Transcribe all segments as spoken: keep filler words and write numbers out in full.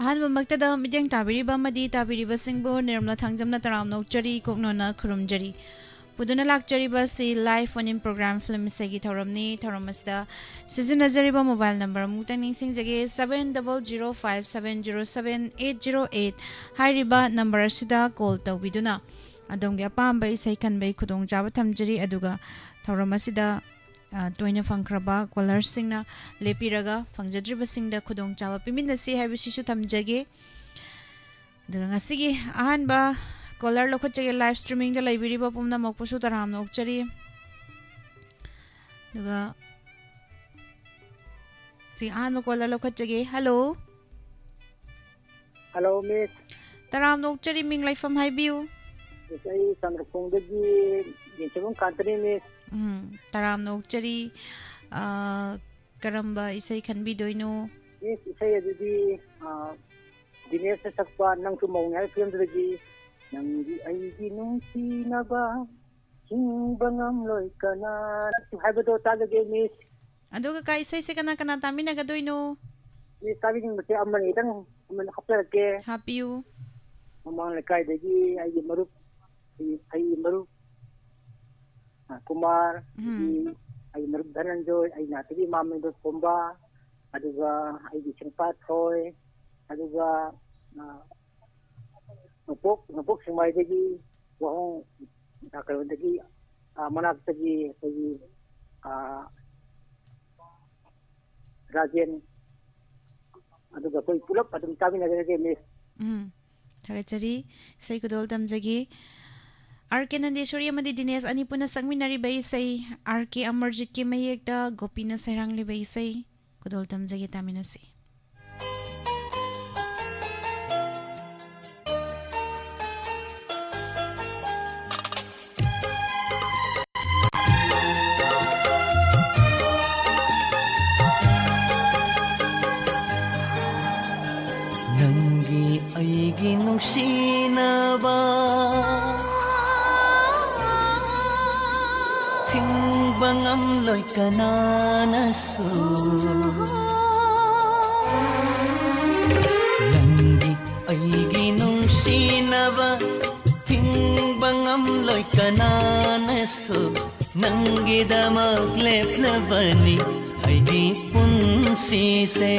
ꯑꯍꯥꯟꯕꯃꯛꯇꯗ ꯃꯤꯠꯌꯦꯡ ꯇꯥꯕꯤꯔꯤꯕ ꯑꯃꯗꯤ ꯇꯥꯕꯤꯔꯤꯕꯁꯤꯡꯕꯨ ꯅꯤꯔꯃꯂꯥ ꯊꯥꯡꯖꯝꯅ ꯇꯔꯥꯝꯅ ꯑꯣꯛꯆꯔꯤ, ꯀꯣꯛꯅꯣꯟꯅ ꯈꯨꯔꯨꯝꯖꯔꯤ꯫ ꯄꯨꯗꯨꯅ ꯂꯥꯛꯆꯔꯤꯕ ꯑꯁꯤ Live Phone-In Program ꯐꯤꯂꯝ ꯏꯁꯩꯒꯤ ꯊꯧꯔꯝꯅꯤ꯫ ꯊꯧꯔꯝ ꯑꯁꯤꯗ ꯁꯤꯖꯤꯟꯅꯖꯔꯤꯕ mobile number ꯑꯃꯨꯛꯇꯪ ꯅꯤꯡꯁꯤꯡꯖꯒꯦ, seven double zero five seven zero seven eight zero eight ꯍꯥꯏꯔꯤꯕ number ꯑꯁꯤꯗ call ꯇꯧꯕꯤꯗꯨꯅ ꯑꯗꯣꯝꯒꯤ ꯑꯄꯥꯝꯕ ꯏꯁꯩ ꯈꯟꯕꯒꯤ ꯈꯨꯗꯣꯡꯆꯥꯕ ꯊꯝꯖꯔꯤ꯫ ꯑꯗꯨꯒ ꯊꯧꯔꯝ ꯑꯁꯤꯗ, ꯑ, ꯇꯣꯏꯅ ꯐꯪꯈ꯭ꯔꯕ caller-ꯁꯤꯡꯅ ꯂꯦꯞꯄꯤꯔꯒ ꯐꯪꯖꯗ꯭ꯔꯤꯕꯁꯤꯡꯗ ꯈꯨꯗꯣꯡꯆꯥꯕ ꯄꯤꯃꯤꯟꯅꯁꯤ ꯍꯥꯏꯕꯁꯤꯁꯨ ꯊꯝꯖꯒꯦ꯫ ꯑꯗꯨꯒ ꯉꯁꯤꯒꯤ ꯑꯍꯥꯟꯕ caller ꯂꯧꯈꯠꯆꯒꯦ꯫ Live streaming-ꯗ ꯂꯩꯕꯤꯔꯤꯕ ꯄꯨꯝꯅꯃꯛꯄꯨꯁꯨ ꯇꯔꯥꯝꯅ ꯑꯣꯛꯆꯔꯤ꯫ ꯑꯗꯨꯒ ꯁꯤ ꯑꯍꯥꯟꯕ caller ꯂꯧꯈꯠꯆꯒꯦ꯫ Hello꯫ Hello, Miss꯫ ꯇꯔꯥꯝꯅ ꯑꯣꯛꯆꯔꯤ, ꯃꯤꯡ ꯂꯩꯐꯝ ꯍꯥꯏꯕꯤꯌꯨ꯫ Miss, ꯑꯩ ꯆꯟꯗ꯭ꯔꯈꯣꯡꯗꯒꯤ ꯌꯦꯡꯊꯤꯕꯝ ꯀꯥꯟꯇꯅꯤ, Miss꯫ ꯎꯝ, ꯇꯔꯥꯝꯅ ꯑꯣꯛꯆꯔꯤ꯫ ꯑ, ꯀꯔꯝꯕ ꯏꯁꯩ ꯈꯟꯕꯤꯗꯣꯏꯅꯣ? Miss, ꯏꯁꯩ ꯑꯗꯨꯗꯤ, ꯑ, ꯗꯤꯅꯦꯁꯅ ꯁꯛꯄ ꯅꯪꯁꯨ ꯃꯧꯅꯤ ꯍꯥꯏꯕ ꯐꯤꯂꯝꯗꯨꯗꯒꯤ "ꯅꯪꯗꯤ ꯑꯩꯒꯤ ꯅꯨꯡꯁꯤꯅꯕ ꯍꯤꯡꯕ ꯉꯝꯂꯣꯏ ꯀꯅꯥ" ꯍꯥꯏꯕꯗꯣ ꯇꯥꯖꯒꯦ, Miss꯫ ꯑꯗꯨꯒ ꯀꯥ, ꯏꯁꯩꯁꯦ ꯀꯅꯥ ꯀꯅꯥ ꯇꯥꯃꯤꯟꯅꯒꯗꯣꯏꯅꯣ? Miss, ꯇꯥꯕꯤꯅꯤꯡꯕꯁꯦ ꯑꯃꯅꯤꯗꯪ ꯑꯃꯅ ꯍꯥꯞꯆꯔꯛꯀꯦ꯫ ꯍꯥꯞꯄꯤꯌꯨ꯫ ꯃꯃꯥꯡ ꯂꯩꯀꯥꯏꯗꯒꯤ ꯑꯩꯒꯤ ꯃꯔꯨꯞ, ꯑꯩ, ꯑꯩꯒꯤ ꯃꯔꯨꯞ, ꯑ, ꯀꯨꯃꯥꯔ, ꯎꯝ꯫ ꯑꯗꯒꯤ ꯑꯩꯒꯤ ꯃꯔꯨꯞ ꯙꯅꯟꯖꯣꯏ, ꯑꯩ ꯅꯥꯇꯒꯤ ꯏꯃꯥ ꯃꯦꯟꯗꯣ ꯈꯣꯝꯕ, ꯑꯗꯨꯒ ꯑꯩꯒꯤ ꯏꯆꯥꯅꯨꯄꯥ ꯊꯣꯏ, ꯑꯗꯨꯒ, ꯑ, ꯅꯣꯡꯄꯣꯛ, ꯅꯣꯡꯄꯣꯛ ꯁꯦꯛꯃꯥꯏꯗꯒꯤ ꯋꯥꯍꯣꯡ, ꯑ, ꯀꯩꯅꯣꯗꯒꯤ, ꯑ, ꯃꯅꯥꯛꯇꯒꯤ ꯑꯩꯈꯣꯏꯒꯤ, ꯑ, ꯔꯥꯖꯦꯟ, ꯑꯗꯨꯒ ꯑꯩꯈꯣꯏ ꯄꯨꯂꯞ ꯑꯗꯨꯝ ꯆꯥꯃꯤꯟꯅꯖꯔꯒꯦ, Miss꯫ ꯎꯝ, ꯊꯥꯒꯠꯆꯔꯤ꯫ ꯏꯁꯩ ꯈꯨꯗꯣꯜ ꯇꯝꯖꯒꯦ꯫ ꯑꯥꯔ ꯀꯦ ꯅꯟꯗꯦꯁꯣꯔꯤ ꯑꯃꯗꯤ ꯗꯤꯅꯦꯁ ꯑꯅꯤ ꯄꯨꯟꯅ ꯁꯛꯃꯤꯟꯅꯔꯤꯕ ꯏꯁꯩ, ꯑꯥꯔ ꯀꯦ ꯑꯃꯔꯖꯤꯠꯀꯤ ꯃꯌꯦꯛꯇ ꯒꯣꯄꯤꯅ ꯁꯩꯔꯥꯡꯂꯤꯕ ꯏꯁꯩ ꯈꯨꯗꯣꯜ ꯇꯝꯖꯒꯦ, ꯇꯥꯃꯤꯟꯅꯁꯤ꯫ ꯅꯪꯒꯤ ꯑꯩꯒꯤ ꯅꯨꯡꯁꯤꯅꯕ ꯊꯤꯡꯕ ꯉꯝꯂꯣꯏ ꯀꯅꯥꯅꯁꯨ꯫ ꯀꯅꯥꯅꯁꯨ ꯅꯪꯒꯤꯗꯃꯛ ꯂꯦꯞꯂꯕꯅꯤ ꯑꯩꯒꯤ ꯄꯨꯟꯁꯤꯁꯦ꯫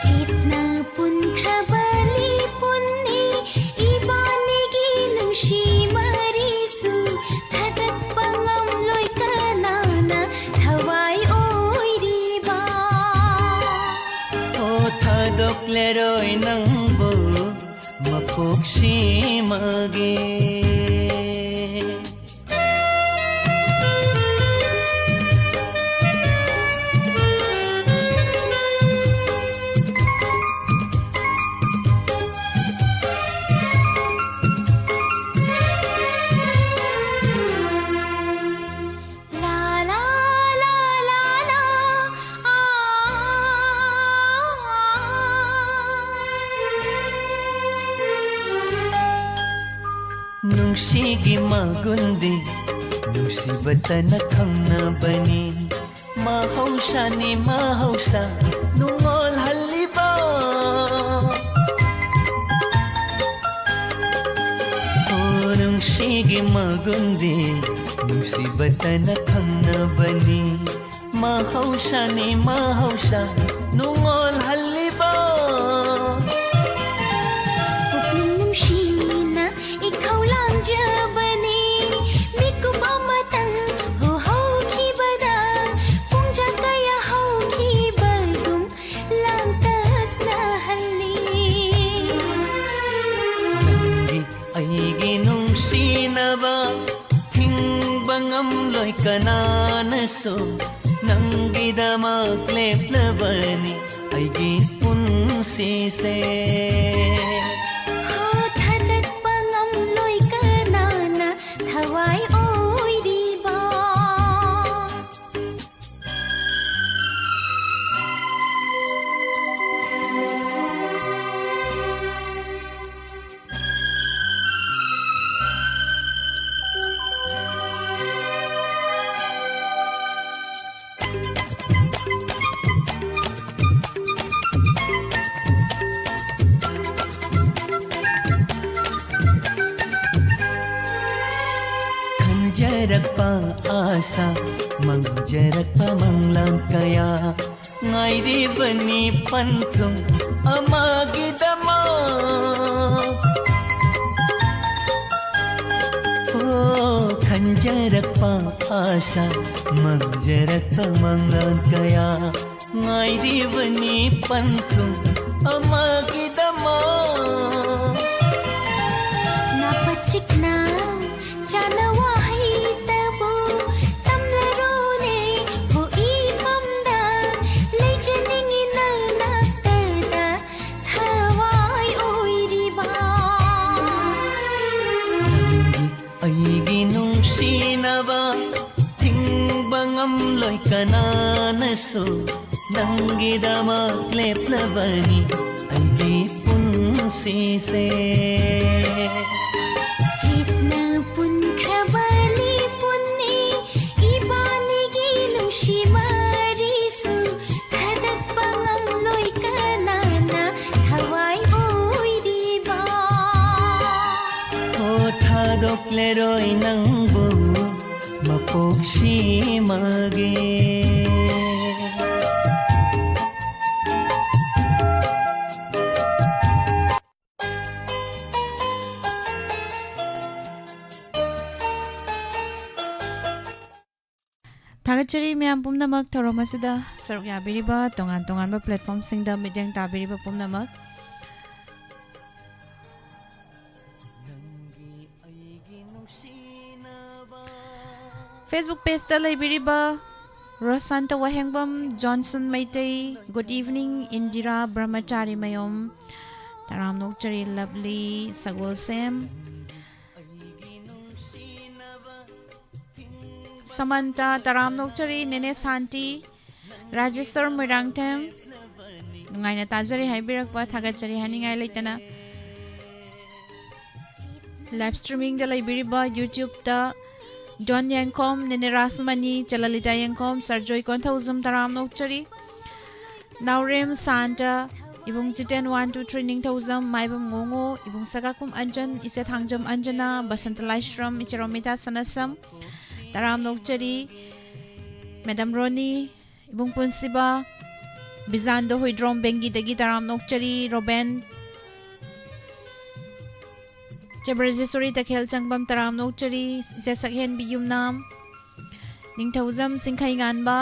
ꯆꯦꯠꯅ ꯄꯨꯟꯈ꯭ꯔꯕꯅꯤ ꯄꯨꯟꯅꯤ ꯏꯕꯥꯅꯤꯒꯤ ꯅꯨꯡꯁꯤ ꯃꯔꯤꯁꯨ꯫ ꯊꯥꯗꯠꯄ ꯉꯝꯂꯣꯏ ꯀꯅꯥꯅ ꯊꯋꯥꯏ ꯑꯣꯏꯔꯤꯕ꯫ ꯑꯣ ꯊꯥꯗꯣꯛꯂꯔꯣꯏ ꯅꯪꯕꯨ ꯃꯄꯣꯛꯁꯤꯃꯒꯤ꯫ ꯅꯨꯡꯁꯤꯒꯤ ꯃꯒꯨꯟꯗꯤ ꯅꯨꯡꯁꯤꯕꯇꯅ ꯈꯪꯅꯕꯅꯤ꯫ ꯃꯍꯧꯁꯥꯅꯤ ꯃꯍꯧꯁꯥ ꯅꯨꯡꯉꯣꯜꯍꯜꯂꯤꯕ꯫ ꯑꯣ ꯅꯨꯡꯁꯤꯒꯤ ꯃꯒꯨꯟꯗꯤ ꯅꯨꯡꯁꯤꯕꯇꯅ ꯈꯪꯅꯕꯅꯤ꯫ ꯃꯍꯧꯁꯥꯅꯤ ꯃꯍꯧꯁꯥ ꯅꯨꯡꯉꯣꯜꯍꯜꯂꯤꯕ꯫ ꯄꯨꯛꯅꯤꯡ ꯅꯨꯡꯁꯤꯅ ꯏꯈꯧ ꯂꯥꯡꯖꯕꯅꯤ꯫ ꯃꯤꯀꯨꯞ ꯑꯃꯇꯪ ꯍꯨꯍꯧꯈꯤꯕꯗ ꯄꯨꯡꯖꯥ ꯀꯌꯥ ꯍꯧꯈꯤꯕꯒꯨꯝ ꯂꯥꯡꯇꯛꯅꯍꯜꯂꯤ꯫ ꯅꯪꯒꯤ ꯑꯩꯒꯤ ꯅꯨꯡꯁꯤꯅꯕ ꯊꯤꯡꯕ ꯉꯝꯂꯣꯏ ꯀꯅꯥꯅꯁꯨ꯫ ꯅꯪꯒꯤꯗꯃꯛ ꯂꯦꯞꯂꯕꯅꯤ ꯑꯩꯒꯤ ꯄꯨꯟꯁꯤꯁꯦ꯫ ꯍꯣ ꯊꯥꯗꯠꯄ ꯉꯝꯂꯣꯏ ꯀꯅꯥꯅ ꯊꯋꯥꯏ ꯑꯣꯏꯔꯤꯕ꯫ ꯈꯟꯖꯔꯛꯄ ꯑꯥꯁꯥ, ꯃꯪꯖꯔꯛꯄ ꯃꯪꯂꯥꯟ ꯀꯌꯥ, ꯉꯥꯏꯔꯤꯕꯅꯤ ꯄꯟꯊꯨꯡ ꯑꯃꯒꯤꯗꯃꯛ꯫ ꯑꯣ, ꯈꯟꯖꯔꯛꯄ ꯑꯥꯁꯥ, ꯃꯪꯖꯔꯛꯄ ꯃꯪꯂꯥꯟ ꯀꯌꯥ, ꯉꯥꯏꯔꯤꯕꯅꯤ ꯄꯟꯊꯨꯡ ꯑꯃꯒꯤꯗꯃꯛ꯫ ꯅꯥꯄ ꯆꯤꯛꯅ ꯆꯥꯅ ꯋꯥꯍꯩꯇꯕꯨ ꯇꯝꯂꯔꯣꯅꯦ꯫ ꯍꯣ ꯏꯐꯝꯗ ꯂꯩꯖꯅꯤꯡꯉꯤ ꯅꯅꯥꯛꯇꯗ ꯊꯋꯥꯏ ꯑꯣꯏꯔꯤꯕ꯫ ꯅꯪꯒꯤ ꯑꯩꯒꯤ ꯅꯨꯡꯁꯤꯅꯕ ꯊꯤꯡꯕ ꯉꯝꯂꯣꯏ ꯀꯅꯥꯅꯁꯨ꯫ ꯅꯪꯒꯤꯗꯃꯛ ꯂꯦꯞꯂꯕꯅꯤ ꯑꯩꯒꯤ ꯄꯨꯟꯁꯤꯁꯦ꯫ ꯆꯤꯠꯅ ꯄꯨꯟꯈ꯭ꯔꯕꯅꯤ ꯄꯨꯟꯅꯤ ꯏꯕꯥꯅꯤꯒꯤ ꯅꯨꯡꯁꯤ ꯃꯔꯤꯁꯨ꯫ ꯊꯥꯗꯠꯄ ꯉꯝꯂꯣꯏ ꯀꯅꯥꯅ ꯊꯋꯥꯏ ꯑꯣꯏꯔꯤꯕ꯫ ꯑꯣ, ꯊꯥꯗꯣꯛꯂꯔꯣꯏ ꯅꯪꯕꯨ ꯃꯄꯣꯛꯁꯤꯃꯒꯤ꯫ ꯊꯥꯒꯠꯆꯔꯤ ꯃꯌꯥꯝ ꯄꯨꯝꯅꯃꯛ, ꯊꯧꯔꯝ ꯑꯁꯤꯗ ꯁꯔꯨꯛ ꯌꯥꯕꯤꯔꯤꯕ, ꯇꯣꯉꯥꯟ ꯇꯣꯉꯥꯟꯕ platformꯁꯤꯡꯗ ꯃꯤꯠꯌꯦꯡ ꯇꯥꯕꯤꯔꯤꯕ ꯄꯨꯝꯅꯃꯛ꯫ Facebook pageꯇ ꯂꯩꯕꯤꯔꯤꯕ ꯔꯣꯁꯥꯟꯇ ꯋꯥꯍꯦꯡꯕꯝ, Johnson Meitei, good evening, Indira Brahmachari ꯃꯌꯣꯝ, ꯇꯔꯥꯝꯅ ꯑꯣꯛꯆꯔꯤ ꯂꯕꯂꯤ ꯁꯒꯣꯜꯁꯦꯝ, ꯁꯃꯟꯇ, ꯇꯔꯥꯝꯅ ꯑꯣꯛꯆꯔꯤ ꯅꯦꯅꯦ ꯁꯥꯟꯇꯤ, ꯔꯥꯖꯦꯁꯣꯔ ꯃꯣꯏꯔꯥꯡꯊꯦꯝ, ꯅꯨꯡꯉꯥꯏꯅ ꯇꯥꯖꯔꯤ ꯍꯥꯏꯕꯤꯔꯛꯄ, ꯊꯥꯒꯠꯆꯔꯤ ꯍꯥꯏꯅꯤꯡꯉꯥꯏ ꯂꯩꯇꯅ꯫ Live streamingꯗ ꯂꯩꯕꯤꯔꯤꯕ YouTubeꯇ ꯖꯣꯟ ꯌꯦꯡꯈꯣꯝ, ꯅꯦꯅꯦ ꯔꯥꯁꯃꯅꯤ, ꯆꯂꯂꯤꯇꯥ ꯌꯦꯡꯈꯣꯝ, ꯁꯔꯖꯣꯏ ꯀꯣꯟꯊꯧꯖꯝ, ꯇꯔꯥꯝꯅ ꯑꯣꯛꯆꯔꯤ꯫ ꯅꯥꯎꯔꯦꯝ ꯁꯥꯟꯇ, ꯏꯕꯨꯡ ꯆꯤꯇꯦꯟ ꯋꯥꯟ ꯇꯨ ꯊ꯭ꯔꯤ ꯅꯤꯡꯊꯧꯖꯝ, ꯃꯥꯏꯕꯝ ꯉꯣꯉꯣ, ꯏꯕꯨꯡ ꯁꯒꯥꯀꯨꯝ ꯑꯟꯖꯟ, ꯏꯆꯦ ꯊꯥꯡꯖꯝ ꯑꯟꯖꯅꯥ, ꯕꯁꯟꯇ ꯂꯥꯏꯁ꯭ꯔꯝ, ꯏꯆꯦ ꯔꯣꯃꯤꯇꯥ ꯁꯅꯥꯁꯝ, ꯇꯔꯥꯝ ꯅꯣꯛꯆꯔꯤ꯫ ꯃꯦꯗꯥꯝ ꯔꯣꯅꯤ, ꯏꯕꯨꯡ ꯄꯨꯟꯁꯤꯕ, ꯕꯤꯖꯥꯟꯗꯣ ꯍꯨꯏꯗ꯭ꯔꯣꯝ ꯕꯦꯡꯒꯤꯗꯒꯤ ꯇꯔꯥꯝ ꯅꯣꯛꯆꯔꯤ꯫ ꯔꯣꯕꯦꯟ, ꯏꯆꯦ ꯕ꯭ꯔꯖꯦꯁꯣꯔꯤ ꯇꯈꯦꯜ ꯆꯪꯕꯝ ꯇꯔꯥꯝ ꯅꯣꯛꯆꯔꯤ꯫ ꯏꯆꯦ ꯁꯛꯍꯦꯟꯕꯤ ꯌꯨꯝꯅꯥꯝ, Ningthoujam Chingkhei Nganba,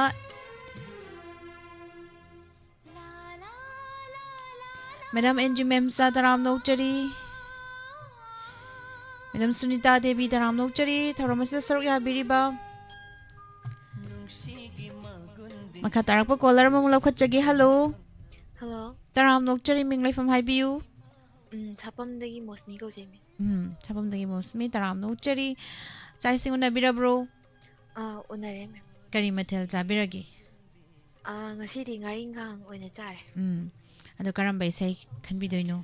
madam N G Memcha ꯇꯔꯥꯝ ꯅꯣꯛꯆꯔꯤ꯫ ꯃꯦꯗꯥꯝ ꯁꯨꯅꯤꯇꯥ ꯗꯦꯕꯤ ꯇꯔꯥꯝ ꯅꯣꯛꯆꯔꯤ꯫ ꯊꯧꯔꯝ ꯑꯁꯤꯗ ꯁꯔꯨꯛ ꯌꯥꯕꯤꯔꯤꯕ ꯃꯈꯥ ꯇꯥꯔꯛꯄ ꯀꯣꯂꯔ ꯑꯃꯃꯨꯛ ꯂꯧꯈꯠꯆꯒꯦ꯫ ꯍꯜꯂꯣ꯫ ꯍꯜꯂꯣ꯫ ꯇꯔꯥꯝ ꯅꯣꯛꯆꯔꯤ, ꯃꯤꯡ ꯂꯩꯐꯝ ꯍꯥꯏꯕꯤꯌꯨ꯫ ꯎꯝ, ꯁꯥꯄꯝꯗꯒꯤ ꯃꯣꯁꯃꯤ ꯀꯧꯖꯩ, ꯃꯦꯝ꯫ ꯎꯝ, ꯁꯥꯄꯝꯗꯒꯤ ꯃꯣꯁꯃꯤ, ꯇꯔꯥꯝ ꯅꯣꯛꯆꯔꯤ꯫ ꯆꯥꯛ ꯏꯁꯤꯡ ꯎꯅꯕꯤꯔꯕ꯭ꯔꯣ? ꯑꯥ, ꯎꯅꯔꯦ, ꯃꯦꯝ꯫ ꯀꯔꯤ ꯃꯊꯦꯜ ꯆꯥꯕꯤꯔꯒꯦ? ꯑꯥ, ꯉꯁꯤꯗꯤ ꯉꯥꯔꯤꯡꯈꯥꯡ ꯑꯣꯏꯅ ꯆꯥꯔꯦ꯫ ꯎꯝ, ꯑꯗꯣ ꯀꯔꯝꯕ ꯏꯁꯩ ꯈꯟꯕꯤꯗꯣꯏꯅꯣ?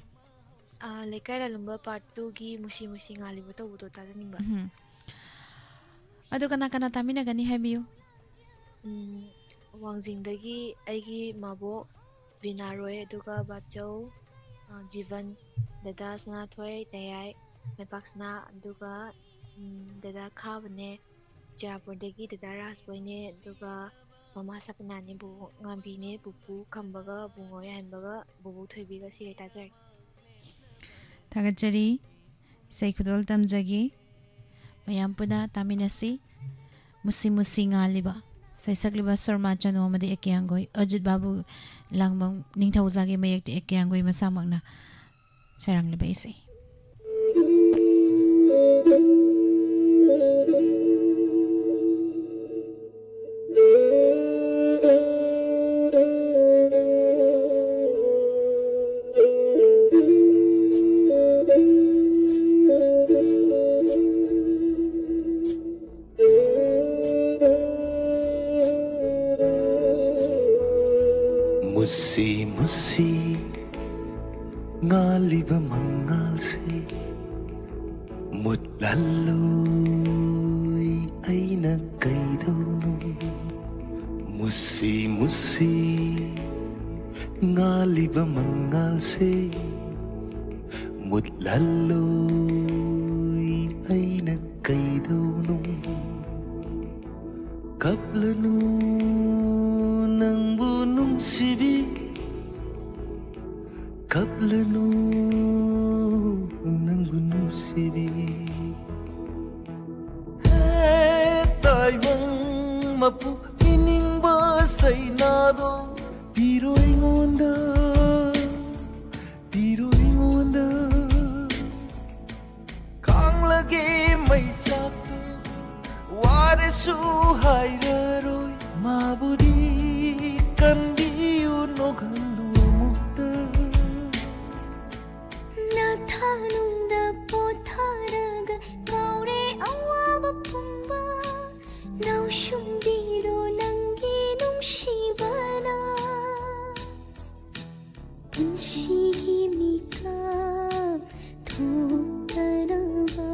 ꯑꯥ, ꯂꯩꯀꯥꯏ ꯂꯥꯂꯨꯝꯕ ꯄꯥꯔꯠ ꯇꯨꯒꯤ ꯃꯨꯁꯤ ꯃꯨꯁꯤ ꯉꯥꯜꯂꯤꯕ ꯇꯧꯕꯗꯣ ꯇꯥꯖꯅꯤꯡꯕ꯫ ꯎꯝ, ꯑꯗꯣ ꯀꯅꯥ ꯀꯅꯥ ꯇꯥꯃꯤꯟꯅꯒꯅꯤ ꯍꯥꯏꯕꯤꯌꯨ꯫ ꯎꯝ, ꯋꯥꯡꯖꯤꯡꯗꯒꯤ ꯑꯩꯒꯤ ꯃꯕꯣꯛ ꯕꯤꯅꯥ ꯔꯣꯏ, ꯑꯗꯨꯒ ꯕꯥꯆꯧ, ꯑꯥ, ꯖꯤꯕꯟ, ꯗꯗꯥ ꯁꯅꯥꯊꯣꯏ ꯇꯌꯥꯏ, ꯃꯩꯄꯥꯛꯁꯅꯥ, ꯑꯗꯨꯒ, ꯎꯝ, ꯗꯗꯥ ꯈꯥꯕꯅꯦ, ꯆꯨꯔꯥꯄꯨꯔꯗꯒꯤ ꯗꯗꯥ ꯔꯥꯖꯕꯣꯏꯅꯦ, ꯑꯗꯨꯒ ꯃꯃꯥ ꯁꯄꯅꯥꯅꯦ, ꯕꯣꯕꯣꯛ ꯉꯥꯝꯕꯤꯅꯦ, ꯄꯨꯄꯨ ꯈꯝꯕꯒ, ꯕꯨꯡꯉꯣ ꯌꯥꯏꯍꯟꯕꯒ, ꯕꯣꯕꯣꯛ ꯊꯣꯏꯕꯤꯒ꯫ ꯁꯤꯈꯩ ꯇꯥꯖꯔꯒꯦ꯫ ꯊꯥꯒꯠꯆꯔꯤ꯫ ꯏꯁꯩ ꯈꯨꯗꯣꯜ ꯇꯝꯖꯒꯦ꯫ ꯃꯌꯥꯝ ꯄꯨꯟꯅ ꯇꯥꯃꯤꯟꯅꯁꯤ꯫ ꯃꯨꯁꯤ ꯃꯨꯁꯤ ꯉꯥꯜꯂꯤꯕ꯫ ꯁꯩꯁꯛꯂꯤꯕ ꯁꯣꯔꯃꯥ ꯆꯅꯨ ꯑꯃꯗꯤ ꯑꯦꯀꯦꯌꯥꯡꯒꯣꯏ ꯑꯖꯤꯠ ꯕꯥꯕꯨ ꯂꯥꯡꯕꯝ ꯅꯤꯡꯊꯧꯖꯥꯒꯤ ꯃꯌꯦꯛꯇ ꯑꯦꯀꯦꯌꯥꯡꯒꯣꯏ ꯃꯁꯥꯃꯛꯅ ꯁꯩꯔꯥꯡꯂꯤꯕ ꯏꯁꯩ꯫ ꯃꯨꯁꯤ ꯃꯨꯁꯤ ꯉꯥꯜꯂꯤꯕ ꯃꯉꯥꯜꯁꯦ ꯃꯨꯠꯍꯜꯂꯣꯏ ꯑꯩꯅ ꯀꯩꯗꯧꯅꯣ? ꯃꯨꯁꯤ ꯃꯨꯁꯤ ꯉꯥꯜꯂꯤꯕ ꯃꯉꯥꯜꯁꯦ ꯃꯨꯠꯍꯜꯂꯣꯏ, ꯑꯩꯅ ꯀꯩꯗꯧꯅꯨꯡ ꯀꯞꯂꯅꯨ ꯅꯪꯕꯨ ꯅꯨꯡꯁꯤꯕꯤ, ꯀꯞꯂꯅꯨ ꯅꯪꯕꯨ ꯅꯨꯡꯁꯤꯕꯤ꯫ ꯍꯦ ꯇꯥꯏꯕꯪ ꯃꯄꯨ, ꯄꯤꯅꯤꯡꯕ ꯁꯩꯅꯥꯗꯣ ꯄꯤꯔꯣ ꯑꯩꯉꯣꯟꯗ, ꯄꯤꯔꯣ ꯑꯩꯉꯣꯟꯗ꯫ ꯈꯥꯡꯂꯒꯦ ꯃꯩꯆꯥꯛꯇꯣ, ꯋꯥꯔꯁꯨ ꯍꯥꯏꯔꯔꯣꯏ꯫ ꯃꯥꯕꯨꯗꯤ ꯀꯟꯕꯤꯌꯨ, ꯅꯣꯛꯍꯜꯂꯨ ꯑꯃꯨꯛꯇ꯫ ꯅꯊꯥꯅꯨꯡꯗ ꯄꯣꯊꯥꯔꯒ ꯀꯥꯎꯔꯦ ꯑꯋꯥꯕ ꯄꯨꯝꯕ꯫ ꯅꯥꯎꯁꯨꯝꯕꯤꯔꯣ ꯅꯪꯒꯤ ꯅꯨꯡꯁꯤꯕꯅ꯫ ꯄꯨꯟꯁꯤꯒꯤ ꯃꯤꯀꯞ ꯊꯣꯛꯇꯅꯕ,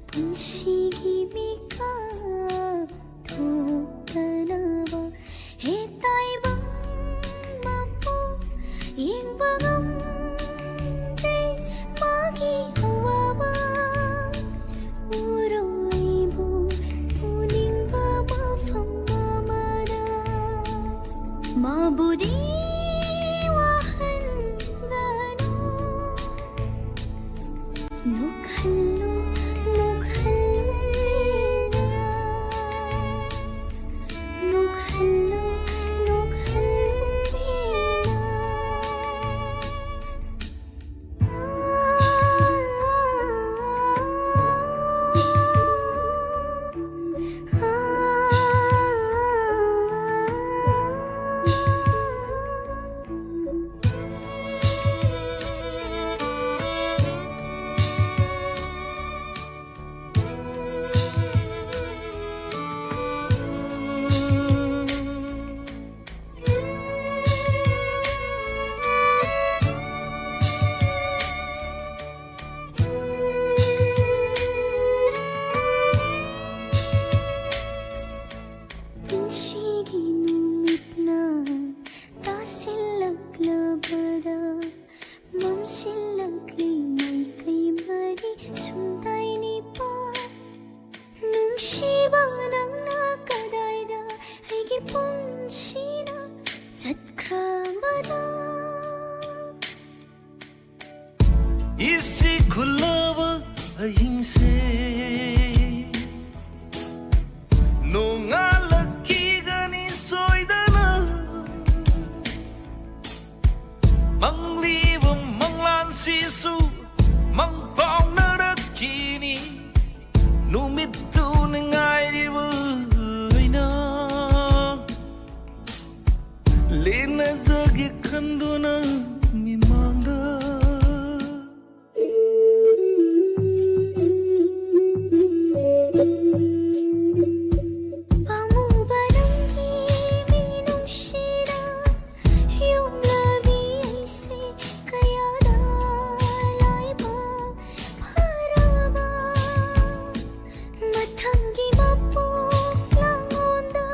ꯄꯨꯟꯁꯤꯒꯤ ꯃꯤꯀꯞ ꯊꯣꯛꯇꯅꯕ꯫ ꯍꯦ ꯇꯥꯏꯕꯪ ꯃꯄꯨ, ꯌꯦꯡꯕ ꯉꯝꯗꯦ ꯃꯥꯒꯤ ꯑꯋꯥꯕ꯫ ꯎꯔꯣꯏꯕꯨ ꯎꯅꯤꯡꯕ ꯃꯐꯝ ꯑꯃꯗ꯫ ꯃꯥꯕꯨꯗꯤ ꯋꯥꯍꯟꯒꯅꯨ꯫ ꯅꯣꯛꯍꯜꯂꯨ, ꯅꯣꯛꯍꯜꯂꯨ ꯄꯦꯟꯅ꯫ ꯅꯣꯛꯍꯜꯂꯨ, ꯅꯣꯛꯍꯜꯂꯨ ꯄꯦꯟꯅ꯫ ꯄꯨꯟꯁꯤꯒꯤ ꯅꯨꯃꯤꯠꯅ ꯇꯥꯁꯤ ꯄꯨꯟꯁꯤꯅ ꯆꯠꯈ꯭ꯔꯕꯗ ꯏꯁꯤꯡ ꯈꯨꯜꯂꯕ ꯑꯍꯤꯡꯁꯦ ꯅꯣꯡꯉꯥꯜꯂꯛꯈꯤꯒꯅꯤ ꯁꯣꯏꯗꯅ꯫ ꯃꯪꯂꯤꯕ ꯃꯪꯂꯥꯟꯁꯤꯁꯨ ꯃꯪ ꯐꯥꯎꯅꯔꯛꯈꯤꯅꯤ꯫ ꯅꯨꯃꯤꯠꯇꯨ ꯉꯥꯏꯔꯤꯕ ꯑꯩꯅ ꯂꯦꯟꯅꯖꯒꯦ ꯈꯟꯗꯨꯅ ꯃꯤꯃꯥꯡꯗ꯫ ꯄꯥꯝꯃꯨꯕ ꯅꯪꯒꯤ ꯃꯤꯅꯨꯡꯁꯤꯅ ꯌꯣꯝꯂꯕꯤ ꯑꯩꯁꯦ ꯀꯌꯥꯗ ꯂꯥꯏꯕꯛ ꯐꯔꯕ꯫ ꯃꯊꯪꯒꯤ ꯃꯄꯣꯛ ꯂꯥꯡꯂꯣꯟꯗ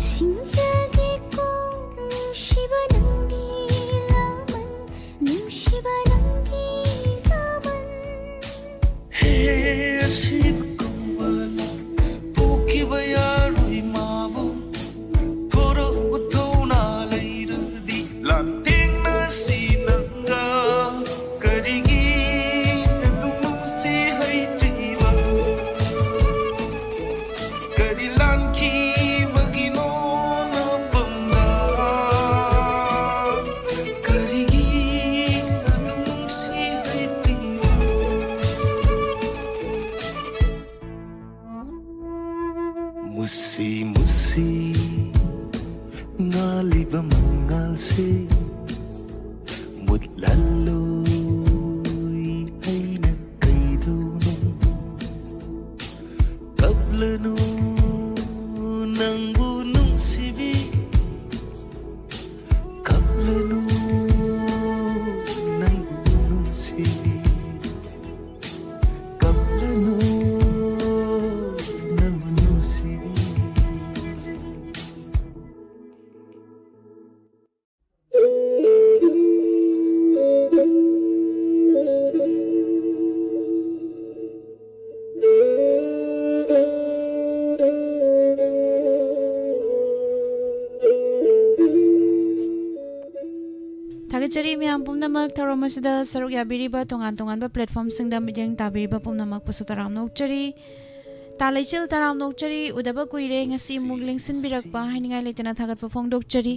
ꯁꯤꯡꯖꯒꯦꯀꯣ ꯅꯨꯡꯁꯤꯕ ꯅꯪꯒꯤ ꯂꯥꯃꯟ, ꯅꯨꯡꯁꯤꯕ ꯅꯪꯒꯤ ꯂꯥꯃꯟ꯫ ꯍꯦ ꯑꯁꯤꯕ ꯀꯧꯕ ꯄꯣꯛꯈꯤꯕ ꯌꯥꯔꯣꯏ ꯃꯥꯕꯨ꯫ ꯊꯣꯔꯛꯎ ꯊꯧꯅꯥ ꯂꯩꯔꯗꯤ ꯂꯥꯟꯊꯦꯡꯅꯁꯤ ꯅꯪꯒ꯫ ꯀꯔꯤꯒꯤ ꯑꯗꯨꯃꯛꯁꯤ ꯍꯩꯇ꯭ꯔꯤꯕ? ꯀꯔꯤ ꯂꯥꯟꯈꯤꯕꯒꯤꯅꯣ ꯅꯄꯝꯗ? ꯀꯔꯤꯒꯤ ꯑꯗꯨꯃꯛꯁꯤ ꯍꯩꯇ꯭ꯔꯤꯕ? ꯃꯨꯁꯤ ꯃꯨꯁꯤ ꯉꯥꯜꯂꯤꯕ ꯃꯉꯥꯜꯁꯦ ꯃꯨꯠꯍꯜꯂꯣꯏ ꯑꯩꯅ ꯀꯩꯗꯧꯅꯣ? ꯀꯞꯂꯅꯨ ꯅꯪꯕꯨ ꯅꯨꯡꯁꯤꯕꯤ, ꯀꯞꯂꯅꯨ ꯅꯪꯕꯨ ꯅꯨꯡꯁꯤꯕꯤ꯫ ꯀꯞꯂꯅꯨ ꯅꯪꯕꯨ ꯅꯨꯡꯁꯤꯕꯤ꯫ ꯆꯔꯤ ꯃꯌꯥꯝ ꯄꯨꯝꯅꯃꯛ ꯊꯧꯔꯝ ꯑꯁꯤꯗ ꯁꯔꯨꯛ ꯌꯥꯕꯤꯔꯤꯕ ꯇꯣꯉꯥꯟ ꯇꯣꯉꯥꯟꯕ platformꯁꯤꯡꯗ ꯃꯤꯠꯌꯦꯡ ꯇꯥꯕꯤꯔꯤꯕ ꯄꯨꯝꯅꯃꯛꯄꯨꯁꯨ ꯇꯔꯥꯝꯅ ꯑꯣꯛꯆꯔꯤ꯫ ꯇꯥ ꯂꯩꯆꯤꯜ ꯇꯔꯥꯝꯅ ꯑꯣꯛꯆꯔꯤ꯫ ꯎꯗꯕ ꯀꯨꯏꯔꯦ, ꯉꯁꯤ ꯑꯃꯨꯛ ꯂꯦꯡꯁꯤꯟꯕꯤꯔꯛꯄ ꯍꯥꯏꯅꯤꯡꯉꯥꯏ ꯂꯩꯇꯅ ꯊꯥꯒꯠꯄ ꯐꯣꯡꯗꯣꯛꯆꯔꯤ꯫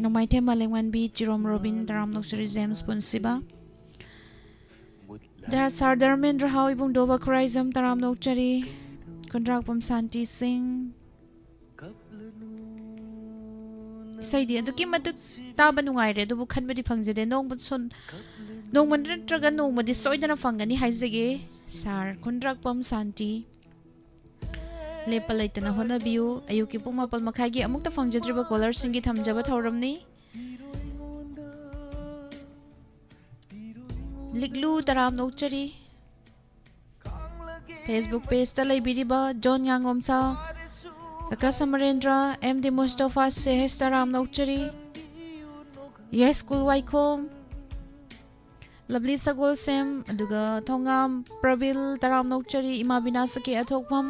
ꯅꯣꯡꯃꯥꯏꯊꯦꯝ ꯃꯥꯂꯦꯝꯉꯥꯟꯕꯤ, ꯆꯤꯔꯣꯝ ꯔꯣꯕꯤꯟ, ꯇꯔꯥꯝꯅ ꯑꯣꯛꯆꯔꯤ꯫ ꯖꯦꯝꯁ ꯄꯨꯟꯁꯤꯕ, ꯗꯥ ꯁꯥꯔ ꯙꯔꯃꯦꯟꯗ꯭ꯔ ꯍꯥꯎ, ꯏꯕꯨꯡꯗꯣ ꯕꯈꯨꯔꯥꯏꯖꯝ, ꯇꯔꯥꯝꯅ ꯑꯣꯛꯆꯔꯤ꯫ ꯈꯨꯟꯗ꯭ꯔꯥꯛꯄꯝ ꯁꯥꯟꯇꯤ ꯁꯤꯡ꯫ ꯏꯁꯩꯗꯤ ꯑꯗꯨꯛꯀꯤ ꯃꯇꯤꯛ ꯇꯥꯕ ꯅꯨꯡꯉꯥꯏꯔꯦ, ꯑꯗꯨꯕꯨ ꯈꯟꯕꯗꯤ ꯐꯪꯖꯗꯦ꯫ ꯅꯣꯡꯃ ꯁꯣꯟ-, ꯅꯣꯡꯃ ꯅꯠꯇ꯭ꯔꯒ ꯅꯣꯡꯃꯗꯤ ꯁꯣꯏꯗꯅ ꯐꯪꯒꯅꯤ ꯍꯥꯏꯖꯒꯦ꯫ ꯁꯥꯔ ꯈꯨꯟꯗ꯭ꯔꯥꯛꯄꯝ ꯁꯥꯟꯇꯤ, ꯂꯦꯞꯄ ꯂꯩꯇꯅ ꯍꯣꯠꯅꯕꯤꯌꯨ꯫ ꯑꯌꯨꯛꯀꯤ ꯄꯨꯡ ꯃꯥꯄꯜ ꯃꯈꯥꯏꯒꯤ ꯑꯃꯨꯛꯇ ꯐꯪꯖꯗ꯭ꯔꯤꯕ callerꯁꯤꯡꯒꯤ ꯊꯝꯖꯕ ꯊꯧꯔꯝꯅꯤ꯫ ꯂꯤꯛꯂꯨ, ꯇꯔꯥꯝꯅ ꯑꯣꯛꯆꯔꯤ꯫ Facebook pageꯇ ꯂꯩꯕꯤꯔꯤꯕ ꯖꯣꯟ ꯉꯥꯉꯣꯝꯆꯥ, ꯀꯀꯥ ꯁꯃꯔꯦꯟꯗ꯭ꯔ, ꯑꯦꯝ ꯗꯤ ꯃꯨꯁꯇꯣꯐꯥ, ꯁꯦꯍꯦꯁ, ꯇꯔꯥꯝꯅ ꯑꯣꯛꯆꯔꯤ꯫ ꯌꯦꯁ ꯁ꯭ꯀꯨꯜ ꯋꯥꯏꯈꯣꯝ, ꯂꯕꯂꯤ ꯁꯒꯣꯜꯁꯦꯝ, ꯑꯗꯨꯒ ꯊꯣꯉꯥꯝ ꯄ꯭ꯔꯕꯤꯜ, ꯇꯔꯥꯝꯅ ꯑꯣꯛꯆꯔꯤ꯫ ꯏꯃꯥ ꯕꯤꯅꯥꯁꯀꯤ ꯑꯊꯣꯛꯐꯝ,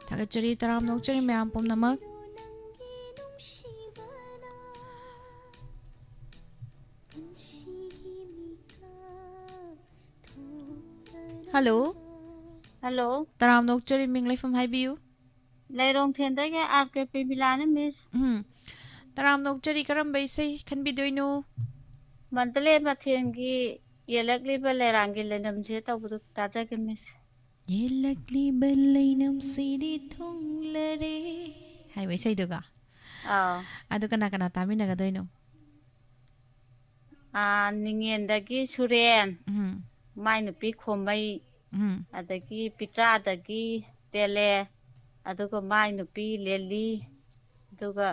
ꯊꯥꯒꯠꯆꯔꯤ, ꯇꯔꯥꯝꯅ ꯑꯣꯛꯆꯔꯤ ꯃꯌꯥꯝ ꯄꯨꯝꯅꯃꯛ꯫ ꯍꯜꯂꯣ꯫ ꯍꯜꯂꯣ꯫ ꯇꯔꯥꯝꯅ ꯑꯣꯛꯆꯔꯤ, ꯃꯤꯡ ꯂꯩꯐꯝ ꯍꯥꯏꯕꯤꯌꯨ꯫ ꯂꯩꯔꯣꯡꯊꯦꯟꯗꯒꯤ ꯑꯥꯔ ꯀꯦ ꯄ꯭ꯔꯦꯃꯤꯂꯥꯅꯤ, ꯃꯤꯁ꯫ ꯎꯝ꯫ ꯇꯔꯥꯝꯅ ꯑꯣꯛꯆꯔꯤ, ꯀꯔꯝꯕ ꯏꯁꯩ ꯈꯟꯕꯤꯗꯣꯏꯅꯣ? ꯃꯟꯇꯂꯦ ꯃꯊꯦꯟꯒꯤ ꯌꯦꯜꯂꯛꯂꯤꯕ ꯂꯩꯔꯥꯡꯒꯤ ꯂꯩꯅꯝꯁꯦ ꯇꯧꯕꯗꯨ ꯇꯥꯖꯒꯦ, ꯃꯤꯁ꯫ ꯌꯦꯜꯂꯛꯂꯤꯕ ꯂꯩꯅꯝꯁꯤꯗꯤ ꯊꯨꯡꯂꯔꯦ ꯍꯥꯏꯕ ꯏꯁꯩꯗꯨꯒ꯫ ꯑꯥꯎ꯫ ꯑꯗꯨ ꯀꯅꯥ ꯀꯅꯥ ꯇꯥꯃꯤꯟꯅꯒꯗꯣꯏꯅꯣ? ꯑꯥ, ꯅꯤꯡꯉꯦꯟꯗꯒꯤ ꯁꯨꯔꯦꯟ, ꯎꯝ꯫ ꯃꯥꯏ ꯅꯨꯄꯤ ꯈꯣꯝꯃꯩ, ꯎꯝ꯫ ꯑꯗꯒꯤ ꯄꯤꯇ꯭ꯔꯥꯗꯒꯤ ꯇꯦꯂꯦ, ꯑꯗꯨꯒ ꯃꯥꯏ ꯅꯨꯄꯤ ꯂꯦꯂꯤ, ꯑꯗꯨꯒ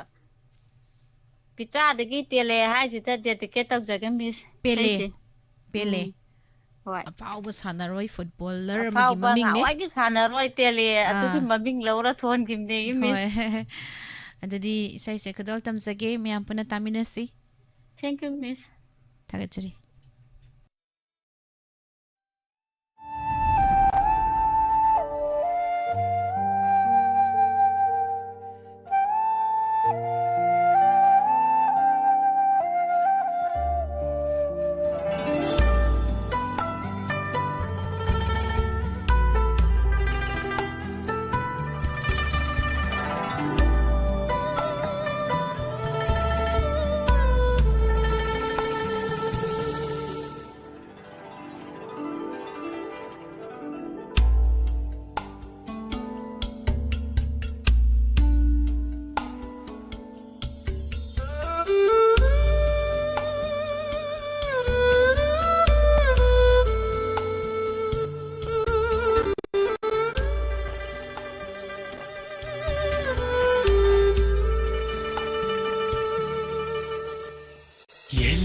ꯄꯤꯇ꯭ꯔꯥꯗꯒꯤ ꯇꯦꯂꯦ ꯍꯥꯏꯁꯤꯗ dedicate ꯇꯧꯖꯒꯦ, ꯃꯤꯁ꯫ ꯄꯦꯂꯦ꯫ ꯏꯁꯩꯁꯦ꯫ ꯄꯦꯂꯦ꯫ ꯎꯝ꯫ ꯍꯣꯏ꯫ ꯑꯐꯥꯎꯕ ꯁꯥꯟꯅꯔꯣꯏ, footballer ꯑꯃꯒꯤ ꯑꯐꯥꯎꯕ ꯃꯃꯤꯡꯅꯦ꯫ ꯉꯍꯥꯟꯋꯥꯏꯒꯤ ꯁꯥꯟꯅꯔꯣꯏ ꯇꯦꯂꯦ, ꯑꯥ꯫ ꯑꯗꯨꯒꯤ ꯃꯃꯤꯡ ꯂꯧꯔ ꯊꯣꯟꯈꯤꯕꯅꯦ, ꯃꯤꯁ꯫ ꯍꯣꯏ꯫ ꯑꯗꯨꯗꯤ ꯏꯁꯩꯁꯦ ꯈꯨꯗꯣꯜ ꯇꯝꯖꯒꯦ, ꯃꯌꯥꯝ ꯄꯨꯟꯅ ꯇꯥꯃꯤꯟꯅꯁꯤ꯫ Thank you, ꯃꯤꯁ꯫ ꯊꯥꯒꯠꯆꯔꯤ꯫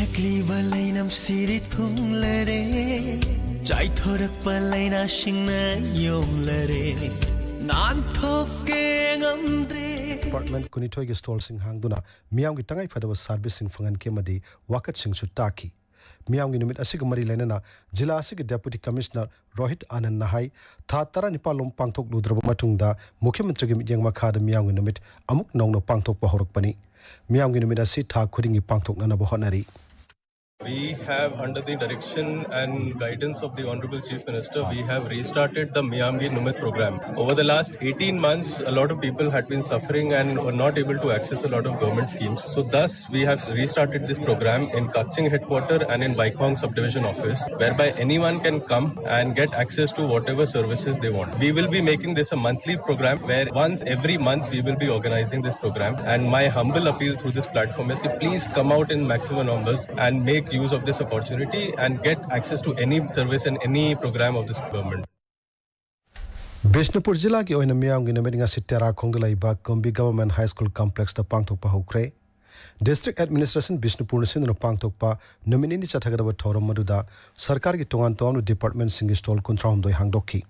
ꯅꯛꯂꯤꯕ ꯂꯩꯅꯝ ꯁꯤꯔꯤ ꯊꯨꯡꯂꯔꯦ, ꯆꯥꯏꯊꯣꯔꯛꯄ ꯂꯥꯏꯅꯥꯁꯤꯡꯅ ꯌꯣꯝꯂꯔꯦ, ꯅꯥꯟꯊꯣꯛꯀꯦ ꯉꯝꯗ꯭ꯔꯦ꯫ ꯗꯤꯄꯥꯔꯠꯃꯦꯟ ꯀꯨꯟꯅꯤꯊꯣꯏꯒꯤ ꯁ꯭ꯇꯣꯜꯁꯤꯡ ꯍꯥꯡꯗꯨꯅ ꯃꯤꯌꯥꯝꯒꯤ ꯇꯉꯥꯏꯐꯗꯕ ꯁꯥꯔꯚꯤꯁꯁꯤꯡ ꯐꯪꯍꯟꯈꯤ ꯑꯃꯗꯤ ꯋꯥꯀꯠꯁꯤꯡꯁꯨ ꯇꯥꯈꯤ꯫ ꯃꯤꯌꯥꯝꯒꯤ ꯅꯨꯃꯤꯠ ꯑꯁꯤꯒ ꯃꯔꯤ ꯂꯩꯅꯅ ꯖꯤꯂꯥ ꯑꯁꯤꯒꯤ ꯗꯦꯄꯨꯇꯤ ꯀꯃꯤꯁꯅꯔ ꯔꯣꯍꯤꯠ ꯑꯥꯅꯟꯅ ꯍꯥꯏ, ꯊꯥ ꯇꯔꯥꯅꯤꯄꯥꯜ ꯂꯣꯝ ꯄꯥꯡꯊꯣꯛꯂꯨꯗ꯭ꯔꯕ ꯃꯇꯨꯡꯗ ꯃꯨꯈ꯭ꯌ ꯃꯟꯇ꯭ꯔꯤꯒꯤ ꯃꯤꯠꯌꯦꯡ ꯃꯈꯥꯗ ꯃꯤꯌꯥꯝꯒꯤ ꯅꯨꯃꯤꯠ ꯑꯃꯨꯛ ꯅꯧꯅ ꯄꯥꯡꯊꯣꯛꯄ ꯍꯧꯔꯛꯄꯅꯤ꯫ ꯃꯤꯌꯥꯝꯒꯤ ꯅꯨꯃꯤꯠ ꯑꯁꯤ ꯊꯥ ꯈꯨꯗꯤꯡꯒꯤ ꯄꯥꯡꯊꯣꯛꯅꯅꯕ ꯍꯣꯠꯅꯔꯤ꯫ We have, under the direction and guidance of the Honorable Chief Minister, we have restarted the Miyamgi Numit program. Over the last eighteen months, a lot of people had been suffering and were not able to access a lot of government schemes. So, thus, we have restarted this program in Kakching headquarter and in Baikhong subdivision office, whereby anyone can come and get access to whatever services they want. We will be making this a monthly program where once every month we will be organizing this program. And my humble appeal through this platform is to please come out in maximum numbers and make use of this opportunity and get access to any service and any program of this government. Bishnupur ꯖꯤꯂꯥꯒꯤ ꯑꯣꯏꯅ ꯃꯤꯌꯥꯝꯒꯤ ꯅꯨꯃꯤꯠ ꯉꯁꯤ ꯇꯦꯔꯥꯈꯣꯡꯗ ꯂꯩꯕ ꯀꯨꯝꯕꯤ government high school ꯀꯝꯄ꯭ꯂꯦꯛꯁꯇ ꯄꯥꯡꯊꯣꯛꯄ ꯍꯧꯈ꯭ꯔꯦ꯫ District administration ꯕꯤꯁꯅꯨꯄꯨꯔꯅ ꯁꯤꯟꯗꯨꯅ ꯄꯥꯡꯊꯣꯛꯄ ꯅꯨꯃꯤꯠ ꯅꯤꯅꯤ ꯆꯠꯊꯒꯗꯕ ꯊꯧꯔꯝ ꯑꯗꯨꯗ ꯁꯔꯀꯥꯔꯒꯤ ꯇꯣꯉꯥꯟ ꯇꯣꯉꯥꯟꯕ ꯗꯤꯄꯥꯔꯠꯃꯦꯟꯠꯁꯤꯡꯒꯤ ꯁ꯭ꯇꯣꯜ ꯀꯨꯟꯊ꯭ꯔꯥ ꯍꯨꯝꯗꯣꯏ ꯍꯥꯡꯗꯣꯛꯈꯤ꯫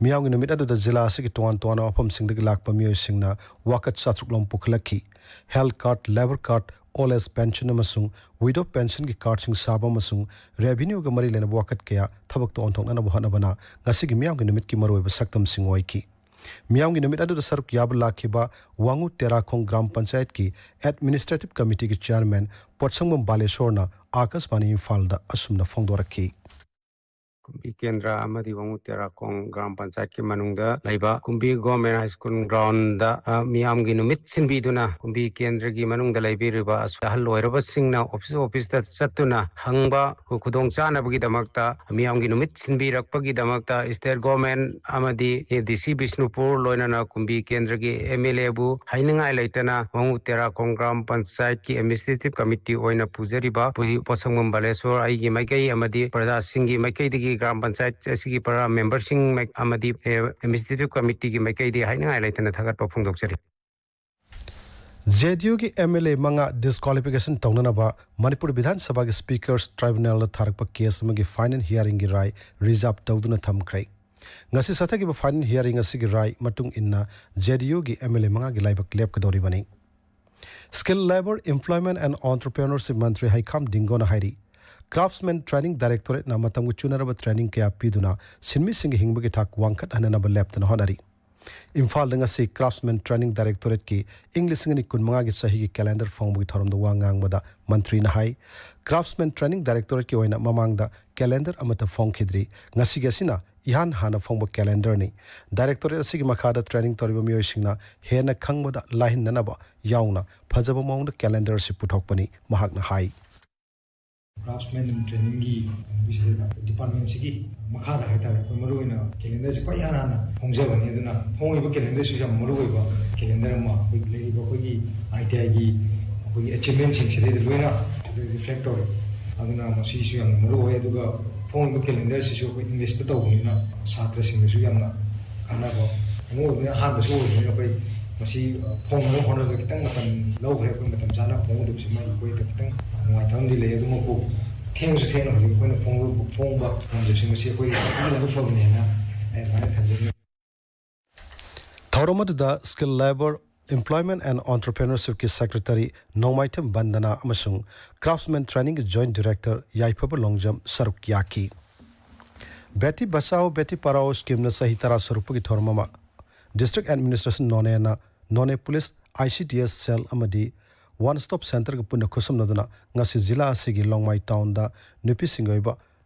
ꯃꯤꯌꯥꯝꯒꯤ ꯅꯨꯃꯤꯠ ꯑꯗꯨꯗ ꯖꯤꯂꯥ ꯑꯁꯤꯒꯤ ꯇꯣꯉꯥꯟ ꯇꯣꯉꯥꯟꯕ ꯃꯐꯝꯁꯤꯡꯗꯒꯤ ꯂꯥꯛꯄ ꯃꯤꯑꯣꯏꯁꯤꯡꯅ ꯋꯥꯀꯠ ꯆꯥꯇ꯭ꯔꯨꯛ ꯂꯣꯝ ꯄꯨꯈꯠꯂꯛꯈꯤ꯫ Health card, labour card, old age pension ꯑꯃꯁꯨꯡ ꯋꯤꯗꯣ ꯄꯦꯟꯁꯟꯒꯤ ꯀꯥꯔꯗꯁꯤꯡ ꯁꯥꯕ ꯑꯃꯁꯨꯡ ꯔꯦꯚꯤꯅ꯭ꯌꯨꯒ ꯃꯔꯤ ꯂꯩꯅꯕ ꯋꯥꯀꯠ ꯀꯌꯥ ꯊꯕꯛꯇ ꯑꯣꯟꯊꯣꯛꯅꯅꯕ ꯍꯣꯠꯅꯕꯅ ꯉꯁꯤꯒꯤ ꯃꯤꯌꯥꯝꯒꯤ ꯅꯨꯃꯤꯠꯀꯤ ꯃꯔꯨꯑꯣꯏꯕ ꯁꯛꯇꯝꯁꯤꯡ ꯑꯣꯏꯈꯤ꯫ ꯃꯤꯌꯥꯝꯒꯤ ꯅꯨꯃꯤꯠ ꯑꯗꯨꯗ ꯁꯔꯨꯛ ꯌꯥꯕ ꯂꯥꯛꯈꯤꯕ ꯋꯥꯉꯨ ꯇꯦꯔꯥꯈꯣꯡ ꯒ꯭ꯔꯥꯝ ꯄꯟꯆꯥꯌꯠꯀꯤ ꯑꯦꯗꯃꯤꯅꯤꯁꯇ꯭ꯔꯦꯇꯤꯚ ꯀꯃꯤꯇꯤꯒꯤ ꯆꯤꯌꯔꯃꯦꯟ ꯄꯣꯠꯁꯪꯕꯝ ꯕꯥꯂꯦꯁꯣꯔꯅ ꯑꯥꯀꯥꯁꯕꯥꯅꯤ ꯏꯝꯐꯥꯜꯗ ꯑꯁꯨꯝꯅ ꯐꯣꯡꯗꯣꯔꯛꯈꯤ꯫ ꯀꯨꯝꯕꯤ ꯀꯦꯟꯗ꯭ꯔ ꯑꯃꯗꯤ ꯋꯥꯉꯨ ꯇꯦꯔꯥꯈꯣꯡ ꯒ꯭ꯔꯥꯝ ꯄꯟꯆꯥꯌꯠꯀꯤ ꯃꯅꯨꯡꯗ ꯂꯩꯕ ꯀꯨꯝꯕꯤ ꯒꯣꯔꯃꯦꯟ ꯍꯥꯏ ꯁ꯭ꯀꯨꯜ ꯒ꯭ꯔꯥꯎꯟꯗ, ꯑ, ꯃꯤꯌꯥꯝꯒꯤ ꯅꯨꯃꯤꯠ ꯁꯤꯟꯕꯤꯗꯨꯅ ꯀꯨꯝꯕꯤ ꯀꯦꯟꯗ꯭ꯔꯒꯤ ꯃꯅꯨꯡꯗ ꯂꯩꯕꯤꯔꯤꯕ ꯑꯁ-, ꯑꯍꯜ ꯑꯣꯏꯔꯕꯁꯤꯡꯅ ꯑꯣꯐꯤꯁ ꯑꯣꯐꯤꯁꯇ ꯆꯠꯇꯨꯅ ꯍꯪꯕ ꯈꯨ-, ꯈꯨꯗꯣꯡ ꯆꯥꯅꯕꯒꯤꯗꯃꯛꯇ, ꯃꯤꯌꯥꯝꯒꯤ ꯅꯨꯃꯤꯠ ꯁꯤꯟꯕꯤꯔꯛꯄꯒꯤꯗꯃꯛꯇ ꯁ꯭ꯇꯦꯠ ꯒꯣꯔꯃꯦꯟ ꯑꯃꯗꯤ ꯗꯤ ꯁꯤ ꯕꯤꯁꯅꯨꯄꯨꯔ ꯂꯣꯏꯅꯅ ꯀꯨꯝꯕꯤ ꯀꯦꯟꯗ꯭ꯔꯒꯤ ꯑꯦꯝ ꯑꯦꯜ ꯑꯦꯕꯨ ꯍꯥꯏꯅꯤꯡꯉꯥꯏ ꯂꯩꯇꯅ ꯋꯥꯉꯨ ꯇꯦꯔꯥꯈꯣꯡ ꯒ꯭ꯔꯥꯝ ꯄꯟꯆꯥꯌꯠꯀꯤ ꯑꯦꯗꯃꯤꯅꯤꯁꯇ꯭ꯔꯦꯇꯤꯚ ꯀꯃꯤꯇꯤ ꯑꯣꯏꯅ ꯄꯨꯖꯔꯤꯕ ꯄꯨ-, ꯄꯣꯠꯁꯪꯕꯝ ꯕꯥꯂꯦꯁꯣꯔ ꯑꯩꯒꯤ ꯃꯥꯏꯀꯩ ꯑꯃꯗꯤ ꯄ꯭ꯔꯖꯥꯁꯤꯡꯒꯤ ꯃꯥꯏꯀꯩꯗꯒꯤ ꯒ꯭ꯔꯥꯝ ꯄꯟꯆꯥꯌꯠ ꯑꯁꯤꯒꯤ ꯄ꯭ꯔꯖꯥ ꯃꯦꯝꯕꯔꯁꯤꯡ ꯃꯥꯏ-, ꯑꯃꯗꯤ, ꯑꯦ, ꯑꯦꯗꯃꯤꯅꯤꯁꯇ꯭ꯔꯦꯇꯤꯚ ꯀꯃꯤꯇꯤꯒꯤ ꯃꯥꯏꯀꯩꯗꯒꯤ ꯍꯥꯏꯅꯤꯡꯉꯥꯏ ꯂꯩꯇꯅ ꯊꯥꯒꯠꯄ ꯐꯣꯡꯗꯣꯛꯆꯔꯤ꯫ ꯖꯦ ꯗꯤ ꯌꯨꯒꯤ ꯑꯦꯝ ꯑꯦꯜ ꯑꯦ ꯃꯉꯥ ꯗꯤꯁꯀ꯭ꯋꯥꯂꯤꯐꯤꯀꯦꯁꯟ ꯇꯧꯅꯅꯕ ꯃꯅꯤꯄꯨꯔ ꯕꯤꯙꯥꯟ ꯁꯚꯥꯒꯤ ꯁ꯭ꯄꯤꯀꯔꯁ ꯇ꯭ꯔꯥꯏꯕꯨꯅꯦꯜꯗ ꯊꯥꯔꯛꯄ ꯀꯦꯁ ꯑꯃꯒꯤ ꯐꯥꯏꯅꯦꯜ ꯍꯤꯌꯥꯔꯤꯡꯒꯤ ꯔꯥꯏ ꯔꯤꯖꯥꯔꯚ ꯇꯧꯗꯨꯅ ꯊꯝꯈ꯭ꯔꯦ꯫ ꯉꯁꯤ ꯆꯠꯊꯈꯤꯕ ꯐꯥꯏꯅꯦꯜ ꯍꯤꯌꯥꯔꯤꯡ ꯑꯁꯤꯒꯤ ꯔꯥꯏ ꯃꯇꯨꯡ ꯏꯟꯅ ꯖꯦ ꯗꯤ ꯌꯨꯒꯤ ꯑꯦꯝ ꯑꯦꯜ ꯑꯦ ꯃꯉꯥꯒꯤ ꯂꯥꯏꯕꯛ ꯂꯦꯞꯀꯗꯧꯔꯤꯕꯅꯤ꯫ Skill Labour, Employment and Entrepreneurship ꯃꯟꯇ꯭ꯔꯤ ꯍꯩꯈꯥꯝ ꯗꯤꯡꯒꯣꯅ ꯍꯥꯏꯔꯤ, ꯀ꯭ꯔꯥꯐꯠꯁꯃꯦꯟ ꯇ꯭ꯔꯦꯅꯤꯡ ꯗꯥꯏꯔꯦꯛꯇꯣꯔꯦꯠꯅ ꯃꯇꯝꯒ ꯆꯨꯅꯔꯕ ꯇ꯭ꯔꯦꯅꯤꯡ ꯀꯌꯥ ꯄꯤꯗꯨꯅ ꯁꯤꯟꯃꯤꯁꯤꯡꯒꯤ ꯍꯤꯡꯕꯒꯤ ꯊꯥꯛ ꯋꯥꯡꯈꯠꯍꯟꯅꯅꯕ ꯂꯦꯞꯇꯅ ꯍꯣꯠꯅꯔꯤ꯫ ꯏꯝꯐꯥꯜꯗ ꯉꯁꯤ ꯀ꯭ꯔꯥꯐꯠꯁꯃꯦꯟ ꯇ꯭ꯔꯦꯅꯤꯡ ꯗꯥꯏꯔꯦꯛꯇꯣꯔꯦꯠꯀꯤ ꯏꯪ ꯂꯤꯁꯤꯡ ꯑꯅꯤ ꯀꯨꯟꯃꯉꯥꯒꯤ ꯆꯍꯤꯒꯤ ꯀꯦꯂꯦꯟꯗꯔ ꯐꯣꯡꯕꯒꯤ ꯊꯧꯔꯝꯗ ꯋꯥ ꯉꯥꯡꯕꯗ ꯃꯟꯇ꯭ꯔꯤꯅ ꯍꯥꯏ, ꯀ꯭ꯔꯥꯐꯠꯁꯃꯦꯟ ꯇ꯭ꯔꯦꯅꯤꯡ ꯗꯥꯏꯔꯦꯛꯇꯣꯔꯦꯠꯀꯤ ꯑꯣꯏꯅ ꯃꯃꯥꯡꯗ ꯀꯦꯂꯦꯟꯗꯔ ꯑꯃꯠꯇ ꯐꯣꯡꯈꯤꯗ꯭ꯔꯤ꯫ ꯉꯁꯤꯒꯤ ꯑꯁꯤꯅ ꯏꯍꯥꯟ ꯍꯥꯟꯅ ꯐꯣꯡꯕ ꯀꯦꯂꯦꯟꯗꯔꯅꯤ꯫ ꯗꯥꯏꯔꯦꯛꯇꯣꯔꯦꯠ ꯑꯁꯤꯒꯤ ꯃꯈꯥꯗ ꯇ꯭ꯔꯦꯅꯤꯡ ꯇꯧꯔꯤꯕ ꯃꯤꯑꯣꯏꯁꯤꯡꯅ ꯍꯦꯟꯅ ꯈꯪꯕꯗ ꯂꯥꯏꯍꯟꯅꯅꯕ ꯌꯥꯎꯅ ꯐꯖꯕ ꯃꯑꯣꯡꯗ ꯀꯦꯂꯦꯟꯗꯔ ꯑꯁꯤ ꯄꯨꯊꯣꯛꯄꯅꯤ, ꯃꯍꯥꯛꯅ ꯍꯥꯏ꯫ ꯀ꯭ꯔꯥꯐꯠꯁꯃꯦꯟ ꯇ꯭ꯔꯦꯅꯤꯡꯒꯤ ꯀꯩꯅꯣꯒꯤꯁꯤꯗ ꯗꯤꯄꯥꯔꯠꯃꯦꯟꯁꯤꯒꯤ ꯃꯈꯥꯗ ꯍꯥꯏꯇꯥꯔꯦ, ꯑꯩꯈꯣꯏ ꯃꯔꯨꯑꯣꯏꯅ ꯀꯦꯂꯦꯟꯗꯔꯁꯤ ꯈ꯭ꯋꯥꯏ ꯏꯍꯥꯟ ꯍꯥꯟꯅ ꯐꯣꯡꯖꯕꯅꯤ꯫ ꯑꯗꯨꯅ ꯐꯣꯡꯉꯤꯕ ꯀꯦꯂꯦꯟꯗꯔꯁꯤꯁꯨ ꯌꯥꯝ ꯃꯔꯨꯑꯣꯏꯕ ꯀꯦꯂꯦꯟꯗꯔ ꯑꯃ, ꯑꯩꯈꯣꯏ ꯂꯩꯔꯤꯕ ꯑꯩꯈꯣꯏꯒꯤ ꯑꯥꯏ ꯇꯤ ꯑꯥꯏꯒꯤ ꯑꯩꯈꯣꯏꯒꯤ ꯑꯦꯆꯤꯞꯃꯦꯟꯁꯤꯡꯁꯤꯗꯩꯗ ꯂꯣꯏꯅ ꯑꯗꯨ ꯔꯤꯐ꯭ꯂꯦꯛ ꯇꯧꯔꯦ꯫ ꯑꯗꯨꯅ ꯃꯁꯤꯁꯨ ꯌꯥꯝꯅ ꯃꯔꯨ ꯑꯣꯏ꯫ ꯑꯗꯨꯒ ꯐꯣꯡꯉꯤꯕ ꯀꯦꯂꯦꯟꯗꯔꯁꯤꯁꯨ ꯑꯩꯈꯣꯏ ꯏꯪꯂꯤꯁꯇ ꯇꯧꯕꯅꯤꯅ ꯁꯥꯇ꯭ꯔꯁꯤꯡꯗꯁꯨ ꯌꯥꯝꯅ ꯀꯥꯟꯅꯕ ꯑꯃ ꯑꯣꯏꯕꯅꯤꯅ, ꯑꯍꯥꯟꯕꯁꯨ ꯑꯣꯏꯕꯅꯤꯅ ꯑꯩꯈꯣꯏ ꯃꯁꯤ ꯐꯣꯡꯅꯕ ꯍꯣꯠꯅꯕꯗ ꯈꯤꯇꯪ ꯃꯇꯝ ꯂꯧꯈ꯭ꯔꯦ꯫ ꯑꯩꯈꯣꯏ ꯃꯇꯝ ꯆꯥꯅ ꯐꯣꯡꯒꯗꯕꯁꯤꯃ ꯑꯩꯈꯣꯏꯗ ꯈꯤꯇꯪ ꯅꯨꯡꯉꯥꯏꯇꯕ ꯑꯃꯗꯤ ꯂꯩ꯫ ꯑꯗꯨꯃꯛꯄꯨ ꯊꯦꯡꯁꯨ ꯊꯦꯡꯅ ꯍꯧꯖꯤꯛ ꯑꯩꯈꯣꯏꯅ ꯐꯣꯡꯕ ꯐꯣꯡꯕ ꯉꯝꯖꯕꯁꯤ ꯃꯁꯤ ꯑꯩꯈꯣꯏ ꯌꯥꯝꯅ ꯐꯕꯅꯦꯅ ꯑꯩ ꯑꯗꯨꯃꯥꯏꯅ ꯊꯝꯖꯅꯤꯡꯉꯤ꯫ ꯊꯧꯔꯝ ꯑꯗꯨꯗ Skill Labour, Employment and Entrepreneurshipꯀꯤ ꯁꯦꯀ꯭ꯔꯦꯇꯔꯤ ꯅꯣꯡꯃꯥꯏꯊꯦꯝ ꯕꯟꯗꯅꯥ ꯑꯃꯁꯨꯡ ꯀ꯭ꯔꯥꯐꯠꯁꯃꯦꯟ ꯇ꯭ꯔꯦꯅꯤꯡꯒꯤ ꯖꯣꯏꯟꯠ ꯗꯤꯔꯦꯛꯇꯔ ꯌꯥꯏꯐꯕ ꯂꯣꯡꯖꯝ ꯁꯔꯨꯛ ꯌꯥꯈꯤ꯫ ꯕꯦꯇꯤ ꯕꯆꯥꯑꯣ ꯕꯦꯇꯤ ꯄꯔꯥꯑꯣ ꯁ꯭ꯀꯤꯝꯅ ꯆꯍꯤ ꯇꯔꯥ ꯁꯨꯔꯛꯄꯒꯤ ꯊꯧꯔꯝ ꯑꯃ district administration ꯅꯣꯅꯦꯅ Noney police, I C D S ꯁꯦꯜ ꯑꯃꯗꯤ ꯋꯥꯟ ꯁ꯭ꯇꯣꯞ ꯁꯦꯟꯇꯔꯒ ꯄꯨꯟꯅ ꯈꯨꯠꯁꯝꯅꯗꯨꯅ ꯉꯁꯤ ꯖꯤꯂꯥ ꯑꯁꯤꯒꯤ ꯂꯣꯡꯃꯥꯏ ꯇꯥꯎꯟꯗ ꯅꯨꯄꯤꯁꯤꯡꯒꯤ ꯑꯣꯏꯕ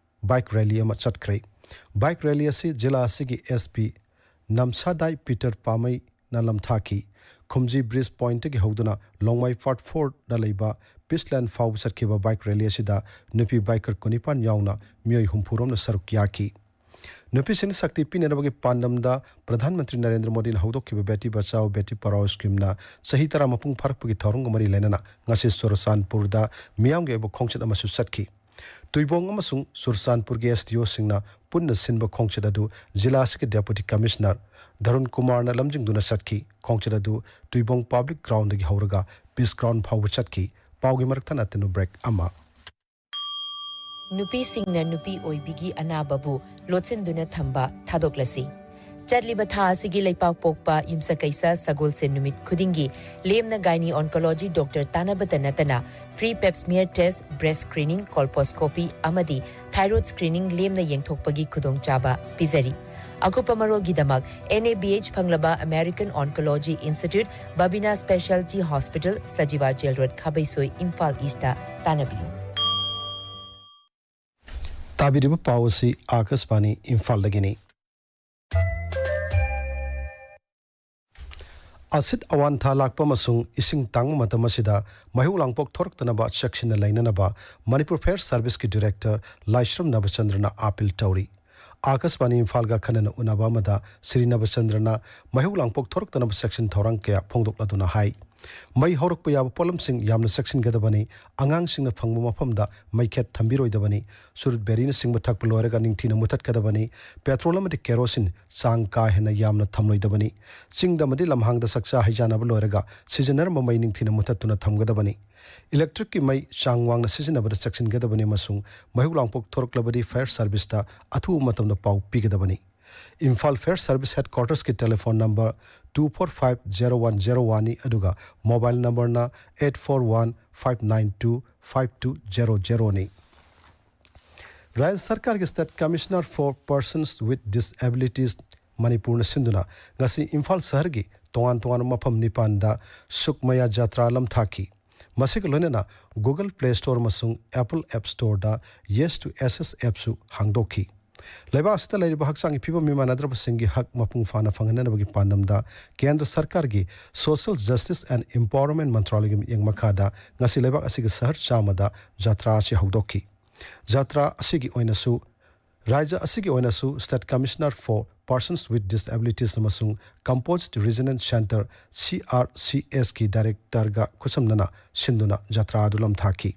ꯕꯥꯏꯛ ꯔꯦꯂꯤ ꯑꯃ ꯆꯠꯈ꯭ꯔꯦ꯫ ꯕꯥꯏꯛ ꯔꯦꯂꯤ ꯑꯁꯤ ꯖꯤꯂꯥ ꯑꯁꯤꯒꯤ ꯑꯦꯁ ꯄꯤ ꯅꯝꯁꯥꯗꯥꯏ ꯄꯤꯇꯔ ꯄꯥꯃꯩꯅ ꯂꯝꯊꯥꯈꯤ꯫ ꯈꯨꯝꯖꯤ ꯕ꯭ꯔꯤꯖ ꯄꯣꯏꯟꯠꯇꯒꯤ ꯍꯧꯗꯨꯅ ꯂꯣꯡꯃꯥꯏ ꯄꯥꯔꯠ ꯐꯣꯔꯗ ꯂꯩꯕ ꯄꯤꯁꯂꯦꯟ ꯐꯥꯎꯕ ꯆꯠꯈꯤꯕ ꯕꯥꯏꯛ ꯔꯦꯂꯤ ꯑꯁꯤꯗ ꯅꯨꯄꯤ ꯕꯥꯏꯀꯔ ꯀꯨꯟꯅꯤꯄꯥꯟ ꯌꯥꯎꯅ ꯃꯤꯑꯣꯏ ꯍꯨꯝꯐꯨ ꯔꯣꯝꯅ ꯁꯔꯨꯛ ꯌꯥꯈꯤ꯫ ꯅꯨꯄꯤꯁꯤꯡꯗ ꯁꯛꯇꯤ ꯄꯤꯅꯅꯕꯒꯤ ꯄꯥꯟꯗꯝꯗ ꯄ꯭ꯔꯙꯥꯟ ꯃꯟꯇ꯭ꯔꯤ ꯅꯔꯦꯟꯗ꯭ꯔ ꯃꯣꯗꯤꯅ ꯍꯧꯗꯣꯛꯈꯤꯕ ꯕꯦꯇꯤ ꯕꯆꯥꯑꯣ ꯕꯦꯇꯤ ꯄꯔꯥꯑꯣ ꯁ꯭ꯀꯤꯝꯅ ꯆꯍꯤ ꯇꯔꯥ ꯃꯄꯨꯡ ꯐꯥꯔꯛꯄꯒꯤ ꯊꯧꯔꯝꯒ ꯃꯔꯤ ꯂꯩꯅꯅ ꯉꯁꯤ ꯆꯨꯔꯆꯥꯟꯄꯨꯔꯗ ꯃꯤꯌꯥꯝꯒꯤ ꯑꯣꯏꯕ ꯈꯣꯡꯆꯠ ꯑꯃꯁꯨ ꯆꯠꯈꯤ꯫ ꯇꯨꯏꯕꯣꯡ ꯑꯃꯁꯨꯡ ꯆꯨꯔꯆꯥꯟꯄꯨꯔꯒꯤ S D O ꯁꯤꯡꯅ ꯄꯨꯟꯅ ꯁꯤꯟꯕ ꯈꯣꯡꯆꯠ ꯑꯗꯨ ꯖꯤꯂꯥ ꯑꯁꯤꯒꯤ Deputy Commissioner ꯙꯔꯨꯟ ꯀꯨꯃꯥꯔꯅ ꯂꯝꯖꯤꯡꯗꯨꯅ ꯆꯠꯈꯤ꯫ ꯈꯣꯡꯆꯠ ꯑꯗꯨ ꯇꯨꯏꯕꯣꯡ Public Groundꯗꯒꯤ ꯍꯧꯔꯒ Peace Ground ꯐꯥꯎꯕ ꯆꯠꯈꯤ꯫ ꯄꯥꯎꯒꯤ ꯃꯔꯛ ꯊꯠꯅ ꯇꯦꯅꯨ break ꯑꯃ꯫ ꯅꯨꯄꯤꯁꯤꯡꯅ ꯅꯨꯄꯤ ꯑꯣꯏꯕꯤꯒꯤ ꯑꯅꯥꯕꯕꯨ ꯂꯣꯠꯁꯤꯟꯗꯨꯅ ꯊꯝꯕ ꯊꯥꯗꯣꯛꯂꯁꯤ꯫ ꯆꯠꯂꯤꯕ ꯊꯥ ꯑꯁꯤꯒꯤ ꯂꯩꯄꯥꯛ ꯄꯣꯛꯄ ꯌꯨꯝꯁꯀꯩꯁ ꯁꯒꯣꯜꯁꯦꯟ ꯅꯨꯃꯤꯠ ꯈꯨꯗꯤꯡꯒꯤ ꯂꯦꯝꯅ gynae oncology doctor ꯇꯥꯟꯅꯕꯇ ꯅꯠꯇꯅ free pap smear test, breast screening, colposcopy ꯑꯃꯗꯤ thyroid screening ꯂꯦꯝꯅ ꯌꯦꯡꯊꯣꯛꯄꯒꯤ ꯈꯨꯗꯣꯡꯆꯥꯕ ꯄꯤꯖꯔꯤ꯫ ꯑꯀꯨꯞꯄ ꯃꯔꯣꯜꯒꯤꯗꯃꯛ N A B H ꯐꯪꯂꯕ American Oncology Institute, Babina Specialty Hospital, Sajiwa Jail Road, Khabeisoi, Imphal east ꯇꯥꯟꯅꯕꯤꯌꯨ꯫ ꯇꯥꯕꯤꯔꯤꯕ ꯄꯥꯎ ꯑꯁꯤ ꯑꯥꯀꯥꯁꯕꯥꯅꯤ ꯏꯝꯐꯥꯜꯗꯒꯤꯅꯤ꯫ ꯑꯁꯤꯠ ꯑꯋꯥꯟꯊꯥ ꯂꯥꯛꯄ ꯑꯃꯁꯨꯡ ꯏꯁꯤꯡ ꯇꯥꯡꯕ ꯃꯇꯝ ꯑꯁꯤꯗ ꯃꯩꯍꯧ ꯂꯥꯡꯄꯣꯛ ꯊꯣꯔꯛꯇꯅꯕ ꯆꯦꯛꯁꯤꯟꯅ ꯂꯩꯅꯅꯕ ꯃꯅꯤꯄꯨꯔ Fire Serviceꯀꯤ Director ꯂꯥꯏꯁ꯭ꯔꯝ ꯅꯕꯆꯟꯗ꯭ꯔꯅ ꯑꯥꯄꯤꯜ ꯇꯧꯔꯤ꯫ ꯑꯥꯀꯥꯁꯕꯥꯅꯤ ꯏꯝꯐꯥꯜꯒ ꯈꯟꯅꯅ ꯎꯅꯕ ꯑꯃꯗ ꯁ꯭ꯔꯤ ꯅꯕꯆꯟꯗ꯭ꯔꯅ ꯃꯩꯍꯧ ꯂꯥꯡꯄꯣꯛ ꯊꯣꯔꯛꯇꯅꯕ ꯆꯦꯛꯁꯤꯟ ꯊꯧꯔꯥꯡ ꯀꯌꯥ ꯐꯣꯡꯗꯣꯛꯂꯗꯨꯅ ꯍꯥꯏ꯫ ꯃꯩ ꯍꯧꯔꯛꯄ ꯌꯥꯕ ꯄꯣꯠꯂꯝꯁꯤꯡ ꯌꯥꯝꯅ ꯆꯦꯛꯁꯤꯟꯒꯗꯕꯅꯤ꯫ ꯑꯉꯥꯡꯁꯤꯡꯅ ꯐꯪꯕ ꯃꯐꯝꯗ ꯃꯩꯈꯦꯠ ꯊꯝꯕꯤꯔꯣꯏꯗꯕꯅꯤ꯫ ꯆꯨꯔꯨꯠ ꯕꯦꯔꯤꯅꯆꯤꯡꯕ ꯊꯛꯄ ꯂꯣꯏꯔꯒ ꯅꯤꯡꯊꯤꯅ ꯃꯨꯊꯠꯀꯗꯕꯅꯤ꯫ ꯄꯦꯇ꯭ꯔꯣꯜ ꯑꯃꯗꯤ ꯀꯦꯔꯣꯁꯤꯟ ꯆꯥꯡ ꯀꯥ ꯍꯦꯟꯅ ꯌꯥꯝꯅ ꯊꯝꯂꯣꯏꯗꯕꯅꯤ꯫ ꯆꯤꯡꯗ ꯑꯃꯗꯤ ꯂꯝꯍꯥꯡꯗ ꯆꯥꯛꯆꯥ ꯍꯩꯖꯥꯅꯕ ꯂꯣꯏꯔꯒ ꯁꯤꯖꯤꯟꯅꯔꯝꯕ ꯃꯩ ꯅꯤꯡꯊꯤꯅ ꯃꯨꯊꯠꯇꯨꯅ ꯊꯝꯒꯗꯕꯅꯤ꯫ ꯏꯂꯦꯛꯇ꯭ꯔꯤꯛꯀꯤ ꯃꯩ ꯆꯥꯡ ꯋꯥꯡꯅ ꯁꯤꯖꯤꯟꯅꯕꯗ ꯆꯦꯛꯁꯤꯟꯒꯗꯕꯅꯤ ꯑꯃꯁꯨꯡ ꯃꯩꯍꯧ ꯂꯥꯡꯄꯣꯛ ꯊꯣꯔꯛꯂꯕꯗꯤ Fire Serviceꯇ ꯑꯊꯨꯕ ꯃꯇꯝꯗ ꯄꯥꯎ ꯄꯤꯒꯗꯕꯅꯤ꯫ Imphal Fire Service Headquartersꯀꯤ telephone number two four five zero one zero oneꯅꯤ, ꯑꯗꯨꯒ mobile numberꯅ eight four one five nine two five two zero zeroꯅꯤ꯫ ꯔꯥꯖ꯭ꯌ ꯁꯔꯀꯥꯔꯒꯤ State Commissioner for Persons with Disabilities ꯃꯅꯤꯄꯨꯔꯅ ꯁꯤꯟꯗꯨꯅ ꯉꯁꯤ ꯏꯝꯐꯥꯜ ꯁꯍꯔꯒꯤ ꯇꯣꯉꯥꯟ ꯇꯣꯉꯥꯟꯕ ꯃꯐꯝ ꯅꯤꯄꯥꯟꯗ ꯁꯨꯈ ꯃꯌꯥ ꯖꯥꯇ꯭ꯔꯥ ꯂꯝꯊꯥꯈꯤ꯫ ꯃꯁꯤꯒ ꯂꯣꯏꯅꯅ Google Play Store ꯑꯃꯁꯨꯡ Apple App Storeꯗ Yes to S S appꯁꯨ ꯍꯥꯡꯗꯣꯛꯈꯤ꯫ ꯂꯩꯕꯥꯛ ꯑꯁꯤꯗ ꯂꯩꯔꯤꯕ ꯍꯛꯆꯥꯡꯒꯤ ꯐꯤꯕꯝ ꯃꯤꯃꯥꯟꯅꯗ꯭ꯔꯕꯁꯤꯡꯒꯤ ꯍꯛ ꯃꯄꯨꯡ ꯐꯥꯅ ꯐꯪꯍꯟꯅꯕꯒꯤ ꯄꯥꯟꯗꯝꯗ ꯀꯦꯟꯗ꯭ꯔ ꯁꯔꯀꯥꯔꯒꯤ Social Justice and Empowerment ꯃꯟꯇ꯭ꯔꯥꯂꯌꯒꯤ ꯃꯤꯠꯌꯦꯡ ꯃꯈꯥꯗ ꯉꯁꯤ ꯂꯩꯕꯥꯛ ꯑꯁꯤꯒꯤ ꯁꯍꯔ ꯆꯥꯝꯃꯗ ꯖꯥꯇ꯭ꯔꯥ ꯑꯁꯤ ꯍꯧꯗꯣꯛꯈꯤ꯫ ꯖꯥꯇ꯭ꯔꯥ ꯑꯁꯤꯒꯤ ꯑꯣꯏꯅꯁꯨ ꯔꯥꯖ꯭ꯌ ꯑꯁꯤꯒꯤ ꯑꯣꯏꯅꯁꯨ State Commissioner for Persons with Disabilities ꯑꯃꯁꯨꯡ Composite Regional Centre, C R C Sꯀꯤ Directorꯒ ꯈꯨꯠꯁꯝꯅꯅ ꯁꯤꯟꯗꯨꯅ ꯖꯥꯇ꯭ꯔꯥ ꯑꯗꯨ ꯂꯝꯊꯥꯈꯤ꯫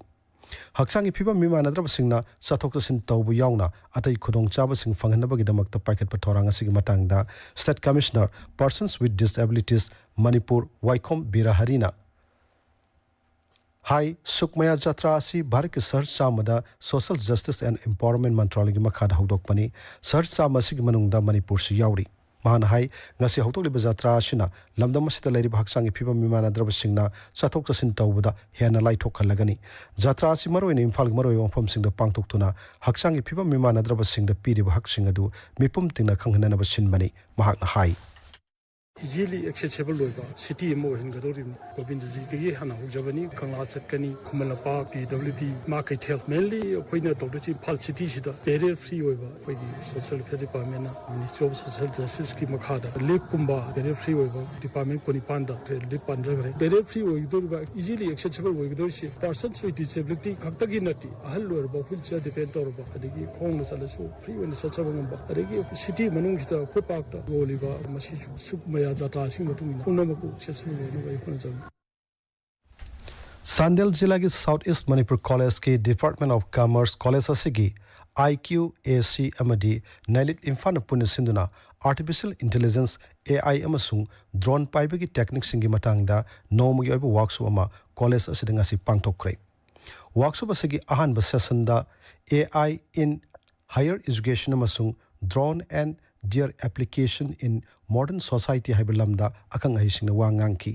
ꯍꯛꯆꯥꯡꯒꯤ ꯐꯤꯕꯝ ꯃꯤꯃꯥꯟꯅꯗ꯭ꯔꯕꯁꯤꯡꯅ ꯆꯠꯊꯣꯛ ꯆꯠꯁꯤꯟ ꯇꯧꯕ ꯌꯥꯎꯅ ꯑꯇꯩ ꯈꯨꯗꯣꯡꯆꯥꯕꯁꯤꯡ ꯐꯪꯍꯟꯅꯕꯒꯤꯗꯃꯛꯇ ꯄꯥꯏꯈꯠꯄ ꯊꯧꯔꯥꯡ ꯑꯁꯤꯒꯤ ꯃꯇꯥꯡꯗ State Commissioner Persons with Disabilities Manipur ꯋꯥꯏꯈꯣꯝ ꯕꯤꯔꯍꯔꯤꯅ ꯍꯥꯏ, ꯁꯨꯛꯃꯌꯥ ꯖꯇ꯭ꯔꯥ ꯑꯁꯤ ꯚꯥꯔꯠꯀꯤ ꯁꯍꯔ ꯆꯥꯝꯃꯗ Social Justice and Empowerment ꯃꯟꯇ꯭ꯔꯥꯂꯌꯒꯤ ꯃꯈꯥꯗ ꯍꯧꯗꯣꯛꯄꯅꯤ꯫ ꯁꯍꯔ ꯆꯥꯝꯃ ꯑꯁꯤꯒꯤ ꯃꯅꯨꯡꯗ ꯃꯅꯤꯄꯨꯔꯁꯨ ꯌꯥꯎꯔꯤ꯫ ꯃꯍꯥꯛꯅ ꯍꯥꯏ, ꯉꯁꯤ ꯍꯧꯗꯣꯛꯂꯤꯕ ꯖꯇ꯭ꯔꯥ ꯑꯁꯤꯅ ꯂꯝꯗꯝ ꯑꯁꯤꯗ ꯂꯩꯔꯤꯕ ꯍꯛꯆꯥꯡꯒꯤ ꯐꯤꯕꯝ ꯃꯤꯃꯥꯟꯅꯗ꯭ꯔꯕꯁꯤꯡꯅ ꯆꯠꯊꯣꯛ ꯆꯠꯁꯤꯟ ꯇꯧꯕꯗ ꯍꯦꯟꯅ ꯂꯥꯏꯊꯣꯛꯍꯜꯂꯒꯅꯤ꯫ ꯖꯇ꯭ꯔꯥ ꯑꯁꯤ ꯃꯔꯨꯑꯣꯏꯅ ꯏꯝꯐꯥꯜꯒꯤ ꯃꯔꯨꯑꯣꯏꯕ ꯃꯐꯝꯁꯤꯡꯗ ꯄꯥꯡꯊꯣꯛꯇꯨꯅ ꯍꯛꯆꯥꯡꯒꯤ ꯐꯤꯕꯝ ꯃꯤꯃꯥꯟꯅꯗ꯭ꯔꯕꯁꯤꯡꯗ ꯄꯤꯔꯤꯕ ꯍꯛꯁꯤꯡ ꯑꯗꯨ ꯃꯤꯄꯨꯝ ꯇꯤꯡꯅ ꯈꯪꯍꯟꯅꯅꯕ ꯁꯤꯟꯕꯅꯤ꯫ ꯃꯍꯥꯛꯅ ꯍꯥꯏ, easily accessible ꯑꯣꯏꯕ city ꯑꯃ ꯑꯣꯏꯍꯟꯒꯗꯧꯔꯤꯕꯅꯤ꯫ ꯒꯣꯕꯤꯟꯗꯖꯤꯗꯒꯤ ꯍꯥꯟꯅ ꯍꯧꯖꯕꯅꯤ꯫ ꯀꯪꯂꯥ ꯆꯠꯀꯅꯤ, ꯈꯨꯃꯟ ꯂꯝꯄꯥꯛ, ꯄꯤ ꯗꯕ꯭ꯂꯤꯎ ꯗꯤ, ꯏꯃꯥ ꯀꯩꯊꯦꯜ, mainly ꯑꯩꯈꯣꯏꯅ ꯇꯧꯗꯣꯏꯁꯤ ꯏꯝꯐꯥꯜ cityꯁꯤꯗ barrier free ꯑꯣꯏꯕ ꯑꯩꯈꯣꯏꯒꯤ social welfare departmentꯅ Ministry of Social Justiceꯀꯤ ꯃꯈꯥꯗ reliefꯀꯨꯝꯕ barrier free ꯑꯣꯏꯕ department ꯀꯨꯟꯅꯤꯄꯥꯟꯗ relief ꯄꯥꯟꯖꯈ꯭ꯔꯦ꯫ Barrier free ꯑꯣꯏꯒꯗꯧꯔꯤꯕ, easily accessible ꯑꯣꯏꯒꯗꯧꯔꯤꯁꯤ persons with disability ꯈꯛꯇꯒꯤ ꯅꯠꯇꯦ, ꯑꯍꯜ ꯑꯣꯏꯔꯕ, wheelchair depend ꯇꯧꯔꯕ, ꯑꯗꯒꯤ ꯈꯣꯡꯅ ꯆꯠꯂꯁꯨ free ꯑꯣꯏꯅ ꯆꯠꯆꯕ ꯉꯝꯕ, ꯑꯗꯒꯤ city ꯃꯅꯨꯡꯁꯤꯗ footpathꯇ ꯌꯣꯜꯂꯤꯕ ꯃꯁꯤꯁꯨ ꯁꯨꯛꯃꯌꯥ ꯖꯇ꯭ꯔꯥꯁꯤꯒꯤ ꯃꯇꯨꯡ ꯏꯟꯅ ꯄꯨꯝꯅꯃꯛꯄꯨ accessible ꯑꯣꯏꯅꯕ ꯑꯩ ꯍꯣꯠꯅꯖꯕꯅꯤ꯫ ꯆꯥꯟꯗꯦꯜ ꯖꯤꯂꯥꯒꯤ South East Manipur Collegeꯀꯤ Department of Commerce college ꯑꯁꯤꯒꯤ I Q A C ꯑꯃꯗꯤ ꯅꯥꯏꯂꯤꯠ ꯏꯝꯐꯥꯜꯅ ꯄꯨꯟꯅ ꯁꯤꯟꯗꯨꯅ Artificial Intelligence, A I ꯑꯃꯁꯨꯡ drone ꯄꯥꯏꯕꯒꯤ techniqueꯁꯤꯡꯒꯤ ꯃꯇꯥꯡꯗ ꯅꯣꯡꯃꯒꯤ ꯑꯣꯏꯕ workshop ꯑꯃ college ꯑꯁꯤꯗ ꯉꯁꯤ ꯄꯥꯡꯊꯣꯛꯈ꯭ꯔꯦ꯫ Workshop ꯑꯁꯤꯒꯤ ꯑꯍꯥꯟꯕ sessionꯗ A I in higher education ꯑꯃꯁꯨꯡ drone and their application in modern society ꯍꯥꯏꯕ ꯂꯝꯗ ꯑꯈꯪ ꯑꯍꯩꯁꯤꯡꯅ ꯋꯥ ꯉꯥꯡꯈꯤ꯫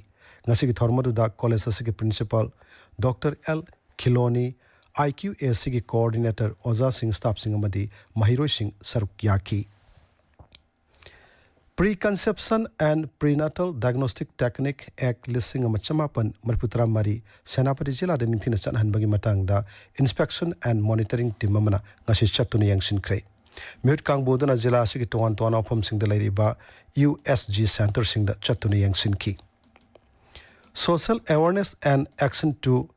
ꯉꯁꯤꯒꯤ ꯊꯧꯔꯝ ꯑꯗꯨꯗ college ꯑꯁꯤꯒꯤ principal Doctor L ꯈꯤꯂꯣꯅꯤ, I Q A Cꯒꯤ coordinator, ꯑꯣꯖꯥꯁꯤꯡ, staffꯁꯤꯡ ꯑꯃꯗꯤ ꯃꯍꯩꯔꯣꯏꯁꯤꯡ ꯁꯔꯨꯛ ꯌꯥꯈꯤ꯫ Preconception and Prenatal Diagnostic Technique Act ꯂꯤꯁꯤꯡ ꯑꯃ ꯆꯃꯥꯄꯟ ꯃꯔꯤꯐꯨ ꯇꯔꯥ ꯃꯔꯤ ꯁꯦꯅꯥꯄꯇꯤ ꯖꯤꯂꯥꯗ ꯅꯤꯡꯊꯤꯅ ꯆꯠꯍꯟꯕꯒꯤ ꯃꯇꯥꯡꯗ Inspection and Monitoring Team ꯑꯃꯅ ꯉꯁꯤ ꯆꯠꯇꯨꯅ ꯌꯦꯡꯁꯤꯟꯈ꯭ꯔꯦ꯫ ꯃꯤꯍꯨꯠ ꯀꯥꯡꯕꯨ ꯑꯗꯨꯅ ꯖꯤꯂꯥ ꯑꯁꯤꯒꯤ ꯇꯣꯉꯥꯟ ꯇꯣꯉꯥꯟꯕ ꯃꯐꯝꯁꯤꯡꯗ ꯂꯩꯔꯤꯕ U S G centreꯁꯤꯡꯗ ꯆꯠꯇꯨꯅ ꯌꯦꯡꯁꯤꯟꯈꯤ꯫ Social Awareness and Action to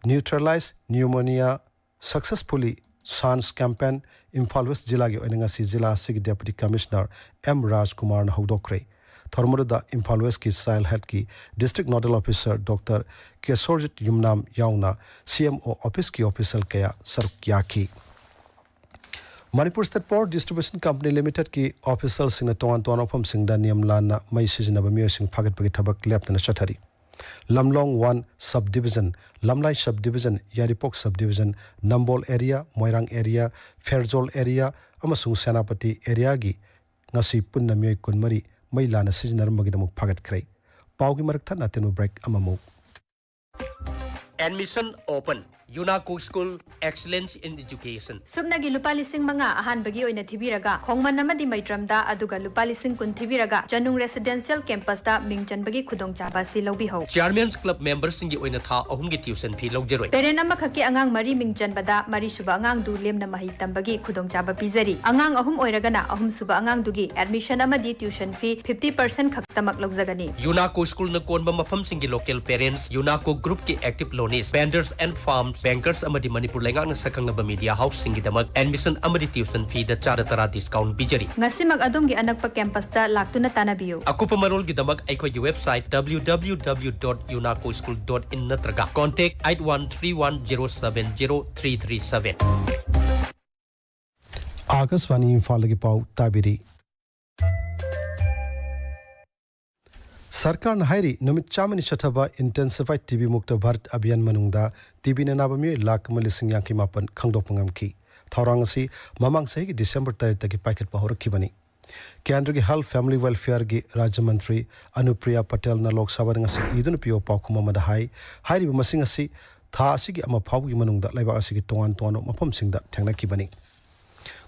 Neutralize Pneumonia Successfully, SANS campaign Imphal West ꯖꯤꯂꯥꯒꯤ ꯑꯣꯏꯅ ꯉꯁꯤ ꯖꯤꯂꯥ ꯑꯁꯤꯒꯤ Deputy Commissioner M ꯔꯥꯖꯀꯨꯃꯥꯔꯅ ꯍꯧꯗꯣꯛꯈ꯭ꯔꯦ꯫ ꯊꯧꯔꯝ ꯑꯗꯨꯗ ꯏꯝꯐꯥꯜ ꯋꯦꯁꯀꯤ ꯆꯥꯏꯜ ꯍꯦꯜꯊꯀꯤ district nodal officer doctor Kesorjit Yumnam ꯌꯥꯎꯅ ꯁꯤ ꯑꯦꯝ ꯑꯣ ꯑꯣꯐꯤꯁꯀꯤ ꯑꯣꯐꯤꯁꯤꯌꯦꯜ ꯀꯌꯥ ꯁꯔꯨꯛ ꯌꯥꯈꯤ꯫ Manipur state power distribution company ꯂꯤꯃꯤꯇꯦꯗꯀꯤ ꯑꯣꯐꯤꯁꯤꯌꯦꯜꯁꯤꯡꯅ ꯇꯣꯉꯥꯟ ꯇꯣꯉꯥꯟꯕ ꯃꯐꯝꯁꯤꯡꯗ ꯅꯤꯌꯝ ꯂꯥꯟꯅ ꯃꯩ ꯁꯤꯖꯤꯟꯅꯕ ꯃꯤꯑꯣꯏꯁꯤꯡ ꯐꯥꯒꯠꯄꯒꯤ ꯊꯕꯛ ꯂꯦꯞꯇꯅ ꯆꯠꯊꯔꯤ꯫ Lamlong one sub division, Lamlai sub division, Yairipok sub division, Nambol area, Moirang area, Pherzawl area ꯑꯃꯁꯨꯡ ꯁꯦꯅꯥꯄꯇꯤ ꯑꯦꯔꯤꯌꯥꯒꯤ ꯉꯁꯤ ꯄꯨꯟꯅ ꯃꯤꯑꯣꯏ ꯀꯨꯟꯃꯔꯤ ꯃꯩ ꯂꯥꯟꯅ ꯁꯤꯖꯤꯟꯅꯔꯝꯕꯒꯤꯗꯃꯛ ꯐꯥꯒꯠꯈ꯭ꯔꯦ꯫ ꯄꯥꯎꯒꯤ ꯃꯔꯛ ꯊꯠꯅ ꯑꯇꯦꯟꯕ ꯕ꯭ꯔꯦꯛ ꯑꯃꯃꯨꯛ꯫ Admission open. UNACO School, excellence in education. ꯁꯨꯞꯅꯒꯤ ꯂꯨꯄꯥ ꯂꯤꯁꯤꯡ ꯃꯉꯥ ꯑꯍꯥꯟꯕꯒꯤ ꯑꯣꯏꯅ ꯊꯤꯕꯤꯔꯒ, ꯈꯣꯡꯃꯟ ꯑꯃꯗꯤ ꯃꯩꯇ꯭ꯔꯝꯗ, ꯑꯗꯨꯒ ꯂꯨꯄꯥ ꯂꯤꯁꯤꯡ ꯀꯨꯟ ꯊꯤꯕꯤꯔꯒ, ꯆꯅꯨꯡ ꯔꯦꯁꯤꯗꯦꯟꯁꯤꯌꯦꯜ ꯀꯦꯝꯄꯁꯇ ꯃꯤꯡ ꯆꯟꯕꯒꯤ ꯈꯨꯗꯣꯡꯆꯥꯕ ꯑꯁꯤ ꯂꯧꯕꯤꯍꯧ꯫ Chairman's Club memberꯁꯤꯡꯒꯤ ꯑꯣꯏꯅ ꯊꯥ ꯑꯍꯨꯝꯒꯤ tuition fee ꯂꯧꯖꯔꯣꯏ꯫ Parent ꯑꯃꯈꯛꯀꯤ ꯑꯉꯥꯡ ꯃꯔꯤ ꯃꯤꯡ ꯆꯟꯕꯗ, ꯃꯔꯤꯁꯨꯕ ꯑꯉꯥꯡꯗꯨ ꯂꯦꯝꯅ ꯃꯍꯩ ꯇꯝꯕꯒꯤ ꯈꯨꯗꯣꯡꯆꯥꯕ ꯄꯤꯖꯔꯤ꯫ ꯑꯉꯥꯡ ꯑꯍꯨꯝ ꯑꯣꯏꯔꯒꯅ, ꯑꯍꯨꯝꯁꯨꯕ ꯑꯉꯥꯡꯗꯨꯒꯤ admission ꯑꯃꯗꯤ tuition fee fifty percent ꯈꯛꯇꯃꯛ ꯂꯧꯖꯒꯅꯤ꯫ UNACO Schoolꯅ ꯀꯣꯟꯕ ꯃꯐꯝꯁꯤꯡꯒꯤ local parents, UNACO Groupꯀꯤ active loanees, vendors and firms, bankers ꯑꯃꯗꯤ ꯃꯅꯤꯄꯨꯔ ꯂꯩꯉꯥꯛꯅ ꯁꯛꯈꯪꯂꯕ media houseꯁꯤꯡꯒꯤꯗꯃꯛ admission ꯑꯃꯗꯤ tuition feeꯗ ꯆꯥꯗ ꯇꯔꯥ discount ꯄꯤꯖꯔꯤ꯫ ꯉꯁꯤꯃꯛ ꯑꯗꯣꯝꯒꯤ ꯑꯅꯛꯄ campusꯇ ꯂꯥꯛꯇꯨꯅ ꯇꯥꯟꯅꯕꯤꯌꯨ꯫ ꯑꯀꯨꯞꯄ ꯃꯔꯣꯜꯒꯤꯗꯃꯛ ꯑꯩꯈꯣꯏꯒꯤ website W W W dot unaco school dot in ꯅꯠꯇ꯭ꯔꯒ contact eight one three one zero seven zero three three seven꯫ ꯑꯥꯀꯥꯁꯕꯥꯅꯤ ꯏꯝꯐꯥꯜꯗꯒꯤ ꯄꯥꯎ ꯇꯥꯕꯤꯔꯤ꯫ ꯁꯔꯀꯥꯔꯅ ꯍꯥꯏꯔꯤ, ꯅꯨꯃꯤꯠ ꯆꯥꯝꯃꯅꯤ ꯆꯠꯊꯕ Intensified ꯇꯤ ꯕꯤ ꯃꯨꯛꯇ ꯚꯥꯔꯠ ꯑꯚꯤꯌꯥꯟ ꯃꯅꯨꯡꯗ ꯇꯤ ꯕꯤꯅ ꯅꯥꯕ ꯃꯤꯑꯣꯏ ꯂꯥꯈ ꯑꯃ ꯂꯤꯁꯤꯡ ꯌꯥꯡꯈꯩ ꯃꯥꯄꯟ ꯈꯪꯗꯣꯛꯄ ꯉꯝꯈꯤ꯫ ꯊꯧꯔꯥꯡ ꯑꯁꯤ ꯃꯃꯥꯡ ꯆꯍꯤꯒꯤ ꯗꯤꯁꯦꯝꯕꯔ ꯇꯔꯦꯠꯇꯒꯤ ꯄꯥꯏꯈꯠꯄ ꯍꯧꯔꯛꯈꯤꯕꯅꯤ꯫ ꯀꯦꯟꯗ꯭ꯔꯒꯤ Health Family Welfareꯒꯤ ꯔꯥꯖ꯭ꯌ ꯃꯟꯇ꯭ꯔꯤ ꯑꯅꯨꯄ꯭ꯔꯤꯌꯥ ꯄꯇꯦꯜꯅ ꯂꯣꯛ ꯁꯚꯥꯗ ꯉꯁꯤ ꯏꯗꯨꯅ ꯄꯤꯕ ꯄꯥꯎꯈꯨꯝ ꯑꯃꯗ ꯍꯥꯏ, ꯍꯥꯏꯔꯤꯕ ꯃꯁꯤꯡ ꯑꯁꯤ ꯊꯥ ꯑꯁꯤꯒꯤ ꯑꯃ ꯐꯥꯎꯕꯒꯤ ꯃꯅꯨꯡꯗ ꯂꯩꯕꯥꯛ ꯑꯁꯤꯒꯤ ꯇꯣꯉꯥꯟ ꯇꯣꯉꯥꯟꯕ ꯃꯐꯝꯁꯤꯡꯗ ꯊꯦꯡꯅꯈꯤꯕꯅꯤ꯫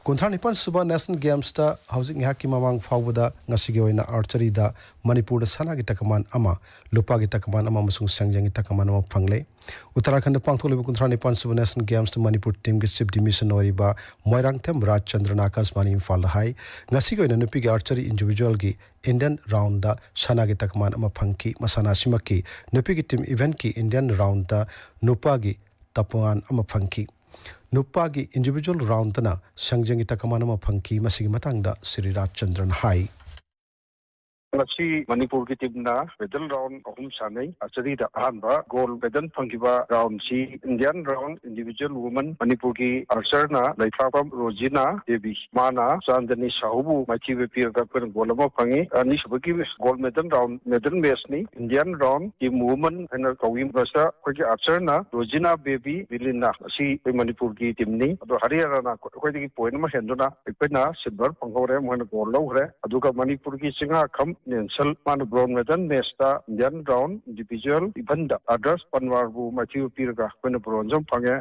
ꯀꯨꯟꯊ꯭ꯔꯥ ꯅꯤꯄꯥꯟ ꯁꯨꯕ National Gamesꯇ ꯍꯧꯖꯤꯛ ꯉꯥꯏꯍꯥꯛꯀꯤ ꯃꯃꯥꯡ ꯐꯥꯎꯕꯗ ꯉꯁꯤꯒꯤ ꯑꯣꯏꯅ archeryꯗ ꯃꯅꯤꯄꯨꯔꯗ ꯁꯅꯥꯒꯤ ꯇꯀꯃꯥꯟ ꯑꯃ, ꯂꯨꯄꯥꯒꯤ ꯇꯀꯃꯥꯟ ꯑꯃ ꯑꯃꯁꯨꯡ ꯁꯦꯡꯖꯦꯡꯒꯤ ꯇꯀꯃꯥꯟ ꯑꯃ ꯐꯪꯂꯦ꯫ ꯎꯠꯇꯔꯥꯈꯟꯗꯗ ꯄꯥꯡꯊꯣꯛꯂꯤꯕ ꯀꯨꯟꯊ꯭ꯔꯥ ꯅꯤꯄꯥꯟ ꯁꯨꯕ National Gamesꯇ ꯃꯅꯤꯄꯨꯔ teamꯒꯤ chief dimission ꯑꯣꯏꯔꯤꯕ ꯃꯣꯏꯔꯥꯡꯊꯦꯝ ꯔꯥꯖꯆꯟꯗ꯭ꯔꯅ ꯑꯥꯀꯥꯁꯕꯥꯅꯤ ꯏꯝꯐꯥꯜꯗ ꯍꯥꯏ, ꯉꯁꯤꯒꯤ ꯑꯣꯏꯅ ꯅꯨꯄꯤꯒꯤ archery individualꯒꯤ Indian roundꯗ ꯁꯅꯥꯒꯤ ꯇꯀꯃꯥꯟ ꯑꯃ ꯐꯪꯈꯤ꯫ ꯃꯁꯥꯟꯅ ꯑꯁꯤꯃꯛꯀꯤ ꯅꯨꯄꯤꯒꯤ team eventꯀꯤ Indian roundꯗ ꯅꯨꯄꯥꯒꯤ ꯇꯀꯃꯥꯟ ꯑꯃ ꯐꯪꯈꯤ꯫ ꯅꯨꯄꯥꯒꯤ individual roundꯗꯅ ꯁꯦꯡꯖꯦꯡꯒꯤ ꯇꯀꯃꯥꯟ ꯑꯃ ꯐꯪꯈꯤ꯫ ꯃꯁꯤꯒꯤ ꯃꯇꯥꯡꯗ ꯁ꯭ꯔꯤ ꯔꯥꯖꯆꯟꯗ꯭ꯔꯟ ꯍꯥꯏ꯫ ꯉꯁꯤ ꯃꯅꯤꯄꯨꯔꯒꯤ ꯇꯤꯝꯅ ꯃꯦꯗꯜ ꯔꯥꯎꯟ ꯑꯍꯨꯝ ꯁꯥꯟꯅꯩ꯫ ꯑꯥꯔꯆꯔꯤꯗ ꯑꯍꯥꯟꯕ ꯒꯣꯜ ꯃꯦꯗꯜ ꯐꯪꯈꯤꯕ ꯔꯥꯎꯟꯁꯤ ꯏꯟꯗꯤꯌꯟ ꯔꯥꯎꯟ ꯏꯟꯗꯤꯚꯤꯖꯨꯋꯦꯜ ꯋꯨꯃꯟ ꯃꯅꯤꯄꯨꯔꯒꯤ ꯑꯥꯔꯆꯔꯅ ꯂꯩꯊꯥꯐꯝ ꯔꯣꯖꯤꯅꯥ ꯗꯦꯕꯤ, ꯃꯥꯅ ꯆꯥꯟꯗꯅꯤ ꯁꯥꯍꯨꯕꯨ ꯃꯥꯏꯊꯤꯕ ꯄꯤꯔꯒ ꯑꯩꯈꯣꯏꯅ ꯒꯣꯜ ꯑꯃ ꯐꯪꯉꯤ꯫ ꯑꯅꯤꯁꯨꯕꯒꯤ ꯒꯣꯜ ꯃꯦꯗꯜ ꯔꯥꯎꯟ ꯃꯦꯗꯜ ꯃꯦꯠꯆꯅꯤ꯫ ꯏꯟꯗꯤꯌꯟ ꯔꯥꯎꯟ ꯇꯤꯝ ꯋꯨꯃꯟ ꯍꯥꯏꯅ ꯀꯧꯏ꯫ ꯃꯁꯤꯗ ꯑꯩꯈꯣꯏꯒꯤ ꯑꯥꯔꯆꯔꯅ ꯔꯣꯖꯤꯅꯥ ꯕꯦꯕꯤ ꯕꯤꯂꯤꯟꯅ ꯑꯁꯤ ꯑꯩꯈꯣꯏ ꯃꯅꯤꯄꯨꯔꯒꯤ ꯇꯤꯝꯅꯤ꯫ ꯑꯗꯣ ꯍꯔꯤꯌꯥꯅꯥꯅ ꯑꯩꯈꯣꯏꯗꯒꯤ ꯄꯣꯏꯟ ꯑꯃ ꯍꯦꯟꯗꯨꯅ ꯑꯩꯈꯣꯏꯅ ꯁꯤꯜꯚꯔ ꯐꯪꯍꯧꯔꯦ, ꯃꯣꯏꯅ ꯒꯣꯜ ꯂꯧꯈ꯭ꯔꯦ꯫ ꯑꯗꯨꯒ ꯃꯅꯤꯄꯨꯔꯒꯤ ꯆꯤꯡꯉꯥꯈꯝ ꯅꯦꯟꯁꯜ, ꯃꯥꯅ ꯕ꯭ꯔꯣꯟ medal ꯃꯦꯠꯆꯇ Indian round individual ꯏꯚꯦꯟꯗ Adarsh ꯄꯟꯋꯥꯔꯕꯨ ꯃꯥꯏꯊꯤꯕ ꯄꯤꯔꯒ ꯑꯩꯈꯣꯏꯅ ꯕ꯭ꯔꯣꯟꯖ ꯑꯃ ꯐꯪꯉꯦ꯫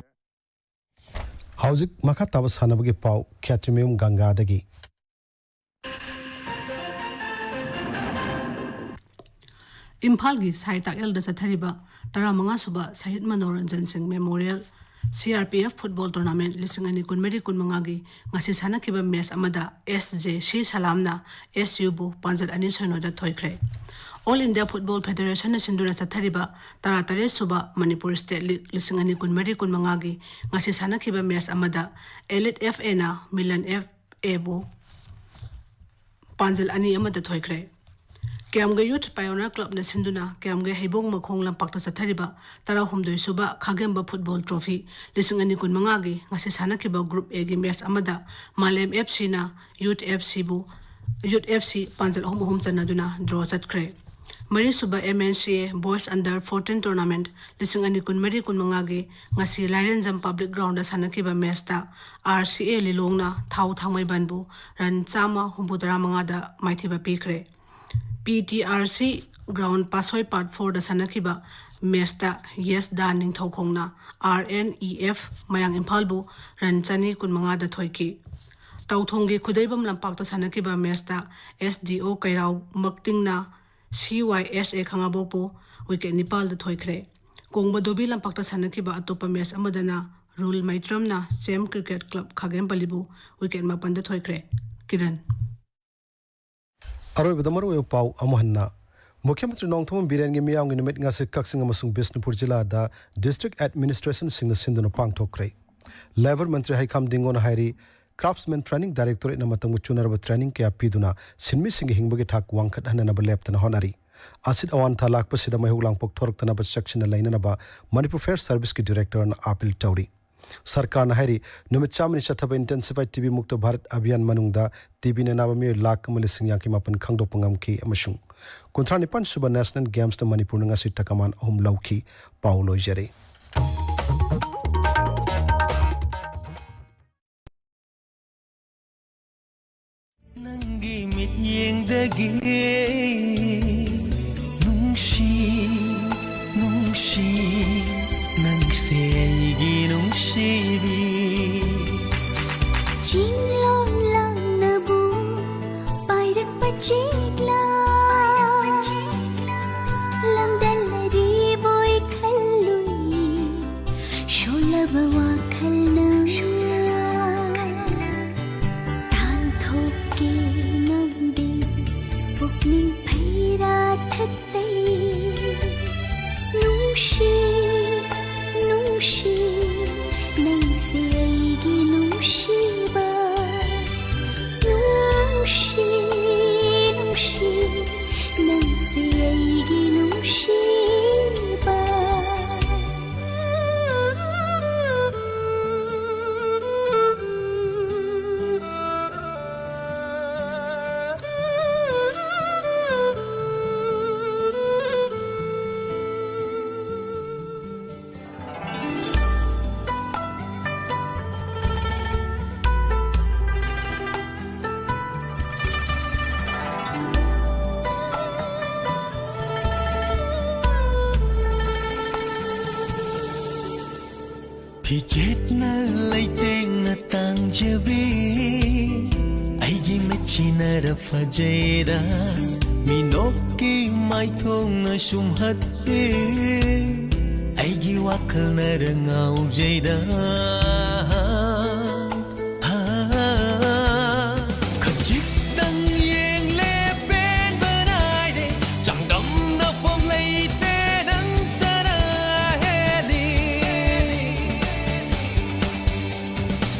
ꯍꯧꯖꯤꯛ ꯃꯈꯥ ꯇꯥꯕ ꯁꯥꯟꯅꯕꯒꯤ ꯄꯥꯎ ꯈꯦꯇ꯭ꯔꯤꯃꯌꯨꯝ ꯒꯪꯒꯥꯗꯒꯤ꯫ ꯏꯝꯐꯥꯜꯒꯤ ꯁꯥꯏ ꯇꯥꯛꯌꯦꯜꯗ ꯆꯠꯊꯔꯤꯕ ꯇꯔꯥꯃꯉꯥ ꯁꯨꯕ ꯁꯍꯤꯗ ꯃꯅꯣꯔꯟꯖꯟ ꯁꯤꯡ memorial C R P F football tournament ꯂꯤꯁꯤꯡ ꯑꯅꯤ ꯀꯨꯟꯃꯔꯤ ꯀꯨꯟꯃꯉꯥꯒꯤ ꯉꯁꯤ ꯁꯥꯟꯅꯈꯤꯕ ꯃꯦꯆ ꯑꯃꯗ ꯑꯦꯁ ꯖꯦ ꯁꯤ ꯁꯂꯥꯝꯅ ꯑꯦꯁ ꯌꯨꯕꯨ ꯄꯥꯟꯖꯜ ꯑꯅꯤ ꯁꯣꯏꯅꯣꯗ ꯊꯣꯏꯈ꯭ꯔꯦ꯫ ꯑꯣꯜ ꯏꯟꯗꯤꯌꯥ ꯐꯨꯠꯕꯣꯜ ꯐꯦꯗꯔꯦꯁꯟꯅ ꯁꯤꯟꯗꯨꯅ ꯆꯠꯊꯔꯤꯕ ꯇꯔꯥꯇꯔꯦꯠ ꯁꯨꯕ ꯃꯅꯤꯄꯨꯔ ꯁ꯭ꯇꯦꯠ ꯂꯤꯒ ꯂꯤꯁꯤꯡ ꯑꯅꯤ ꯀꯨꯟꯃꯔꯤ ꯀꯨꯟꯃꯉꯥꯒꯤ ꯉꯁꯤ ꯁꯥꯟꯅꯈꯤꯕ ꯃꯦꯆ ꯑꯃꯗ ꯑꯦꯂꯤꯠ ꯑꯦꯐ ꯑꯦꯅ ꯃꯤꯂꯟ ꯑꯦꯐ ꯑꯦꯕꯨ ꯄꯥꯟꯖꯜ ꯑꯅꯤ ꯑꯃꯗ ꯊꯣꯏꯈ꯭ꯔꯦ꯫ ꯀ꯭ꯌꯥꯝꯒꯩ ꯌꯨꯊ ꯄꯥꯏꯑꯣꯅꯤꯌꯔ ꯀ꯭ꯂꯕꯅ ꯁꯤꯟꯗꯨꯅ ꯀ꯭ꯌꯥꯝꯒꯩ ꯍꯩꯕꯣꯡ ꯃꯈꯣꯡ ꯂꯝꯄꯥꯛꯇ ꯆꯠꯊꯔꯤꯕ ꯇꯔꯥꯍꯨꯝꯗꯣꯏ ꯁꯨꯕ ꯈꯥꯒꯦꯝꯕ ꯐꯨꯠꯕꯣꯜ ꯇ꯭ꯔꯣꯐꯤ ꯂꯤꯁꯤꯡ ꯑꯅꯤ ꯀꯨꯟꯃꯉꯥꯒꯤ ꯉꯁꯤ ꯁꯥꯟꯅꯈꯤꯕ ꯒ꯭ꯔꯨꯞ ꯑꯦꯒꯤ ꯃꯦꯆ ꯑꯃꯗ ꯃꯥꯂꯦꯝ ꯑꯦꯐ ꯁꯤꯅ ꯌꯨꯊ ꯑꯦꯐ ꯁꯤꯕꯨ, ꯌꯨꯊ ꯑꯦꯐ ꯁꯤ ꯄꯥꯟꯖꯜ ꯑꯍꯨꯝ ꯑꯍꯨꯝ ꯆꯟꯅꯗꯨꯅ ꯗ꯭ꯔꯣ ꯆꯠꯈ꯭ꯔꯦ꯫ ꯃꯔꯤꯁꯨꯕ ꯑꯦꯝ ꯑꯦꯟ ꯁꯤ ꯑꯦ ꯕꯣꯏꯁ ꯑꯟꯗꯔ ꯐꯣꯔꯇꯤꯟ ꯇꯣꯔꯅꯥꯃꯦꯟꯠ ꯂꯤꯁꯤꯡ ꯑꯅꯤ ꯀꯨꯟꯃꯔꯤ ꯀꯨꯟꯃꯉꯥꯒꯤ ꯉꯁꯤ ꯂꯥꯏꯔꯦꯟꯖꯝ ꯄꯕ꯭ꯂꯤꯛ ꯒ꯭ꯔꯥꯎꯟꯗ ꯁꯥꯟꯅꯈꯤꯕ ꯃꯦꯆꯇ ꯑꯥꯔ ꯁꯤ ꯑꯦ ꯂꯤꯂꯣꯡꯅ ꯊꯥꯎ ꯊꯥꯡꯃꯩꯕꯟꯕꯨ ꯔꯟ ꯆꯥꯝꯃ ꯍꯨꯝꯐꯨꯇꯔꯥ ꯃꯉꯥꯗ ꯃꯥꯏꯊꯤꯕ ꯄꯤꯈ꯭ꯔꯦ꯫ P T R C ground ꯄꯥꯁꯣꯏ ꯄꯥꯔꯠ ꯐꯣꯔꯗ ꯁꯥꯟꯅꯈꯤꯕ ꯃꯦꯆꯇ ꯌꯦꯁ ꯗꯥ ꯅꯤꯡꯊꯧꯈꯣꯡꯅ ꯑꯥꯔ ꯑꯦꯟ ꯏ ꯑꯦꯐ ꯃꯌꯥꯡ ꯏꯝꯐꯥꯜꯕꯨ ꯔꯟ ꯆꯅꯤ ꯀꯨꯟꯃꯉꯥꯗ ꯊꯣꯏꯈꯤ꯫ ꯇꯥꯎꯊꯣꯡꯒꯤ ꯈꯨꯗꯩꯕꯝ ꯂꯝꯄꯥꯛꯇ ꯁꯥꯟꯅꯈꯤꯕ ꯃꯦꯆꯇ ꯑꯦꯁ ꯗꯤ ꯑꯣ ꯀꯩꯔꯥꯎ ꯃꯛꯇꯤꯡꯅ ꯁꯤ ꯋꯥꯏ ꯑꯦꯁ ꯑꯦ ꯈꯥꯉꯕꯣꯛꯄꯨ ꯋꯤꯀꯦꯠ ꯅꯤꯄꯥꯜꯗ ꯊꯣꯏꯈ꯭ꯔꯦ꯫ ꯀꯣꯡꯕ ꯗꯣꯕꯤ ꯂꯝꯄꯥꯛꯇ ꯁꯥꯟꯅꯈꯤꯕ ꯑꯇꯣꯞꯄ ꯃꯦꯆ ꯑꯃꯗꯅ ꯔꯨꯜ ꯃꯩꯇ꯭ꯔꯝꯅ ꯁꯦꯝ ꯀ꯭ꯔꯤꯀꯦꯠ ꯀ꯭ꯂꯕ ꯈꯥꯒꯦꯝꯄꯜꯂꯤꯕꯨ ꯋꯤꯀꯦꯠ ꯃꯥꯄꯟꯗ ꯊꯣꯏꯈ꯭ꯔꯦ꯫ ꯀꯤꯔꯟ꯫ ꯑꯔꯣꯏꯕꯗ ꯃꯔꯨꯑꯣꯏꯕ ꯄꯥꯎ ꯑꯃꯨꯛ ꯍꯟꯅ꯫ ꯃꯨꯈ꯭ꯌ ꯃꯟꯇ꯭ꯔꯤ ꯅꯣꯡꯊꯣꯝꯕꯝ ꯕꯤꯔꯦꯟꯒꯤ ꯃꯤꯌꯥꯝꯒꯤ ꯅꯨꯃꯤꯠ ꯉꯁꯤ ꯀꯛꯆꯤꯡ ꯑꯃꯁꯨꯡ ꯕꯤꯁꯅꯨꯄꯨꯔ ꯖꯤꯂꯥꯗ ꯗꯤꯁꯇ꯭ꯔꯤꯛ ꯑꯦꯗꯃꯤꯅꯤꯁꯇ꯭ꯔꯦꯁꯟꯁꯤꯡꯅ ꯁꯤꯟꯗꯨꯅ ꯄꯥꯡꯊꯣꯛꯈ꯭ꯔꯦ꯫ ꯂꯦꯕꯔ ꯃꯟꯇ꯭ꯔꯤ ꯍꯩꯈꯥꯝ ꯗꯤꯡꯒꯣꯅ ꯍꯥꯏꯔꯤ, Craftsman Training Directorateꯅ ꯃꯇꯝꯒ ꯆꯨꯅꯔꯕ training ꯀꯌꯥ ꯄꯤꯗꯨꯅ ꯁꯤꯟꯃꯤꯁꯤꯡꯒꯤ ꯍꯤꯡꯕꯒꯤ ꯊꯥꯛ ꯋꯥꯡꯈꯠꯍꯟꯅꯅꯕ ꯂꯦꯞꯇꯅ ꯍꯣꯠꯅꯔꯤ꯫ ꯑꯁꯤꯠ ꯑꯋꯥꯟ ꯊꯥ ꯂꯥꯛꯄꯁꯤꯗ ꯃꯩꯍꯧ ꯂꯥꯡꯄꯣꯛ ꯊꯣꯔꯛꯇꯅꯕ ꯆꯦꯛꯁꯤꯟꯅ ꯂꯩꯅꯅꯕ ꯃꯅꯤꯄꯨꯔ Fire Serviceꯀꯤ directorꯅ appeal ꯇꯧꯔꯤ꯫ ꯁꯔꯀꯥꯔꯅ ꯍꯥꯏꯔꯤ, ꯅꯨꯃꯤꯠ ꯆꯥꯝꯃꯅꯤ ꯆꯠꯊꯕ Intensified TB Mukt Bharat Abhiyan ꯃꯅꯨꯡꯗ TBꯅ ꯅꯥꯕ ꯃꯤꯑꯣꯏ ꯂꯥꯈ ꯑꯃ ꯂꯤꯁꯤꯡ ꯌꯥꯡꯈꯩ ꯃꯥꯄꯟ ꯈꯪꯗꯣꯛꯄ ꯉꯝꯈꯤ ꯑꯃꯁꯨꯡ ꯀꯨꯟꯊ꯭ꯔꯥ ꯅꯤꯄꯥꯟ ꯁꯨꯕ National Gamesꯇ ꯃꯅꯤꯄꯨꯔꯅ ꯉꯁꯤ ꯇꯀꯃꯥꯟ ꯑꯍꯨꯝ ꯂꯧꯈꯤ꯫ ꯄꯥꯎ ꯂꯣꯏꯖꯔꯦ꯫ ꯅꯪꯒꯤ ꯃꯤꯠꯌꯦꯡꯗꯒꯤ ꯅꯨꯡꯁꯤ, ꯅꯨꯡꯁꯤ, ꯅꯪꯁꯦ ꯑꯩꯒꯤ ꯅꯨꯡꯁꯤꯕꯤ꯫ ꯆꯤꯡꯂꯣꯝ ꯂꯥꯡꯅꯕꯨ ꯄꯥꯏꯔꯛꯄ ꯆꯦꯛꯂꯥ ꯂꯝꯗꯝꯂꯔꯤꯕꯣꯏ ꯈꯜꯂꯨꯏ꯫ ꯁꯣꯜꯂꯕ ꯋꯥꯈꯜꯅ ꯇꯥꯟꯊꯣꯛꯀꯦ ꯅꯝꯕꯤ ꯄꯨꯛꯅꯤꯡ ꯐꯩꯔꯥ ꯊꯛꯇꯩ꯫ ꯅꯨꯡꯁꯤ, ꯅꯨꯡꯁꯤ, ꯅꯪꯁꯦ ꯑꯩꯒꯤ ꯅꯨꯡꯁꯤꯕ꯫ ꯅꯨꯡꯁꯤ, ꯅꯨꯡꯁꯤ, ꯅꯪꯁꯦ ꯑꯩꯒꯤ ꯅꯨꯡꯁꯤꯕ꯫ ꯐꯤꯖꯦꯠꯅ ꯂꯩꯇꯦꯡꯅ ꯇꯥꯡꯖꯕꯤ, ꯑꯩꯒꯤ ꯃꯤꯠꯁꯤꯅꯔ ꯐꯖꯩꯗ, ꯃꯤꯅꯣꯛꯀꯤ ꯃꯥꯏꯊꯣꯡꯅ ꯁꯨꯝꯍꯠꯄꯤ, ꯑꯩꯒꯤ ꯋꯥꯈꯜꯅꯔ ꯉꯥꯎꯖꯩꯗ꯫ ꯈꯖꯤꯛꯇꯪ ꯌꯦꯡꯂꯦ ꯄꯦꯟꯕ ꯅꯥꯏꯗꯦ, ꯆꯥꯡꯗꯝꯅꯐꯝ ꯂꯩꯇꯦ ꯅꯪꯇꯅ ꯍꯦꯜꯂꯤ꯫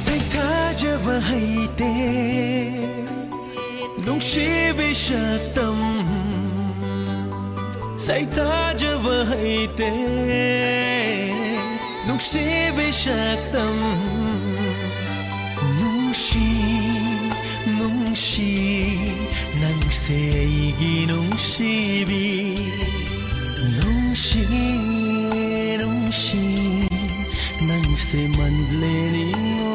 ꯁꯩꯊꯥꯖꯕ ꯍꯩꯇꯦ, ꯅꯨꯡꯁꯤꯕꯤ ꯁꯛꯇꯝ ꯁꯩꯊꯥꯖꯕ ꯍꯩꯇꯦ, ꯅꯨꯡꯁꯤꯕꯤ ꯁꯛꯇꯝ ꯅꯨꯡꯁꯤ, ꯅꯨꯡꯁꯤ, ꯅꯪꯁꯦ ꯑꯩꯒꯤ ꯅꯨꯡꯁꯤꯕꯤ꯫ ꯅꯨꯡꯁꯤ, ꯅꯨꯡꯁꯤ, ꯅꯪꯁꯦ ꯃꯟꯂꯦ ꯅꯤꯡꯉꯣ꯫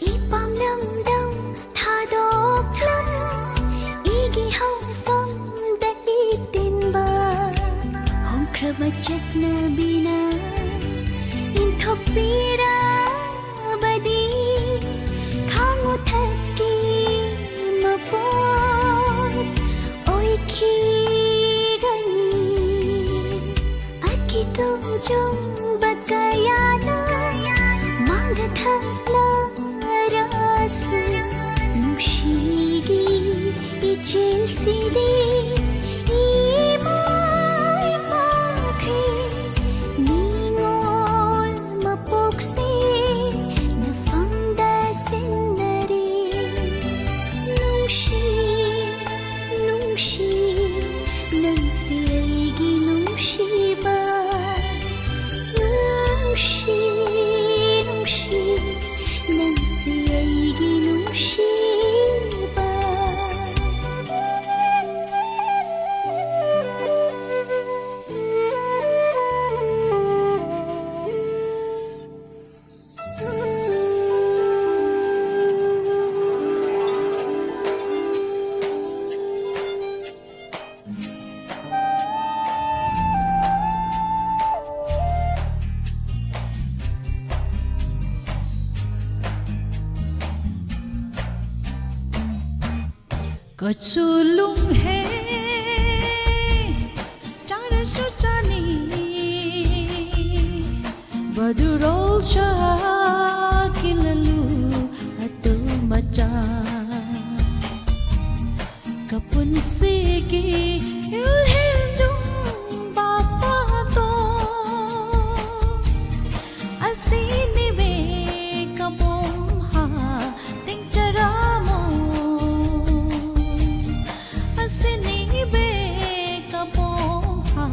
ꯏ ꯄꯥꯝꯂꯝꯗꯝ ꯊꯥꯗꯣꯛꯂꯝ, ꯏꯒꯤ ꯍꯧꯐꯝꯗ ꯏꯇꯤꯟꯕ, ꯍꯣꯡꯈ꯭ꯔꯕ ꯆꯠꯅꯕꯤꯅ ꯏꯟꯊꯣꯛꯄꯤꯔꯕꯗꯤ, ꯈꯥꯡꯉꯨ ꯊꯛꯀꯤ ꯃꯄꯣꯠ ꯑꯣꯏꯈꯤꯒꯅꯤ꯫ ꯑꯀꯤꯇꯨ ꯆꯨꯝꯕ ꯀꯌꯥꯅ ꯃꯥꯡꯗ ꯊꯝꯂꯔꯁꯨ, ꯅꯨꯡꯁꯤꯒꯤ ꯏꯆꯦꯜꯁꯤꯗꯤ ꯏꯃꯥ ꯏꯄꯥꯈꯩ ꯅꯤꯡꯉꯣꯜ ꯃꯄꯣꯛꯁꯦ ꯅꯐꯝꯗ ꯁꯤꯟꯅꯔꯦ꯫ ꯅꯨꯡꯁꯤ, ꯅꯨꯡꯁꯤ, ꯅꯪꯁꯦ ꯑꯩꯒꯤ ꯅꯨꯡꯁꯤꯕ꯫ ꯅꯨꯡꯁꯤ, ꯅꯨꯡꯁꯤ, ꯅꯪꯁꯦ ꯑꯩꯒꯤ ꯅꯨꯡꯁꯤꯕ꯫ ꯀꯆꯨ ꯂꯨꯡꯍꯦ ꯆꯥꯔꯁꯨ ꯆꯥꯅꯤ, ꯕꯗꯨꯔꯣꯜ ꯁꯥꯍꯥ ꯀꯤꯂꯂꯨ ꯑꯇꯨ ꯃꯆꯥ꯫ ꯀꯄꯨꯟꯁꯤꯒꯤ ꯏꯜꯍꯦꯟꯖꯨꯡ ꯕꯥꯄꯥꯗꯣ꯫ ꯑꯁꯤꯅꯤꯕꯦ ꯀꯕꯣꯝ ꯍꯥ ꯇꯤꯡꯆꯔꯥꯃꯣ꯫ ꯑꯁꯤꯅꯤꯕꯦ ꯀꯕꯣꯝ ꯍꯥ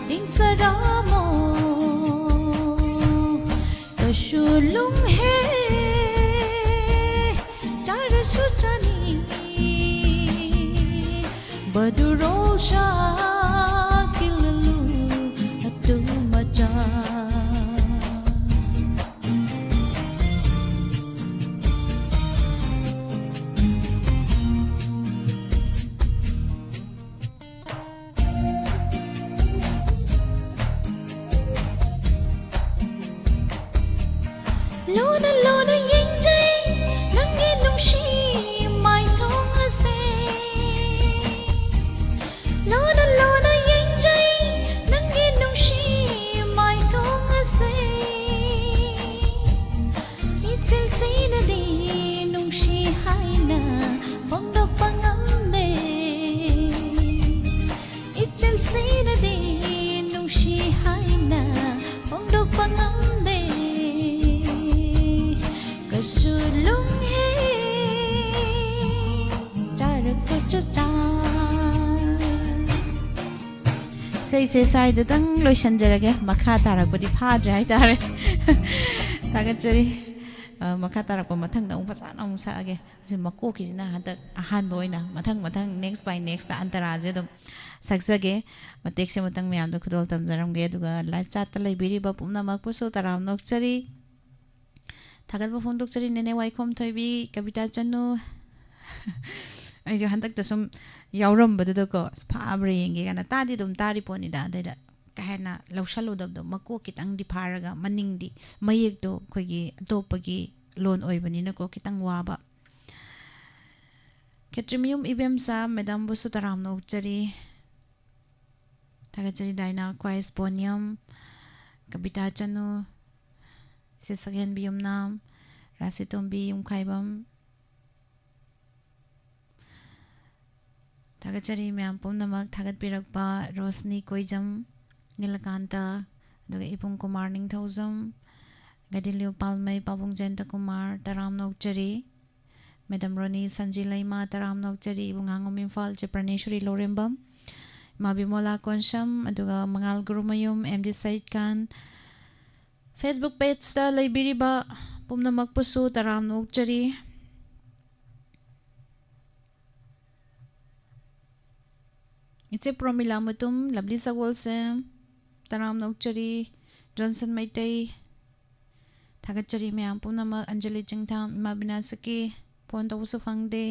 ꯇꯤꯡꯆꯔꯥꯃꯣ꯫ ꯀꯁꯨ ꯂꯨꯡꯍꯦ ꯆꯥꯔꯁꯨ ꯆꯥꯅꯤ꯫ ꯕꯗꯨꯔꯣꯜ ꯁꯥ ꯀꯤꯂꯂꯨ ꯑꯇꯨ ꯃꯆꯥ꯫ ꯂꯨꯅ ꯂꯨꯅ ꯌꯦꯡꯖꯩ ꯅꯪꯒꯤ ꯅꯨꯡꯁꯤ ꯃꯥꯏꯊꯣꯡ ꯑꯁꯦ꯫ ꯂꯨꯅ ꯂꯨꯅ ꯌꯦꯡꯖꯩ ꯅꯪꯒꯤ ꯅꯨꯡꯁꯤ ꯃꯥꯏꯊꯣꯡ ꯑꯁꯦ꯫ ꯏꯆꯦꯜꯁꯤꯅꯗꯤ ꯅꯨꯡꯁꯤ ꯍꯥꯏꯅ ꯐꯣꯡꯗꯣꯛꯄ ꯉꯝꯗꯦ꯫ ꯏꯆꯦꯜꯁꯤꯅꯗꯤ ꯅꯨꯡꯁꯤ ꯍꯥꯏꯅ ꯐꯣꯡꯗꯣꯛꯄ ꯉꯝꯗꯦ꯫ ꯀꯁꯨ ꯂꯨꯡꯍꯦ ꯆꯥꯔꯛꯄ ꯆꯨꯆꯥ꯫ ꯏꯁꯩꯁꯦ ꯁ꯭ꯋꯥꯏꯗꯇꯪ ꯂꯣꯏꯁꯤꯟꯖꯔꯒꯦ꯫ ꯃꯈꯥ ꯇꯥꯔꯛꯄꯗꯤ ꯐꯥꯗ꯭ꯔꯦ ꯍꯥꯏꯇꯥꯔꯦ꯫ ꯊꯥꯒꯠꯆꯔꯤ꯫ ꯑ, ꯃꯈꯥ ꯇꯥꯔꯛꯄ ꯃꯊꯪꯗ ꯑꯃꯨꯛ ꯐꯖꯅ ꯑꯃꯨꯛ ꯁꯛꯑꯒꯦ꯫ ꯑꯁꯤ ꯃꯀꯣꯛꯀꯤꯁꯤꯅ ꯍꯟꯗꯛ ꯑꯍꯥꯟꯕ ꯑꯣꯏꯅ, ꯃꯊꯪ ꯃꯊꯪ next by next ꯑꯟꯇꯔꯥꯁꯦ ꯑꯗꯨꯝ ꯁꯛꯆꯒꯦ꯫ ꯃꯇꯦꯛꯁꯦ ꯑꯃꯇꯪ ꯃꯌꯥꯝꯗ ꯈꯨꯗꯣꯜ ꯇꯝꯖꯔꯝꯒꯦ꯫ ꯑꯗꯨꯒ live chatꯇ ꯂꯩꯕꯤꯔꯤꯕ ꯄꯨꯝꯅꯃꯛꯄꯨꯁꯨ ꯇꯔꯥꯝꯅ ꯑꯣꯛꯆꯔꯤ꯫ ꯊꯥꯒꯠꯄ ꯐꯣꯡꯗꯣꯛꯆꯔꯤ ꯅꯦꯅꯦ ꯋꯥꯏꯈꯣꯝ ꯊꯣꯏꯕꯤ, ꯀꯕꯤꯇꯥ ꯆꯅꯨ꯫ ꯑꯩꯁꯨ ꯍꯟꯗꯛꯇ ꯁꯨꯝ ꯌꯥꯎꯔꯝꯕꯗꯨꯗꯀꯣ, ꯑꯁ, ꯐꯥꯕ꯭ꯔꯥ ꯌꯦꯡꯒꯦ ꯀꯥꯏꯅ ꯇꯥꯗꯤ ꯑꯗꯨꯝ ꯇꯥꯔꯤ ꯄꯣꯠꯅꯤꯗ꯫ ꯑꯗꯩꯗ ꯀꯥ ꯍꯦꯟꯅ ꯂꯧꯁꯜꯂꯨꯗꯕꯗꯣ, ꯃꯀꯣꯛ ꯈꯤꯇꯪꯗꯤ ꯐꯥꯔꯒ ꯃꯅꯤꯡꯗꯤ, ꯃꯌꯦꯛꯇꯣ ꯑꯩꯈꯣꯏꯒꯤ ꯑꯇꯣꯞꯄꯒꯤ ꯂꯣꯟ ꯑꯣꯏꯕꯅꯤꯅꯀꯣ ꯈꯤꯇꯪ ꯋꯥꯕ꯫ ꯈꯦꯇ꯭ꯔꯤꯃꯌꯨꯝ ꯏꯕꯦꯝꯆꯥ ꯃꯦꯗꯥꯝꯕꯨꯁꯨ ꯇꯔꯥꯝꯅ ꯑꯣꯛꯆꯔꯤ꯫ ꯊꯥꯒꯠꯆꯔꯤ ꯗꯥꯏꯅꯥ ꯈ꯭ꯋꯥꯏꯁꯄꯣꯅꯤꯌꯝ, ꯀꯕꯤꯇꯥ ꯆꯅꯨ, ꯆꯦ ꯁꯛꯍꯦꯟꯕꯤ ꯌꯨꯝꯅꯥꯝ, ꯔꯥꯁꯤꯇꯣꯝꯕꯤ ꯌꯨꯝꯈꯥꯏꯕꯝ꯫ ꯊꯥꯒꯠꯆꯔꯤ ꯃꯌꯥꯝ ꯄꯨꯝꯅꯃꯛ ꯊꯥꯒꯠꯄꯤꯔꯛꯄ ꯔꯣꯁꯅꯤ ꯀꯣꯏꯖꯝ, ꯅꯤꯂꯀꯥꯟꯇ, ꯑꯗꯨꯒ ꯏꯕꯨꯡ ꯀꯨꯃꯥꯔ ꯅꯤꯡꯊꯧꯖꯝ, ꯒꯥꯏꯗꯤꯂꯤꯌꯨ ꯄꯥꯜꯃꯩ, ꯄꯥꯕꯨꯡ ꯖꯌꯟꯇ ꯀꯨꯃꯥꯔ, ꯇꯔꯥꯝꯅ ꯑꯣꯛꯆꯔꯤ꯫ ꯃꯦꯗꯥꯝ ꯔꯣꯅꯤ ꯁꯟꯖꯤ ꯂꯩꯃ, ꯇꯔꯥꯝꯅ ꯑꯣꯛꯆꯔꯤ꯫ ꯏꯕꯨꯡꯉꯥꯉꯣꯝ ꯏꯝꯐꯥꯜ, ꯆꯦ ꯄ꯭ꯔꯅꯦꯁꯣꯔꯤ ꯂꯧꯔꯦꯝꯕꯝ, ꯏꯃꯥ ꯕꯤꯃꯣꯂꯥ ꯀꯣꯟꯁꯝ, ꯑꯗꯨꯒ ꯃꯉꯥꯜ ꯒꯨꯔꯨꯃꯌꯨꯝ, ꯑꯦꯝ ꯗꯤ ꯁꯌꯤꯗ ꯈꯥꯟ꯫ Facebook page ꯇ ꯂꯩꯕꯤꯔꯤꯕ ꯄꯨꯝꯅꯃꯛꯄꯨꯁꯨ ꯇꯔꯥꯝꯅ ꯑꯣꯛꯆꯔꯤ꯫ ꯏꯆꯦ ꯄ꯭ꯔꯣꯃꯤꯂꯥ ꯃꯨꯇꯨꯝ, ꯂꯕꯂꯤ ꯁꯒꯣꯜꯁꯦꯝ, ꯇꯔꯥꯝꯅ ꯑꯣꯛꯆꯔꯤ꯫ ꯖꯣꯟꯁꯟ ꯃꯩꯇꯩ, ꯊꯥꯒꯠꯆꯔꯤ ꯃꯌꯥꯝ ꯄꯨꯝꯅꯃꯛ꯫ ꯑꯟꯖꯂꯤ ꯆꯤꯡꯊꯥꯝ, ꯏꯃꯥ ꯕꯤꯅꯥꯁꯀꯤ ꯐꯣꯟ ꯇꯧꯕꯁꯨ ꯐꯪꯗꯦ,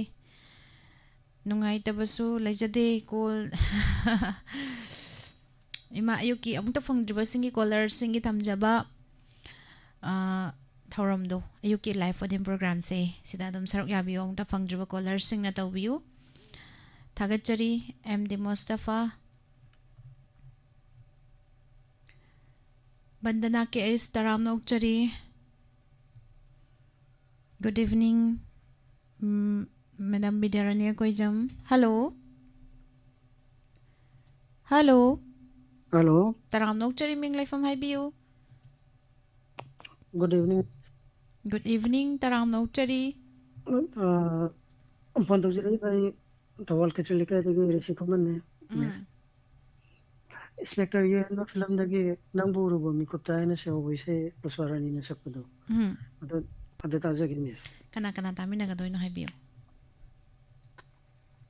ꯅꯨꯡꯉꯥꯏꯇꯕꯁꯨ ꯂꯩꯖꯗꯦ꯫ ꯀꯣꯜ ꯏꯃꯥ ꯑꯌꯨꯛꯀꯤ ꯑꯃꯨꯛꯇ ꯐꯪꯗ꯭ꯔꯤꯕꯁꯤꯡꯒꯤ ꯀꯣꯂꯔꯁꯤꯡꯒꯤ ꯊꯝꯖꯕ, ꯑ, ꯊꯧꯔꯝꯗꯣ, ꯑꯌꯨꯛꯀꯤ ꯂꯥꯏꯐ ꯑꯣꯗꯤꯌꯟ ꯄ꯭ꯔꯣꯒ꯭ꯔꯥꯝꯁꯦ, ꯁꯤꯗ ꯑꯗꯨꯝ ꯁꯔꯨꯛ ꯌꯥꯕꯤꯌꯨ꯫ ꯑꯃꯨꯛꯇ ꯐꯪꯗ꯭ꯔꯤꯕ ꯀꯣꯂꯔꯁꯤꯡꯅ ꯇꯧꯕꯤꯌꯨ꯫ ꯊꯥꯒꯠꯆꯔꯤ꯫ ꯑꯦꯝ ꯗꯤ ꯃꯨꯁꯇꯐꯥ, ꯕꯟꯗꯅꯥ ꯀꯦ ꯑꯩꯁ, ꯇꯔꯥꯝꯅ ꯑꯣꯛꯆꯔꯤ꯫ Good evening, ꯎꯝ, ꯃꯦꯗꯥꯝ ꯕꯤꯗ꯭ꯌꯥꯔꯥꯅꯤ ꯑꯀꯣꯏꯖꯝ꯫ Hello꯫ Hello꯫ Hello꯫ ꯇꯔꯥꯝꯅ ꯑꯣꯛꯆꯔꯤ, ꯃꯤꯡ ꯂꯩꯐꯝ ꯍꯥꯏꯕꯤꯌꯨ꯫ Good evening꯫ Good evening, ꯇꯔꯥꯝꯅ ꯑꯣꯛꯆꯔꯤ꯫ ꯑ, ꯐꯣꯟ ꯇꯧꯖꯔꯛꯏꯕ ꯑꯩ ꯊꯧꯕꯥꯜ ꯈꯦꯇ꯭ꯔꯤ ꯂꯩꯀꯥꯏꯗꯒꯤ ꯔꯤꯁꯤ ꯈꯨꯃꯟꯅꯦ꯫ ꯎꯝ꯫ ꯏꯟꯁꯄꯦꯛꯇꯔ ꯌꯨ ꯑꯦꯟ ꯑꯣ ꯐꯤꯂꯝꯗꯒꯤ ꯅꯪꯕꯨ ꯎꯔꯨꯕ ꯃꯤꯀꯨꯞꯇ ꯍꯥꯏꯅ ꯁꯤ ꯍꯧꯕ ꯏꯁꯩ ꯄꯨꯁꯄꯥꯔꯥꯅꯤꯅ ꯁꯛꯄꯗꯣ꯫ ꯎꯝ꯫ ꯑꯗꯨ, ꯑꯗꯨ ꯇꯥꯖꯒꯦ, ꯃꯤꯁ꯫ ꯀꯅꯥ ꯀꯅꯥ ꯇꯥꯃꯤꯟꯅꯒꯗꯣꯏꯅꯣ ꯍꯥꯏꯕꯤꯌꯨ꯫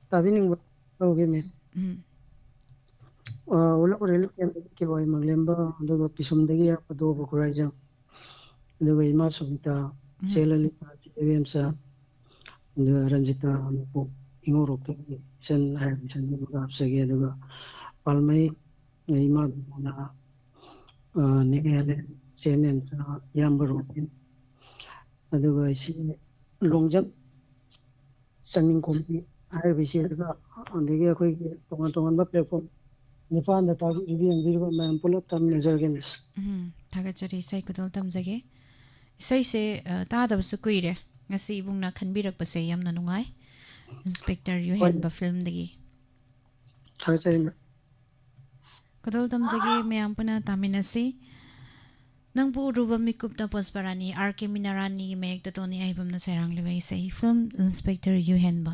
ꯇꯥꯕꯤꯅꯤꯡꯕ ꯇꯧꯒꯦ, ꯃꯤꯁ꯫ ꯎꯝ꯫ ꯑ, ꯎꯂꯞ ꯔꯤꯂꯤꯐ ꯀꯦꯝꯞꯇꯒꯤ ꯀꯦ ꯋꯥꯏ ꯃꯪꯂꯦꯝꯕ, ꯑꯗꯨꯒ ꯄꯤꯁꯨꯝꯗꯒꯤ ꯌꯥꯄꯗꯣꯕ ꯈꯨꯔꯥꯏꯖꯝ, ꯑꯗꯨꯒ ꯏꯃꯥ ꯁꯨꯃꯤꯇꯥ, ꯎꯝ꯫ ꯆꯦ ꯂꯂꯤꯇꯥ, ꯆꯦ ꯏꯕꯦꯝꯆꯥ, ꯑꯗꯨꯒ ꯔꯟꯖꯤꯇꯥ, ꯃꯄꯣꯛ ꯏꯉꯧꯔꯣꯛꯇꯒꯤ ꯏꯆꯟ ꯍꯥꯏꯔꯤꯕ ꯏꯆꯟ ꯑꯃꯒ ꯍꯥꯞꯆꯒꯦ꯫ ꯑꯗꯨꯒ ꯄꯥꯜꯃꯩ ꯏꯃꯥ ꯕꯤꯃꯣꯂꯥ, ꯑ, ꯅꯦ ꯍꯦꯂꯦꯟ, ꯆꯦ ꯃꯦꯝꯆꯥ, ꯏꯌꯥꯝꯕ ꯔꯣꯕꯤꯟ, ꯑꯗꯨꯒ ꯏꯆꯦ ꯂꯣꯡꯖꯝ, ꯆꯅꯤꯡꯈꯣꯝꯕꯤ ꯍꯥꯏꯔꯤꯕ ꯏꯆꯦꯗꯨꯒ, ꯑꯗꯒꯤ ꯑꯩꯈꯣꯏꯒꯤ ꯇꯣꯉꯥꯟ ꯇꯣꯉꯥꯟꯕ platform ꯅꯤꯄꯥꯟꯗ ꯇꯥꯕꯤꯔꯤꯕ, ꯌꯦꯡꯕꯤꯔꯤꯕ ꯃꯌꯥꯝ ꯄꯨꯂꯞ ꯇꯥꯃꯤꯟꯅꯖꯔꯒꯦ, ꯃꯤꯁ꯫ ꯎꯝ, ꯊꯥꯒꯠꯆꯔꯤ꯫ ꯏꯁꯩ ꯈꯨꯗꯣꯜ ꯇꯝꯖꯒꯦ꯫ ꯏꯁꯩꯁꯦ ꯑ, ꯇꯥꯗꯕꯁꯨ ꯀꯨꯏꯔꯦ꯫ ꯉꯁꯤ ꯏꯕꯨꯡꯅ ꯈꯟꯕꯤꯔꯛꯄꯁꯦ ꯌꯥꯝꯅ ꯅꯨꯡꯉꯥꯏ꯫ ꯏꯟꯁꯄꯦꯛꯇꯔ ꯌꯨꯍꯦꯟꯕ ꯐꯤꯂꯝꯗꯒꯤ꯫ ꯊꯥꯒꯠꯆꯔꯤ, ꯃꯦꯝ꯫ ꯈꯨꯗꯣꯜ ꯇꯝꯖꯒꯦ, ꯃꯌꯥꯝ ꯄꯨꯟꯅ ꯇꯥꯃꯤꯟꯅꯁꯤ꯫ ꯅꯪꯕꯨ ꯎꯔꯨꯕ ꯃꯤꯀꯨꯞꯇ ꯄꯨꯁꯄꯔꯥꯅꯤ, ꯑꯥꯔ ꯀꯦ ꯃꯤꯅꯥꯔꯥꯅꯤꯒꯤ ꯃꯌꯦꯛꯇ ꯇꯣꯅꯤ ꯑꯍꯩꯕꯝꯅ ꯁꯩꯔꯥꯡꯂꯤꯕ ꯏꯁꯩ ꯐꯤꯂꯝ ꯏꯟꯁꯄꯦꯛꯇꯔ ꯌꯨꯍꯦꯟꯕ꯫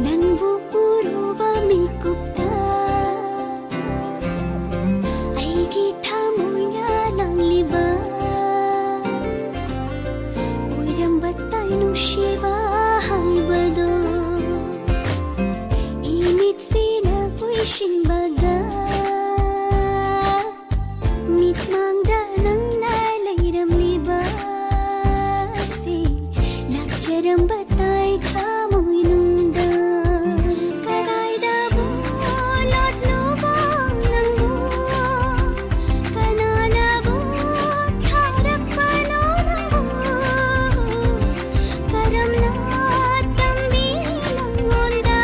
ꯅꯪꯕꯨ ꯎꯔꯨꯕ ꯃꯤꯀꯨꯞꯇ ꯑꯩꯒꯤ ꯊꯃꯣꯏꯅ ꯂꯥꯡꯂꯤꯕ ꯑꯣꯏꯔꯝꯕ ꯇꯥꯏ ꯅꯨꯡꯁꯤꯕ ꯍꯥꯏꯕꯗꯣ ꯏꯃꯤꯠꯁꯤꯅ ꯎꯏꯁꯤꯟꯕꯗ ꯃꯤꯠꯃꯥꯡꯗ ꯅꯪꯅ ꯂꯩꯔꯝꯂꯤꯕꯁꯦ ꯂꯥꯛꯆꯔꯝꯕ ꯇꯥꯏ ꯊꯃꯣꯏꯅꯨꯡꯗ ꯀꯗꯥꯏꯗꯕꯨ ꯂꯣꯠꯂꯨꯕ ꯅꯪꯕꯨ ꯀꯅꯥꯅꯕꯨ ꯊꯥꯔꯛꯄꯅꯣ ꯅꯪꯕꯨ ꯀꯔꯝꯅ ꯇꯝꯕꯤ ꯅꯪꯉꯣꯟꯗ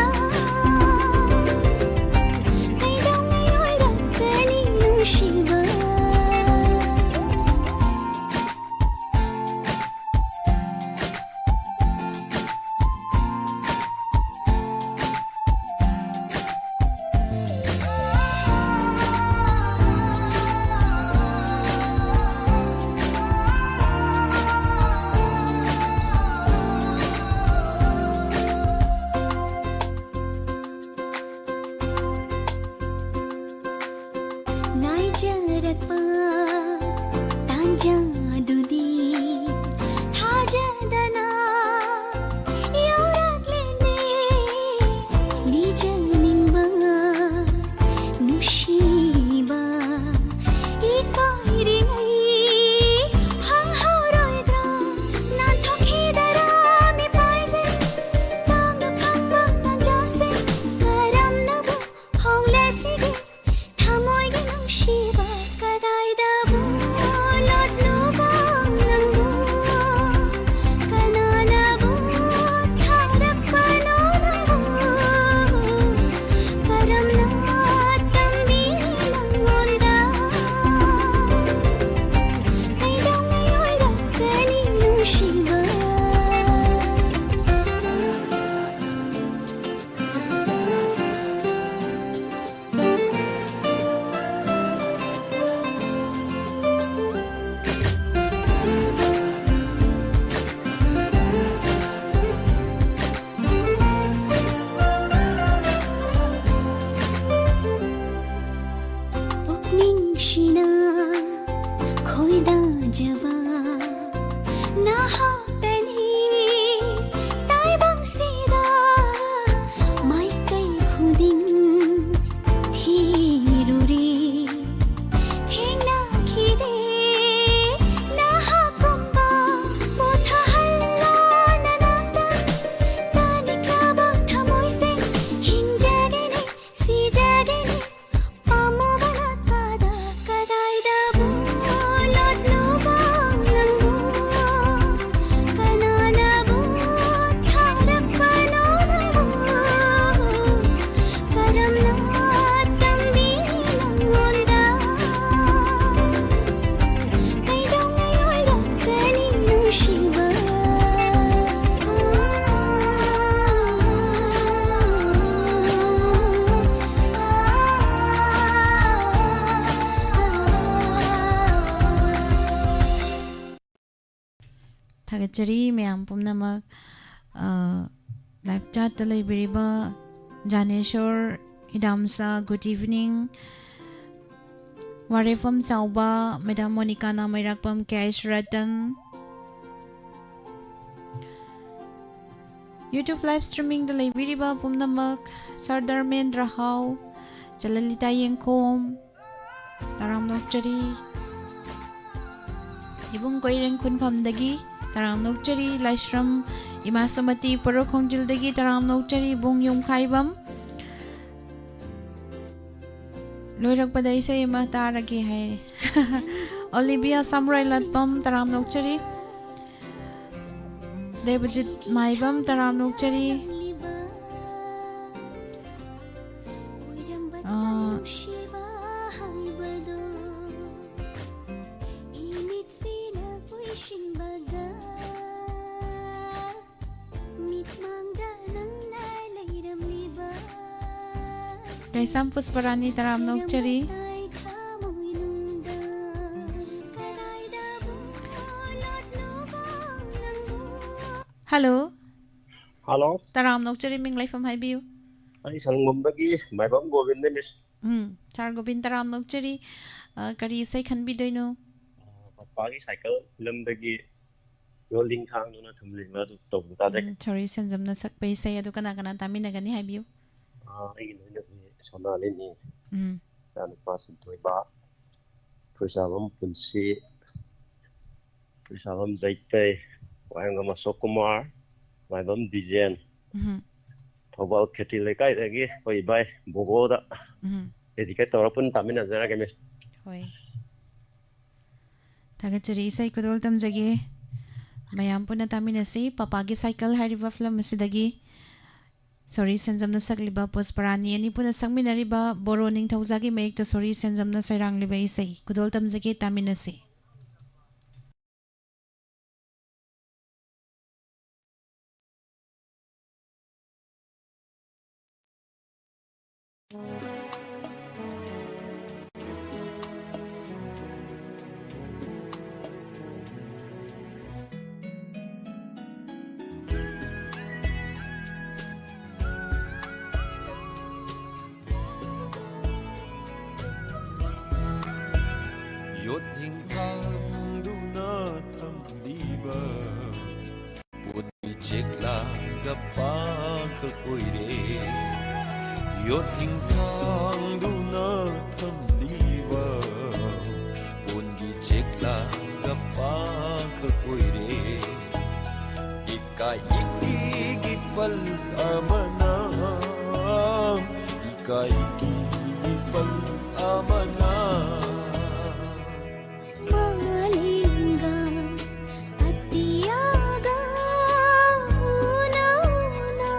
ꯀꯩꯗꯧꯉꯩ ꯑꯣꯏꯔꯛꯀꯅꯤ ꯅꯨꯡꯁꯤꯕ ꯉꯥꯏꯖꯔꯛꯄ ꯇꯥꯟꯖꯥ ꯑꯗꯨꯗꯤ ꯊꯥꯖꯗꯅ ꯌꯧꯔꯛꯂꯦꯅꯦ ꯅꯤꯖꯅꯤꯡꯕ ꯊꯥꯒꯠꯆꯔꯤ ꯃꯌꯥꯝ ꯄꯨꯝꯅꯃꯛ꯫ ꯑ, live chat ꯇ ꯂꯩꯕꯤꯔꯤꯕ ꯖꯥꯅꯦꯁꯣꯔ, ꯏꯗꯥꯝꯆꯥ, good evening꯫ ꯋꯥꯔꯦꯐꯝ ꯆꯥꯎꯕ, ꯃꯦꯗꯥꯝ ꯃꯣꯅꯤꯀꯥ ꯅꯥꯃꯩꯔꯥꯛꯄꯝ, K H Ratan. YouTube live streaming ꯗ ꯂꯩꯕꯤꯔꯤꯕ ꯄꯨꯝꯅꯃꯛ, ꯁꯔ ꯙꯔꯃꯦꯟꯗ꯭ꯔ ꯍꯥꯎ, ꯆꯂꯂꯤꯇꯥ ꯌꯦꯡꯈꯣꯝ, ꯇꯔꯥꯝꯅ ꯑꯣꯛꯆꯔꯤ꯫ ꯏꯕꯨꯡ ꯀꯣꯏꯔꯦꯡ ꯈꯨꯟꯐꯝꯗꯒꯤ ꯇꯔꯥꯝꯅ ꯑꯣꯛꯆꯔꯤ꯫ ꯂꯥꯏꯁ꯭ꯔꯝ ꯏꯃꯥ ꯁꯨꯃꯇꯤ ꯄꯣꯔꯣꯛ ꯈꯣꯡꯖꯤꯜꯗꯒꯤ ꯇꯔꯥꯝꯅ ꯑꯣꯛꯆꯔꯤ꯫ ꯏꯕꯨꯡ ꯌꯨꯝꯈꯥꯏꯕꯝ꯫ ꯂꯣꯏꯔꯛꯄꯗ ꯏꯁꯩ ꯑꯃ ꯇꯥꯔꯒꯦ ꯍꯥꯏꯔꯦ꯫ ꯑꯣꯂꯤꯕꯤꯌꯥ ꯁꯥꯝꯔꯣꯏ ꯂꯥꯠꯄꯝ, ꯇꯔꯥꯝꯅ ꯑꯣꯛꯆꯔꯤ꯫ ꯗꯦꯕꯖꯤꯠ ꯃꯥꯏꯕꯝ, ꯇꯔꯥꯝꯅ ꯑꯣꯛꯆꯔꯤ꯫ ꯑꯥ, ꯀꯩꯁꯥꯝ ꯄꯨꯁꯄꯔꯥꯅꯤ, ꯇꯔꯥꯝꯅ ꯑꯣꯛꯆꯔꯤ꯫ ꯍꯜꯂꯣ꯫ ꯍꯜꯂꯣ꯫ ꯇꯔꯥꯝꯅ ꯑꯣꯛꯆꯔꯤ, ꯃꯤꯡ ꯂꯩꯐꯝ ꯍꯥꯏꯕꯤꯌꯨ꯫ ꯑꯩ ꯁꯪꯒꯣꯝꯗꯒꯤ ꯃꯥꯏꯕꯝ ꯒꯣꯕꯤꯟꯗ, ꯃꯤꯁ꯫ ꯎꯝ, ꯁꯥꯔ ꯒꯣꯕꯤꯟ, ꯇꯔꯥꯝꯅ ꯑꯣꯛꯆꯔꯤ꯫ ꯑ, ꯀꯔꯤ ꯏꯁꯩ ꯈꯟꯕꯤꯗꯣꯏꯅꯣ? ꯑ, ꯄꯄꯥꯒꯤ ꯁꯥꯏꯀꯜ ꯐꯤꯂꯝꯗꯒꯤ ꯌꯣꯜꯂꯤꯡ ꯊꯥꯡꯗꯨꯅ ꯊꯨꯝꯂꯤꯡꯕ ꯑꯗꯨ ꯇꯧꯕ ꯇꯥꯖꯒꯦ꯫ ꯎꯝ, ꯁꯣꯔꯤ ꯁꯦꯟꯖꯝꯅ ꯁꯛꯄ ꯏꯁꯩ ꯑꯗꯨ ꯀꯅꯥ ꯀꯅꯥ ꯇꯥꯃꯤꯟꯅꯒꯅꯤ ꯍꯥꯏꯕꯤꯌꯨ꯫ ꯑ, ꯑꯩꯒꯤ ꯂꯣꯏꯅꯕꯤ ꯁꯣꯅꯥꯂꯤꯅꯤ, ꯎꯝ꯫ ꯏꯆꯥꯅꯨꯄꯥ ꯁꯤꯟꯊꯣꯏꯕ, ꯈꯨꯔꯁꯥꯕꯝ ꯄꯨꯟꯁꯤ, ꯈꯨꯔꯁꯥꯕꯝ ꯖꯩꯇꯩ, ꯋꯥꯍꯦꯡꯕꯝ ꯑꯁꯣꯛ ꯀꯨꯃꯥꯔ, ꯃꯥꯏꯕꯝ ꯗꯤꯖꯦꯟ, ꯎꯝ꯫ ꯊꯧꯕꯥꯜ ꯈꯦꯇ꯭ꯔꯤ ꯂꯩꯀꯥꯏꯗꯒꯤ ꯑꯩꯈꯣꯏ ꯏꯕꯥꯏ ꯕꯣꯕꯣꯗ ꯎꯝ꯫ Dedicate ꯇꯧꯔ ꯄꯨꯟꯅ ꯇꯥꯃꯤꯟꯅꯖꯔꯒꯦ, ꯃꯤꯁ꯫ ꯍꯣꯏ꯫ ꯊꯥꯒꯠꯆꯔꯤ, ꯏꯁꯩ ꯈꯨꯗꯣꯜ ꯇꯝꯖꯒꯦ꯫ ꯃꯌꯥꯝ ꯄꯨꯟꯅ ꯇꯥꯃꯤꯟꯅꯁꯤ꯫ ꯄꯄꯥꯒꯤ ꯁꯥꯏꯀꯜ ꯍꯥꯏꯔꯤꯕ ꯐꯤꯂꯝ ꯑꯁꯤꯗꯒꯤ ꯁꯣꯔꯤ ꯁꯦꯟꯖꯝꯅ ꯁꯛꯂꯤꯕ, ꯄꯨꯁꯄꯔꯥꯅꯤ ꯑꯅꯤ ꯄꯨꯟꯅ ꯁꯛꯃꯤꯟꯅꯔꯤꯕ ꯕꯣꯔꯣ ꯅꯤꯡꯊꯧꯖꯥꯒꯤ ꯃꯌꯦꯛꯇ ꯁꯣꯔꯤ ꯁꯦꯟꯖꯝꯅ ꯁꯩꯔꯥꯡꯂꯤꯕ ꯏꯁꯩ ꯈꯨꯗꯣꯜ ꯇꯝꯖꯒꯦ, ꯇꯥꯃꯤꯟꯅꯁꯤ꯫ ꯑꯣꯏꯔꯦ꯫ ꯌꯣꯠ ꯊꯤꯡꯊꯥꯡꯗꯨꯅ ꯊꯝꯂꯤꯕ ꯄꯣꯟꯒꯤ ꯆꯦꯛꯂꯥꯒ ꯄꯥꯡꯈꯛ ꯑꯣꯏꯔꯦ꯫ ꯏꯀꯥꯏꯒꯤ ꯄꯜ ꯑꯃꯅ, ꯏꯀꯥꯏꯒꯤ ꯄꯜ ꯑꯃꯅ꯫ ꯃꯥꯂꯦꯝꯒ ꯑꯇꯤꯌꯥꯒ ꯎꯅ ꯎꯅ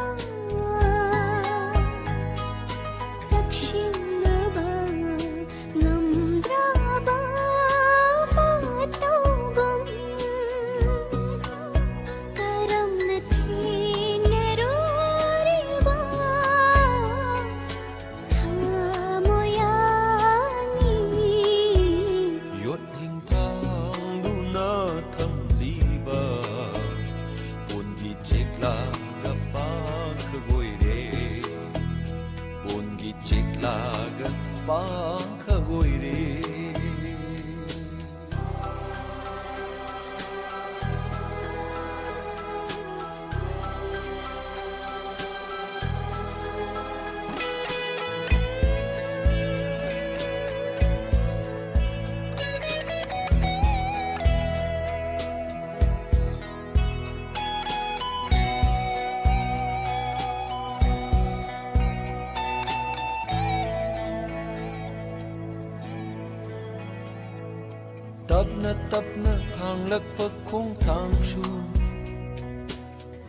ꯂꯛꯁꯤꯟꯅꯕ ꯉꯝꯗ꯭ꯔꯕ ꯃꯇꯧꯒꯨꯝ ꯀꯔꯝꯅ ꯊꯦꯡꯅꯔꯨꯔꯤꯕ ꯊꯃꯣꯏ ꯑꯅꯤ? ꯌꯣꯠ ꯊꯤꯡꯊꯥꯡꯗꯨꯅ ꯊꯝꯂꯤꯕ ꯄꯣꯟꯒꯤ ꯆꯦꯛꯂꯥꯒ ꯄꯥꯡꯈꯛ ꯑꯣꯏꯔꯦ꯫ ꯄꯣꯟꯒꯤ ꯆꯦꯛꯂꯥꯒ ꯄꯥꯡꯈꯛ ꯑꯣꯏꯔꯦ꯫ ꯇꯞꯅ ꯇꯞꯅ ꯊꯥꯡꯂꯛꯄ ꯈꯣꯡꯊꯥꯡꯁꯨ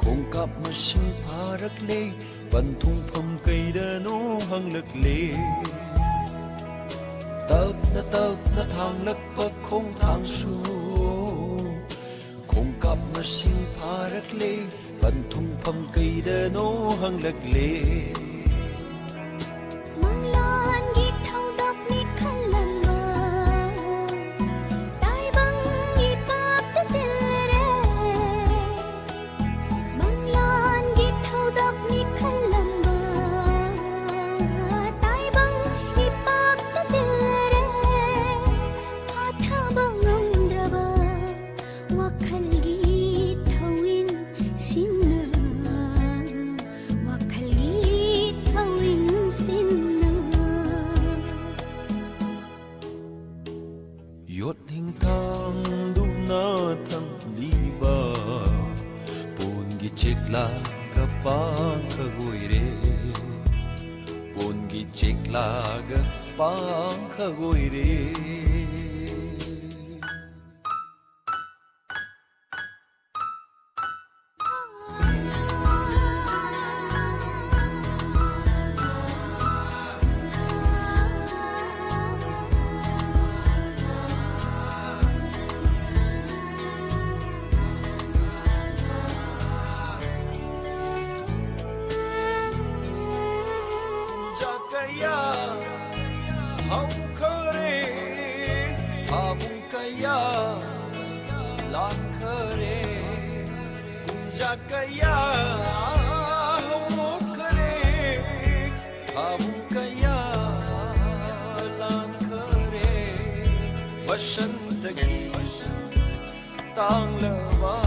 ꯈꯣꯡꯀꯥꯞ ꯃꯁꯤꯡ ꯐꯥꯔꯛꯂꯦ, ꯄꯟꯊꯨꯡꯐꯝ ꯀꯩꯗꯅꯣ ꯍꯪꯂꯛꯂꯦ꯫ ꯇꯞꯅ ꯇꯞꯅ ꯊꯥꯡꯂꯛꯄ ꯈꯣꯡꯊꯥꯡꯁꯨ ꯈꯣꯡꯀꯥꯞ ꯃꯁꯤꯡ ꯐꯥꯔꯛꯂꯦ, ꯄꯟꯊꯨꯡꯐꯝ ꯀꯩꯗꯅꯣ ꯍꯪꯂꯛꯂꯦ꯫ ꯃꯪꯂꯥꯟꯒꯤ ꯊꯧꯗꯣꯛꯅꯤ ꯈꯜꯂꯝꯕ ꯇꯥꯏꯕꯪꯒꯤ ꯄꯥꯞꯇ ꯇꯤꯜꯂꯔꯦ꯫ ꯃꯪꯂꯥꯟꯒꯤ ꯊꯧꯗꯣꯛꯅꯤ ꯈꯜꯂꯝꯕ ꯇꯥꯏꯕꯪꯒꯤ ꯄꯥꯞꯇ ꯇꯤꯜꯂꯔꯦ꯫ ꯐꯥꯊꯕ ꯉꯝꯗ꯭ꯔꯕ ꯋꯥꯈꯜꯒꯤ ꯊꯧꯋꯤꯟ ꯁꯤꯟꯅ ꯄꯥꯡꯈꯛ ꯑꯣꯏꯔꯦ꯫ ꯄꯣꯟꯒꯤ ꯆꯦꯛꯂꯥꯒ ꯄꯥꯡꯈꯛ ꯑꯣꯏꯔꯦ꯫ ꯀꯌꯥ ꯍꯧꯈꯔꯦ, ꯊꯥꯕꯨꯡ ꯀꯌꯥ ꯂꯥꯟꯈꯔꯦ, ꯀꯨꯝꯖꯥ ꯀꯌꯥ ꯍꯧꯈꯔꯦ, ꯊꯥꯕꯨꯡ ꯀꯌꯥ ꯂꯥꯟꯈꯔꯦ꯫ ꯕꯁꯟꯇꯒꯤ ꯇꯥꯡꯂꯕ,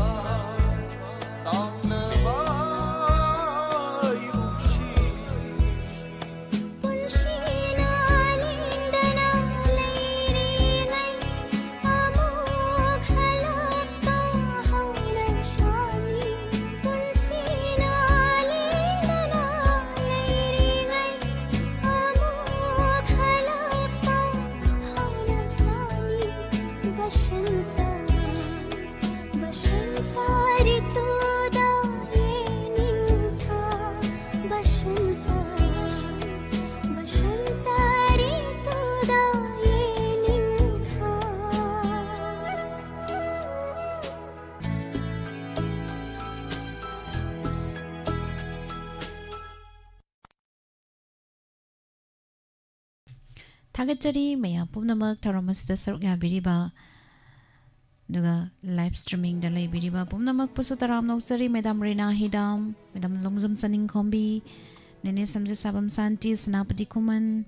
ꯇꯥꯡꯂꯕ ꯌꯨꯝꯁꯤ꯫ ꯄꯨꯟꯁꯤꯅ ꯂꯦꯡꯗꯅ ꯂꯩꯔꯤꯉꯩ, ꯑꯃꯨꯛ ꯍꯜꯂꯛꯄ ꯍꯧꯅꯁꯥꯅꯤ꯫ ꯄꯨꯟꯁꯤꯅ ꯂꯦꯡꯗꯅ ꯂꯩꯔꯤꯉꯩ, ꯑꯃꯨꯛ ꯍꯜꯂꯛꯄ ꯍꯧꯅꯁꯥꯅꯤ꯫ ꯕꯁꯟꯇ ꯕꯁꯟꯇ ꯔꯤꯇꯨꯗ ꯌꯦꯡꯅꯤꯡꯕ, ꯕꯁꯟꯇ, ꯕꯁꯟꯇ ꯔꯤꯇꯨꯗ ꯌꯦꯡꯅꯤꯡꯕ꯫ ꯊꯥꯒꯠꯆꯔꯤ ꯃꯌꯥꯝ ꯄꯨꯝꯅꯃꯛ ꯊꯧꯔꯝ ꯑꯁꯤꯗ ꯁꯔꯨꯛ ꯌꯥꯕꯤꯔꯤꯕ, ꯑꯗꯨꯒ live streamingꯗ ꯂꯩꯕꯤꯔꯤꯕ ꯄꯨꯝꯅꯃꯛꯄꯨꯁꯨ ꯇꯔꯥꯝꯅ ꯑꯣꯛꯆꯔꯤ꯫ Madam ꯔꯤꯅꯥ ꯍꯤꯗꯥꯝ, Madam ꯂꯣꯡꯖꯝ ꯆꯅꯤꯡꯈꯣꯝꯕꯤ, ꯅꯦꯅꯦ ꯁꯝꯖꯦꯠꯁꯥꯕꯝ ꯁꯥꯟꯇꯤ, ꯁꯦꯅꯥꯄꯇꯤ ꯈꯨꯃꯟ,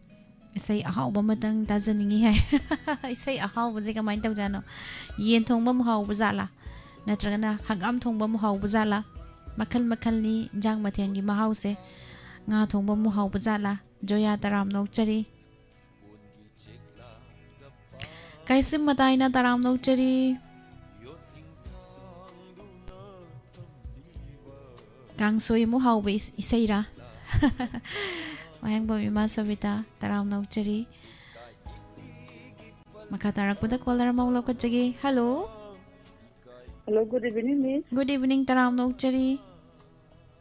ꯏꯁꯩ ꯑꯍꯥꯎꯕ ꯑꯃꯇꯪ ꯇꯥꯖꯅꯤꯡꯉꯤ ꯍꯥꯏ꯫ ꯏꯁꯩ ꯑꯍꯥꯎꯕꯁꯦ ꯀꯃꯥꯏꯅ ꯇꯧꯖꯥꯠꯅꯣ? ꯌꯦꯟ ꯊꯣꯡꯕ ꯑꯃꯨꯛ ꯍꯥꯎꯕ ꯖꯥꯠꯂꯥ? ꯅꯠꯇ꯭ꯔꯒꯅ ꯍꯪꯒꯥꯝ ꯊꯣꯡꯕ ꯑꯃꯨꯛ ꯍꯥꯎꯕ ꯖꯥꯠꯂꯥ? ꯃꯈꯜ ꯃꯈꯜꯅꯤ ꯏꯟꯖꯥꯡ ꯃꯊꯦꯜꯒꯤ ꯃꯍꯥꯎꯁꯦ꯫ ꯉꯥ ꯊꯣꯡꯕ ꯑꯃꯨꯛ ꯍꯥꯎꯕ ꯖꯥꯠꯂꯥ? ꯖꯣꯌꯥ, ꯇꯔꯥꯝꯅ ꯑꯣꯛꯆꯔꯤ꯫ ꯀꯩꯁꯤꯝ ꯃꯇꯥꯏꯅ ꯇꯔꯥꯝꯅ ꯑꯣꯛꯆꯔꯤ꯫ ꯀꯥꯡꯁꯣꯏ ꯑꯃꯨꯛ ꯍꯥꯎꯕ ꯏꯁ-, ꯏꯁꯩꯔꯥ? ꯃꯌꯥꯡꯕꯝ ꯏꯃꯥ ꯁꯣꯕꯤꯇꯥ, ꯇꯔꯥꯝꯅ ꯑꯣꯛꯆꯔꯤ꯫ ꯃꯈꯥ ꯇꯥꯔꯛꯄꯗ caller ꯑꯃ ꯑꯃꯨꯛ ꯂꯧꯈꯠꯆꯒꯦ꯫ Hello꯫ Hello, good evening, miss꯫ Good evening, ꯇꯔꯥꯝꯅ ꯑꯣꯛꯆꯔꯤ꯫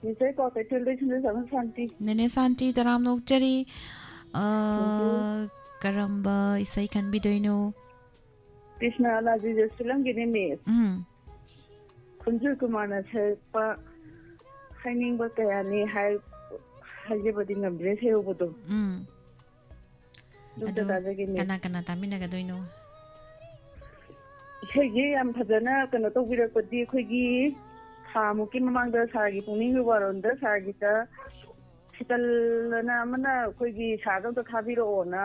Miss, ꯑꯩ ꯀ꯭ꯋꯥꯀꯩꯊꯦꯜꯗꯩ ꯁꯤꯡꯖꯃꯩ ꯁꯥꯟꯇꯤ꯫ ꯅꯦꯅꯦ ꯁꯥꯟꯇꯤ, ꯇꯔꯥꯝꯅ ꯑꯣꯛꯆꯔꯤ꯫ ꯑ, Thank you꯫ ꯀꯔꯝꯕ ꯏꯁꯩ ꯈꯟꯕꯤꯗꯣꯏꯅꯣ? ꯀ꯭ꯔꯤꯁꯅ ꯂꯥꯖꯤꯖꯁ ꯐꯤꯂꯝꯒꯤꯅꯦ, miss꯫ ꯎꯝ꯫ ꯈꯨꯟꯖꯨ ꯀꯨꯃꯥꯔꯅ ꯁꯛꯄ ꯍꯥꯏꯅꯤꯡꯕ ꯀꯌꯥꯅꯤ ꯍꯥꯏ-, ꯍꯥꯏꯖꯕꯗꯤ ꯉꯝꯗ꯭ꯔꯦ ꯁꯦ ꯍꯧꯕꯗꯣ꯫ ꯎꯝ꯫ ꯑꯗꯨꯝꯇ ꯑꯗꯨ ꯇꯥꯖꯒꯦꯅꯦ꯫ ꯀꯅꯥ ꯀꯅꯥ ꯇꯥꯃꯤꯟꯅꯒꯗꯣꯏꯅꯣ? ꯏꯁꯩꯁꯦ ꯌꯥꯝ ꯐꯖꯅ ꯀꯩꯅꯣ ꯇꯧꯕꯤꯔꯛꯄꯗꯤ ꯑꯩꯈꯣꯏꯒꯤ ꯊꯥꯃꯨꯛꯀꯤ ꯃꯃꯥꯡꯗ ꯁꯥꯔꯒꯤ ꯄꯨꯛꯅꯤꯡꯒꯤ ꯋꯥꯔꯣꯜꯗ ꯁꯥꯔꯒꯤꯗ ꯁꯤꯇꯜ ꯑꯅ ꯑꯃꯅ ꯑꯩꯈꯣꯏꯒꯤ ꯁꯥꯔꯗ ꯑꯝꯇ ꯊꯥꯕꯤꯔꯛꯑꯣꯅ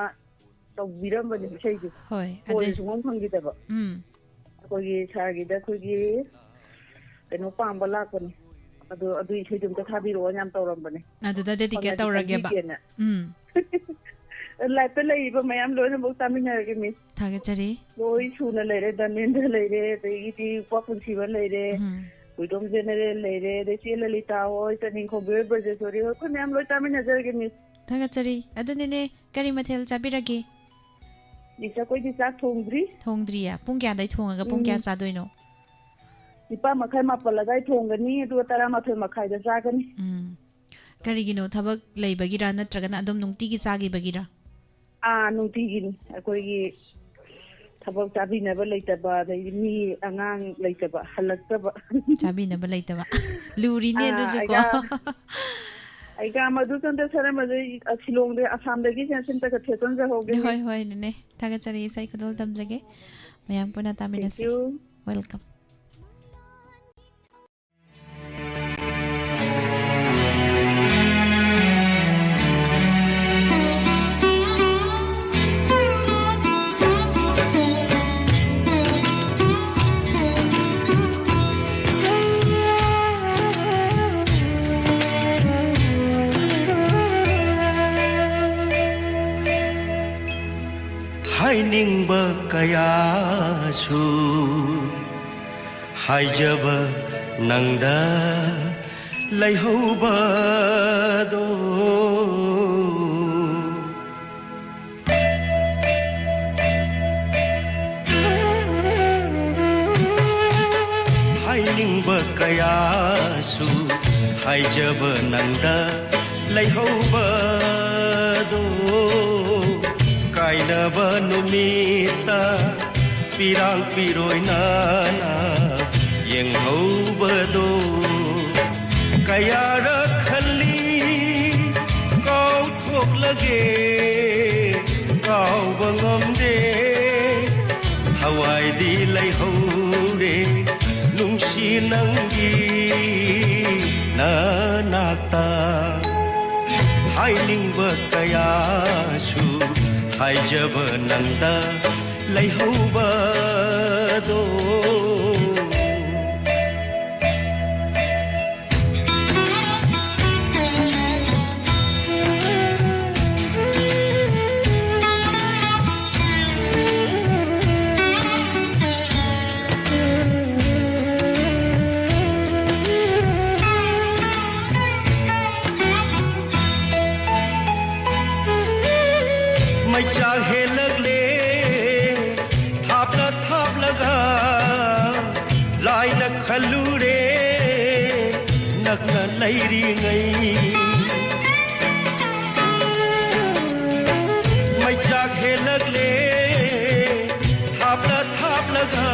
ꯇꯧꯕꯤꯔꯝꯕꯅꯦ ꯏꯁꯩꯁꯦ꯫ ꯍꯣꯏ, ꯀꯣꯜ ꯑꯗꯨ ꯁꯨꯡꯐꯪ ꯐꯪꯈꯤꯗꯕ꯫ ꯎꯝ꯫ ꯑꯩꯈꯣꯏꯒꯤ ꯁꯥꯔꯒꯤꯗ ꯑꯩꯈꯣꯏꯒꯤ ꯀꯩꯅꯣ ꯄꯥꯝꯕ ꯂꯥꯛꯄꯅꯦ꯫ ꯑꯗꯨ, ꯑꯗꯨ ꯏꯁꯩꯗꯣ ꯑꯝꯇ ꯊꯥꯕꯤꯔꯛꯑꯣ ꯌꯥꯝ ꯇꯧꯔꯝꯕꯅꯦ꯫ ꯑꯗꯨꯗ dedicate ꯐꯪꯉꯗꯤ ꯇꯧꯔꯒꯦꯕ꯫ ꯈꯟꯕꯤꯒꯦꯅ꯫ ꯎꯝ꯫ Live-ꯇ ꯂꯩꯔꯤꯕ ꯃꯌꯥꯝ ꯂꯣꯏꯅꯃꯛ ꯇꯥꯃꯤꯟꯅꯔꯒꯦ, miss꯫ ꯊꯥꯒꯠꯆꯔꯤ꯫ ꯂꯣꯏ ꯁꯨꯅ ꯂꯩꯔꯦ, ꯙꯔꯃꯦꯟꯗ꯭ꯔ ꯂꯩꯔꯦ, ꯑꯗꯒꯤꯗꯤ ꯄꯨꯟꯁꯤꯕ ꯂꯩꯔꯦ, ꯎꯝ꯫ ꯋꯤꯗꯣꯝ ꯖꯦꯅꯔꯦꯜ ꯂꯩꯔꯦ, ꯑꯗꯩ ꯆꯦ ꯂꯂꯤꯇꯥ ꯍꯣꯏ, ꯆꯅꯤꯡꯈꯣꯡꯕꯤ ꯍꯣꯏ, ꯕ꯭ꯔꯖꯦꯁꯣꯔꯤ ꯍꯣꯏ, ꯑꯩꯈꯣꯏ ꯃꯌꯥꯝ ꯂꯣꯏ ꯇꯥꯃꯤꯟꯅꯖꯔꯒꯦ, miss꯫ ꯊꯥꯒꯠꯆꯔꯤ꯫ ꯑꯗꯨꯅꯤꯅꯦ, ꯀꯔꯤ ꯃꯊꯦꯜ ꯆꯥꯕꯤꯔꯒꯦ? Miss, ꯑꯩꯈꯣꯏꯗꯤ ꯆꯥꯛ ꯊꯣꯡꯗ꯭ꯔꯤ꯫ ꯊꯣꯡꯗ꯭ꯔꯤꯌꯦ? ꯄꯨꯡ ꯀꯌꯥꯗꯩ ꯊꯣꯡꯉꯒ ꯄꯨꯡ ꯀꯌꯥ ꯎꯝ꯫ ꯆꯥꯗꯣꯏꯅꯣ? ꯅꯤꯄꯥꯟ ꯃꯈꯥꯏ, ꯃꯥꯄꯜ ꯑꯗꯥꯏ ꯊꯣꯡꯒꯅꯤ, ꯑꯗꯨꯒ ꯇꯔꯥꯃꯥꯊꯣꯏ ꯃꯈꯥꯏꯗ ꯆꯥꯒꯅꯤ꯫ ꯎꯝ꯫ ꯀꯔꯤꯒꯤꯅꯣ, ꯊꯕꯛ ꯂꯩꯕꯒꯤꯔ ꯅꯠꯇ꯭ꯔꯒꯅ ꯑꯗꯨꯝ ꯅꯨꯡꯇꯤꯒꯤ ꯆꯥꯈꯤꯕꯒꯤꯔ? ꯑꯥ, ꯅꯨꯡꯇꯤꯒꯤꯅꯤ꯫ ꯑꯩꯈꯣꯏꯒꯤ ꯊꯕꯛ ꯆꯥꯕꯤꯅꯕ ꯂꯩꯇꯕ, ꯑꯗꯩꯗꯤ ꯃꯤ ꯑꯉꯥꯡ ꯂꯩꯇꯕ, ꯍꯜꯂꯛꯇꯕ꯫ ꯆꯥꯕꯤꯅꯕ ꯂꯩꯇꯕ꯫ ꯂꯨꯔꯤꯅꯦ ꯑꯥ, ꯑꯗꯨꯁꯨꯀꯣ꯫ ꯑꯩꯒ, ꯑꯩꯒ ꯃꯗꯨꯆꯟꯗ꯭ꯔ ꯁꯔꯃꯁꯦ, ꯑ, ꯁꯤꯂꯣꯡꯗ, ꯑꯁꯥꯝꯗꯒꯤ ꯁꯦꯟꯁꯟꯇꯒ ꯊꯦꯠꯆꯟꯖꯍꯧꯒꯦ꯫ ꯍꯣꯏ, ꯍꯣꯏ, ꯅꯦꯅꯦ꯫ ꯊꯥꯒꯠꯆꯔꯤ, ꯏꯁꯩ ꯈꯨꯗꯣꯜ ꯇꯝꯖꯒꯦ꯫ ꯃꯌꯥꯝ ꯄꯨꯟꯅ Thank ꯇꯥꯃꯤꯟꯅꯁꯤ꯫ You꯫ Welcome꯫ ꯍꯥꯏꯅꯤꯡꯕ ꯀꯌꯥꯁꯨ ꯍꯥꯏꯖꯕ ꯅꯪꯗ ꯂꯩꯍꯧꯕꯗꯣ꯫ ꯍꯥꯏꯅꯤꯡꯕ ꯀꯌꯥꯁꯨ ꯍꯥꯏꯖꯕ ꯅꯪꯗ ꯂꯩꯍꯧꯕꯗꯣ꯫ ꯀꯥꯏꯅꯕ ꯅꯨꯃꯤꯠꯇ ꯄꯤꯔꯥꯡ ꯄꯤꯔꯣꯏ ꯅꯥꯅ ꯌꯦꯡꯍꯧꯕꯗꯣ꯫ ꯀꯌꯥꯔꯛ ꯈꯜꯂꯤ ꯀꯥꯎꯊꯣꯛꯂꯒꯦ, ꯀꯥꯎꯕ ꯉꯝꯗꯦ꯫ ꯊꯋꯥꯏꯗꯤ ꯂꯩꯍꯧꯔꯦ ꯅꯨꯡꯁꯤ ꯅꯪꯒꯤ ꯅꯅꯥꯛꯇ꯫ ꯍꯥꯏꯅꯤꯡꯕ ꯀꯌꯥꯁꯨ ꯍꯥꯏꯖꯕ ꯅꯪꯗ ꯂꯩꯍꯧꯕꯗꯣ꯫ ꯃꯩꯆꯥꯛ ꯍꯦꯜꯂꯛꯂꯦ ꯊꯥꯞꯅ ꯊꯥꯞꯂꯒ, ꯂꯥꯏꯅ ꯈꯜꯂꯨꯔꯦ ꯅꯛꯅ ꯂꯩꯔꯤꯉꯩ꯫ ꯃꯩꯆꯥꯛ ꯍꯦꯜꯂꯛꯂꯦ ꯊꯥꯞꯅ ꯊꯥꯞꯂꯒ,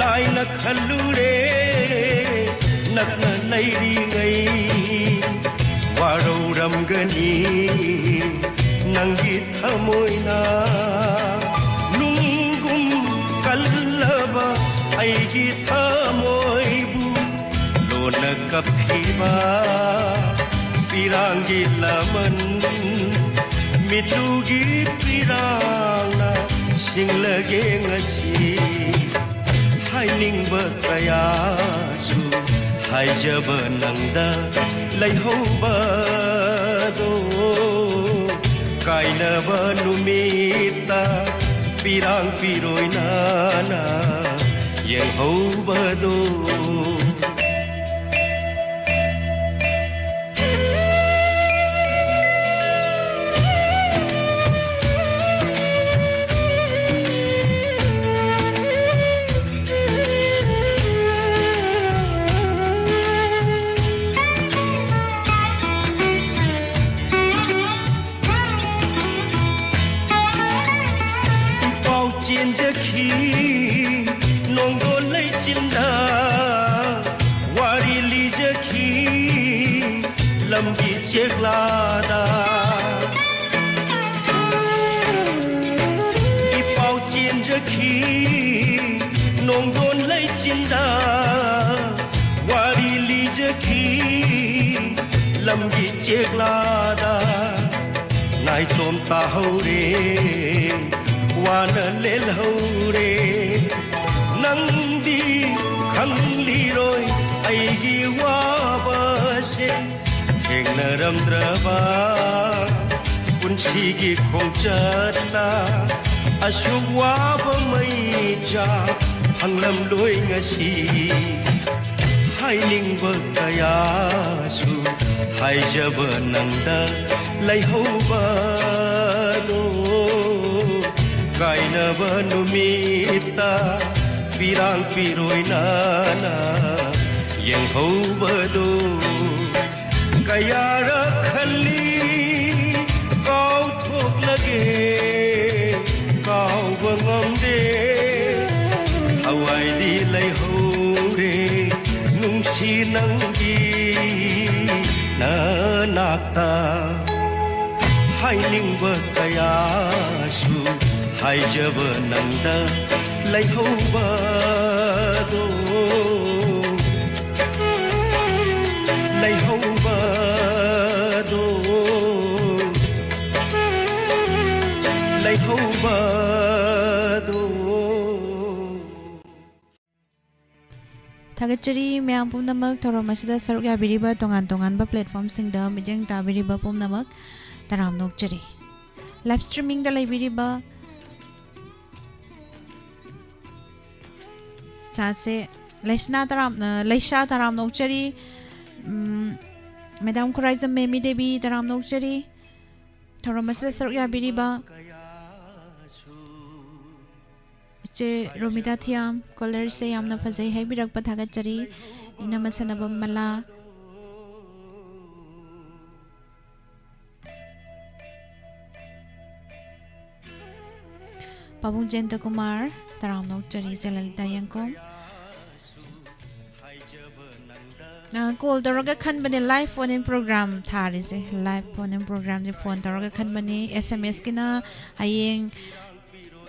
ꯂꯥꯏꯅ ꯈꯜꯂꯨꯔꯦ ꯅꯛꯅ ꯂꯩꯔꯤꯉꯩ꯫ ꯋꯥꯔꯧꯔꯝꯒꯅꯤ ꯅꯪꯒꯤ ꯊꯃꯣꯏꯅ ꯅꯨꯡꯒꯨꯝ ꯀꯜꯂꯕ ꯑꯩꯒꯤ ꯊꯃꯣꯏꯕꯨ ꯂꯣꯟꯅ ꯀꯞꯈꯤꯕ ꯄꯤꯔꯥꯡꯒꯤ ꯂꯃꯟ꯫ ꯃꯤꯠꯂꯨꯒꯤ ꯄꯤꯔꯥꯡꯅ ꯁꯤꯡꯂꯒꯦ ꯉꯁꯤ꯫ ꯍꯥꯏꯅꯤꯡꯕ ꯀꯌꯥꯁꯨ ꯍꯥꯏꯖꯕ ꯅꯪꯗ ꯂꯩꯍꯧꯕꯗꯣ꯫ ꯀꯥꯏꯅꯕ ꯅꯨꯃꯤꯠꯇ ꯄꯤꯔꯥꯡ ꯄꯤꯔꯣꯏ ꯅꯥꯅ ꯌꯦꯡꯍꯧꯕꯗꯣ꯫ ꯂꯝꯒꯤ ꯆꯦꯛꯂꯥꯗ ꯏ ꯄꯥꯎ ꯆꯦꯟꯖꯈꯤ, ꯅꯣꯡꯗꯣꯟ ꯂꯩꯆꯤꯟꯗ ꯋꯥꯔꯤ ꯂꯤꯖꯈꯤ꯫ ꯂꯝꯒꯤ ꯆꯦꯛꯂꯥꯗ ꯅꯥꯏꯇꯣꯝ ꯇꯥꯍꯧꯔꯦ, ꯋꯥꯅ ꯂꯦꯜꯍꯧꯔꯦ꯫ ꯅꯪꯗꯤ ꯈꯪꯂꯤꯔꯣꯏ ꯑꯩꯒꯤ ꯋꯥꯕꯁꯦ, ꯊꯦꯡꯅꯔꯝꯗ꯭ꯔꯕ ꯄꯨꯟꯁꯤꯒꯤ ꯈꯣꯡꯆꯠꯇ ꯑꯁꯨꯛ ꯋꯥꯕ ꯃꯩꯆꯥꯛ ꯐꯪꯂꯝꯂꯣꯏ ꯉꯁꯤ꯫ ꯍꯥꯏꯅꯤꯡꯕ ꯀꯌꯥꯁꯨ ꯍꯥꯏꯖꯕ ꯅꯪꯗ ꯂꯩꯍꯧꯕꯗꯣ, ꯀꯥꯏꯅꯕ ꯅꯨꯃꯤꯠꯇ ꯄꯤꯔꯥꯡ ꯄꯤꯔꯣꯏꯅꯅ ꯌꯦꯡꯍꯧꯕꯗꯣ꯫ ꯀꯌꯥꯔꯛ ꯈꯜꯂꯤ ꯀꯥꯎꯊꯣꯛꯂꯒꯦ, ꯀꯥꯎꯕ ꯉꯝꯗꯦ꯫ ꯊꯋꯥꯏꯗꯤ ꯂꯩꯍꯧꯔꯦ ꯅꯨꯡꯁꯤ ꯅꯪꯒꯤ ꯅꯅꯥꯛꯇ꯫ ꯍꯥꯏꯅꯤꯡꯕ ꯀꯌꯥꯁꯨ ꯍꯥꯏꯖꯕ ꯅꯪꯗ ꯂꯩꯍꯧꯕꯗꯣ, ꯂꯩꯍꯧꯕꯗꯣ, ꯂꯩꯍꯧꯕꯗꯣ꯫ ꯊꯥꯒꯠꯆꯔꯤ ꯃꯌꯥꯝ ꯄꯨꯝꯅꯃꯛ, ꯊꯧꯔꯝ ꯑꯁꯤꯗ ꯁꯔꯨꯛ ꯌꯥꯕꯤꯔꯤꯕ ꯇꯣꯉꯥꯟ ꯇꯣꯉꯥꯟꯕ platformꯁꯤꯡꯗ ꯃꯤꯠꯌꯦꯡ ꯇꯥꯕꯤꯔꯤꯕ ꯄꯨꯝꯅꯃꯛ ꯇꯔꯥꯝꯅ ꯑꯣꯛꯆꯔꯤ꯫ Live streamingꯗ ꯂꯩꯕꯤꯔꯤꯕ ꯆꯥꯁꯦ ꯂꯩꯁꯅꯥ ꯇꯔꯥꯝ-, ꯑ, ꯂꯩꯁꯥ ꯇꯔꯥꯝꯅ ꯑꯣꯛꯆꯔꯤ꯫ ꯎꯝ, Madam ꯈꯨꯔꯥꯏꯖꯝ ꯃꯦꯃꯤ ꯗꯦꯕꯤ ꯇꯔꯥꯝꯅ ꯑꯣꯛꯆꯔꯤ꯫ ꯊꯧꯔꯝ ꯑꯁꯤꯗ ꯁꯔꯨꯛ ꯌꯥꯕꯤꯔꯤꯕ ꯏꯆꯦ ꯔꯣꯃꯤꯇꯥ ꯊꯤꯌꯥꯝ, colorꯁꯦ ꯌꯥꯝꯅ ꯐꯖꯩ ꯍꯥꯏꯕꯤꯔꯛꯄ ꯊꯥꯒꯠꯆꯔꯤ꯫ ꯏꯅꯝꯃ ꯁꯅꯥꯕꯝ ꯃꯂꯥ, ꯄꯥꯕꯨꯡ ꯖꯌꯟꯇ ꯀꯨꯃꯥꯔ, ꯇꯔꯥꯝꯅ ꯑꯣꯛꯆꯔꯤ꯫ ꯏꯆꯦ ꯂꯂꯤꯇꯥ ꯌꯦꯡꯈꯣꯝ, ꯀꯣꯜ ꯇꯧꯔꯒ ꯈꯟꯕꯅꯦ, live phone in programme ꯊꯥꯔꯤꯁꯦ꯫ Live phone in ꯄ꯭ꯔꯣꯒ꯭ꯔꯥꯝꯁꯦ phone ꯇꯧꯔꯒ ꯈꯟꯕꯅꯦ꯫ ꯑꯦꯁ ꯑꯦꯝ ꯑꯦꯁꯀꯤꯅ ꯍꯌꯦꯡ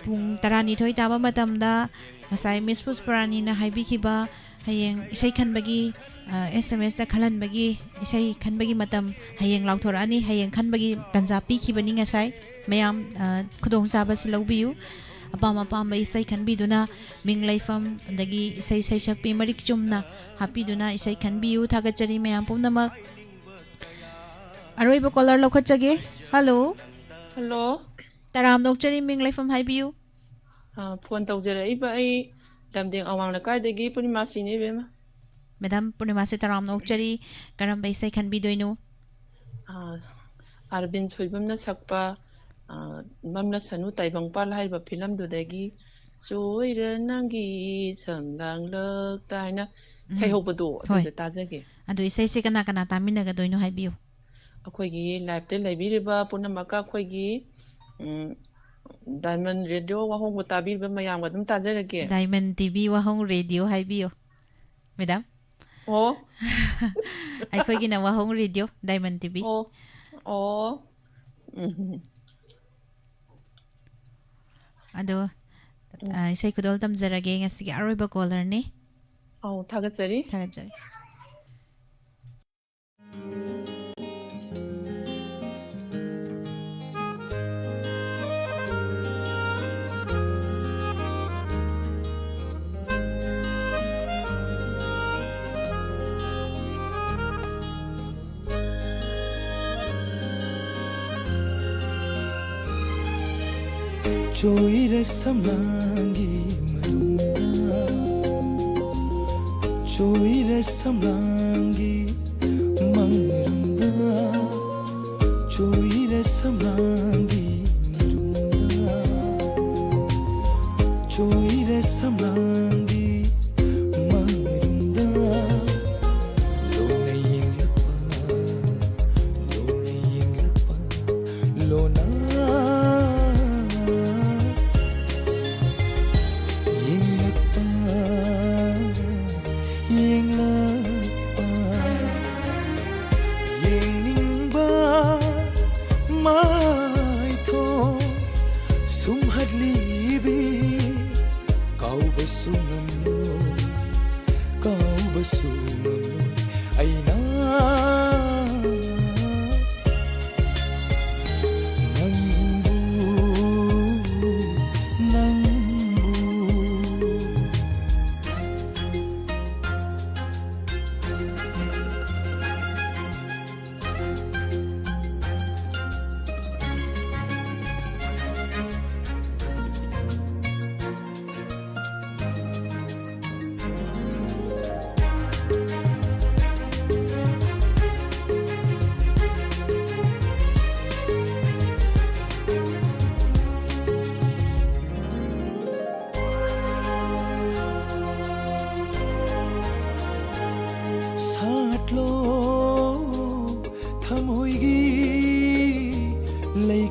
ꯄꯨꯡ ꯇꯔꯥꯅꯤꯊꯣꯏ ꯇꯥꯕ ꯃꯇꯝꯗ ꯉꯁꯥꯏ ꯃꯤꯁ ꯄꯨꯁꯄꯔꯥꯅꯤꯅ ꯍꯥꯏꯕꯤꯈꯤꯕ, ꯍꯌꯦꯡ ꯏꯁꯩ ꯈꯟꯕꯒꯤ, ꯑꯦꯁ ꯑꯦꯝ ꯑꯦꯁꯇ ꯈꯜꯍꯟꯕꯒꯤ, ꯏꯁꯩ ꯈꯟꯕꯒꯤ ꯃꯇꯝ ꯍꯌꯦꯡ ꯂꯥꯎꯊꯣꯔꯛꯑꯅꯤ꯫ ꯍꯌꯦꯡ ꯈꯟꯕꯒꯤ ꯇꯥꯟꯖꯥ ꯄꯤꯈꯤꯕꯅꯤ ꯉꯁꯥꯏ꯫ ꯃꯌꯥꯝ, ꯑ, ꯈꯨꯗꯣꯡꯆꯥꯕꯁꯤ ꯂꯧꯕꯤꯌꯨ꯫ ꯑꯄꯥꯝ ꯑꯄꯥꯝꯕ ꯏꯁꯩ ꯈꯟꯕꯤꯗꯨꯅ ꯃꯤꯡ ꯂꯩꯐꯝ, ꯑꯗꯒꯤ ꯏꯁꯩ ꯁꯩꯁꯛꯄꯤ ꯃꯔꯤꯛ ꯆꯨꯝꯅ ꯍꯥꯞꯄꯤꯗꯨꯅ ꯏꯁꯩ ꯈꯟꯕꯤꯌꯨ꯫ ꯊꯥꯒꯠꯆꯔꯤ ꯃꯌꯥꯝ ꯄꯨꯝꯅꯃꯛ꯫ ꯑꯔꯣꯏꯕ ꯀꯣꯂꯔ ꯂꯧꯈꯠꯆꯒꯦ꯫ ꯍꯜꯂꯣ꯫ ꯍꯜꯂꯣ꯫ ꯇꯔꯥꯝꯅ ꯑꯣꯛꯆꯔꯤ, ꯃꯤꯡ ꯂꯩꯐꯝ ꯍꯥꯏꯕꯤꯌꯨ꯫ ꯑ, ꯐꯣꯟ ꯇꯧꯖꯔꯛꯏꯕ ꯑꯩ ꯂꯝꯗꯤꯡ ꯑꯋꯥꯡ ꯂꯩꯀꯥꯏꯗꯒꯤ ꯄꯨꯔꯅꯤꯃꯥꯁꯤꯅꯤ, ꯏꯕꯦꯝꯃ꯫ ꯃꯦꯗꯥꯝ ꯄꯨꯔꯅꯤꯃꯥꯁꯤ, ꯇꯔꯥꯝꯅ ꯑꯣꯛꯆꯔꯤ꯫ ꯀꯔꯝꯕ ꯏꯁꯩ ꯈꯟꯕꯤꯗꯣꯏꯅꯣ? ꯑ, ꯑꯔꯕꯤꯟ ꯁꯣꯏꯕꯝꯅ ꯁꯛꯄ, ꯑ, ꯃꯝꯂꯁꯅꯨ ꯇꯥꯏꯕꯪꯄꯥꯜ ꯍꯥꯏꯔꯤꯕ ꯐꯤꯂꯝꯗꯨꯗꯒꯤ "ꯆꯣꯏꯔ ꯅꯪꯒꯤ ꯁꯝꯂꯥꯡꯂꯛꯇ" ꯍꯥꯏꯅ ꯎꯝ꯫ ꯏꯁꯩ ꯍꯧꯕꯗꯣ, ꯍꯣꯏ꯫ ꯑꯗꯨꯗꯣ ꯇꯥꯖꯒꯦ꯫ ꯑꯗꯣ ꯏꯁꯩꯁꯦ ꯀꯅꯥ ꯀꯅꯥ ꯇꯥꯃꯤꯟꯅꯒꯗꯣꯏꯅꯣ ꯍꯥꯏꯕꯤꯌꯨ꯫ ꯑꯩꯈꯣꯏꯒꯤ ꯂꯥꯏꯞꯇ ꯂꯩꯕꯤꯔꯤꯕ ꯄꯨꯝꯅꯃꯛꯀ, ꯑꯩꯈꯣꯏꯒꯤ, ꯎꯝ, ꯗꯥꯏꯃꯟ ꯔꯦꯗꯤꯑꯣ ꯋꯥꯍꯣꯡꯕ ꯇꯥꯕꯤꯔꯤꯕ ꯃꯌꯥꯝꯒ ꯑꯗꯨꯝ ꯇꯥꯖꯔꯒꯦ꯫ ꯗꯥꯏꯃꯟ ꯇꯤ ꯚꯤ ꯋꯥꯍꯣꯡ ꯔꯦꯗꯤꯑꯣ ꯍꯥꯏꯕꯤꯌꯨ, ꯃꯦꯗꯥꯝ꯫ ꯑꯣ꯫ ꯑꯩꯈꯣꯏꯒꯤꯅ ꯋꯥꯍꯣꯡ ꯔꯦꯗꯤꯑꯣ, ꯗꯥꯏꯃꯟ ꯇꯤ ꯚꯤ꯫ ꯑꯣ꯫ ꯑꯣ꯫ ꯎꯝ꯫ ꯑꯗꯣ, ꯎꯝ꯫ ꯑ, ꯏꯁꯩ ꯈꯨꯗꯣꯜ ꯇꯝꯖꯔꯒꯦ, ꯉꯁꯤꯒꯤ ꯑꯔꯣꯏꯕ ꯀꯣꯂꯔꯅꯤ꯫ ꯑꯧ, ꯊꯥꯒꯠꯆꯔꯤ꯫ ꯊꯥꯒꯠꯆꯔꯤ꯫ ꯆꯣꯏꯔ ꯁꯝꯂꯥꯡꯒꯤ ꯃꯔꯨꯝꯗ, ꯆꯣꯏꯔ ꯁꯝꯂꯥꯡꯒꯤ ꯃꯔꯨꯝꯗ, ꯆꯣꯏꯔ ꯁꯝꯂꯥꯡꯒꯤ ꯃꯔꯨꯝꯗ, ꯆꯣꯏꯔ ꯁꯝꯂꯥꯡꯒꯤ ꯃꯔꯨꯝꯗ, ꯂꯣꯟꯅ ꯌꯦꯡꯂꯛꯄ, ꯂꯣꯟꯅ ꯌꯦꯡꯂꯛꯄ, ꯂꯣꯟꯅ ꯌꯦꯡꯂꯛꯄ, ꯌꯦꯡꯂꯛꯄ꯫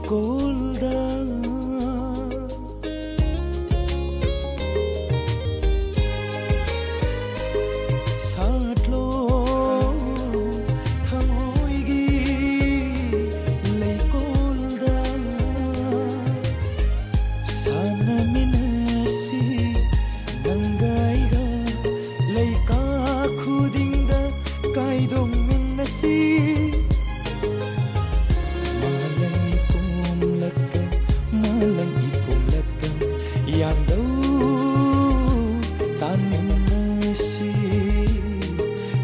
ꯀꯣꯜꯗ ꯁꯥꯠꯂꯣ ꯊꯃꯣꯏꯒꯤ ꯂꯩꯀꯣꯜꯗ ꯁꯥꯟꯅꯃꯤꯟꯅꯁꯤ ꯅꯪꯒ ꯑꯩꯒ ꯂꯩꯀꯥ ꯈꯨꯗꯤꯡꯗ ꯀꯥꯏꯗꯣꯡꯃꯤꯟꯅꯁꯤ ꯃꯥꯂꯪ ꯏꯄꯣꯝꯂꯛꯀ ꯃꯥꯂꯪ ꯏꯄꯣꯝꯂꯛꯀ ꯌꯥꯡꯗꯧ ꯇꯥꯟꯃꯤꯟꯅꯁꯤ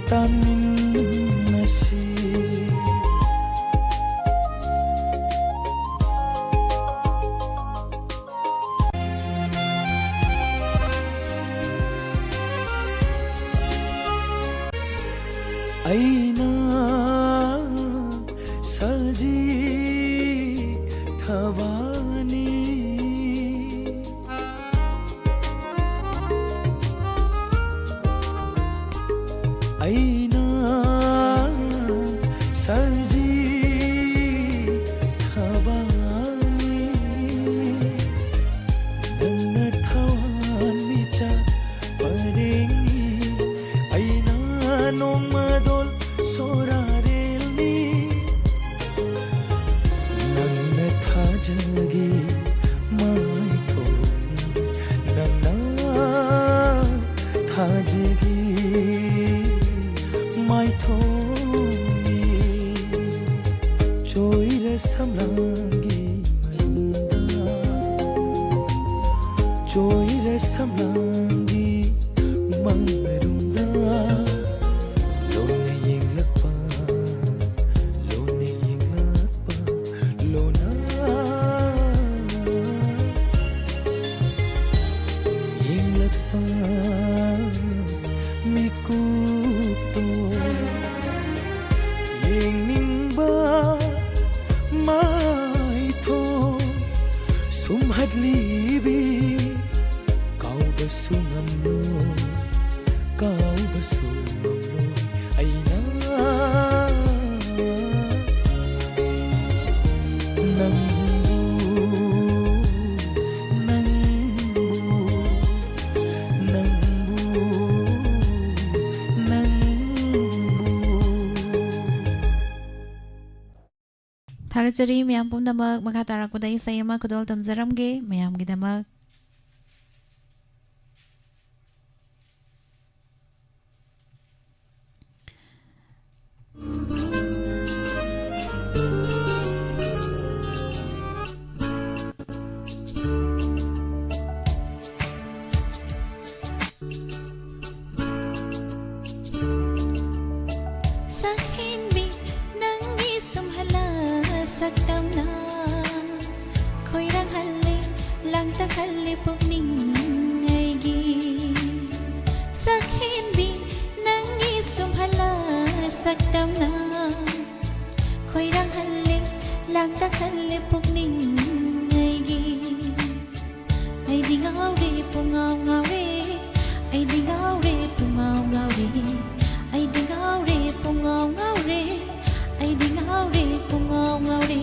ꯇꯥꯟꯃꯤꯟꯅꯁꯤ ꯑꯩꯅ ꯁꯖꯤ ꯊꯕꯥꯅꯤ ꯑꯩꯅ ꯁꯖꯤ ꯊꯕꯥꯅꯤ ꯅꯪꯅ ꯊꯋꯥꯟꯃꯤꯆꯥꯛ ꯄꯔꯦꯡꯅꯤ ꯑꯩꯅ ꯅꯣꯡꯃꯗꯣꯜ ꯁꯣꯔꯥꯔꯦꯜꯅꯤ ꯅꯪꯅ ꯊꯥꯖꯒꯤ ꯃꯥꯏꯊꯣꯡꯅꯤ ꯅꯪꯅ ꯊꯥꯖꯒꯤ ꯃꯥꯏꯊꯣꯡꯅꯤ ꯆꯣꯏꯔ ꯁꯝꯂꯥꯡꯒꯤ ꯃꯔꯨꯝꯗ ꯆꯣꯏꯔ ꯁꯝꯂꯥꯡꯒꯤ ꯃꯔꯨꯝꯗ ꯂꯣꯟꯅ ꯌꯦꯡꯂꯛꯄ ꯂꯣꯟꯅ ꯌꯦꯡꯂꯛꯄ ꯂꯣꯟꯅ ꯌꯦꯡꯂꯛꯄ ꯃꯤꯀꯨꯞꯇꯣ ꯌꯦꯡꯅꯤꯡꯕ ꯃꯥꯏꯊꯣꯡ ꯁꯨꯝꯍꯠꯂꯤꯕꯤ ꯀꯥꯎꯕꯁꯨ ꯉꯝꯂꯣꯏ ꯀꯥꯎꯕꯁꯨ ꯉꯝꯂꯣꯏ ꯑꯩꯅ ꯅꯪ ꯊꯥꯒꯠꯆꯔꯤ ꯃꯌꯥꯝ ꯄꯨꯝꯅꯃꯛ꯫ ꯃꯈꯥ ꯇꯥꯔꯛꯄꯗ ꯏꯁꯩ ꯑꯃ ꯈꯨꯗꯣꯜ ꯇꯝꯖꯔꯝꯒꯦ ꯃꯌꯥꯝꯒꯤꯗꯃꯛ꯫ ꯁꯛꯍꯦꯟꯕꯤ ꯅꯪꯒꯤ ꯁꯨꯝꯍꯜꯂ ꯁꯛꯇꯝꯅ ꯈꯣꯏꯔꯥꯡꯍꯜꯂꯦ, ꯂꯥꯡꯇꯛꯍꯜꯂꯦ ꯄꯨꯛꯅꯤꯡ ꯑꯩꯒꯤ꯫ ꯁꯛꯍꯦꯟꯕꯤ ꯅꯪꯒꯤ ꯁꯨꯝꯍꯜꯂ ꯁꯛꯇꯝꯅ ꯈꯣꯏꯔꯥꯡꯍꯜꯂꯦ, ꯂꯥꯡꯇꯛꯍꯜꯂꯦ ꯄꯨꯛꯅꯤꯡ ꯑꯩꯒꯤ꯫ ꯑꯩꯗꯤ ꯉꯥꯎꯔꯦ, ꯄꯨꯡꯉꯥꯎ ꯉꯥꯎꯔꯦ, ꯑꯩꯗꯤ ꯉꯥꯎꯔꯦ, ꯄꯨꯡꯉꯥꯎ ꯉꯥꯎꯔꯦ, ꯑꯩꯗꯤ ꯉꯥꯎꯔꯦ, ꯄꯨꯡꯉꯥꯎ ꯉꯥꯎꯔꯦ, ꯑꯩꯗꯤ ꯉꯥꯎꯔꯦ, ꯄꯨꯡꯉꯥꯎ ꯉꯥꯎꯔꯦ꯫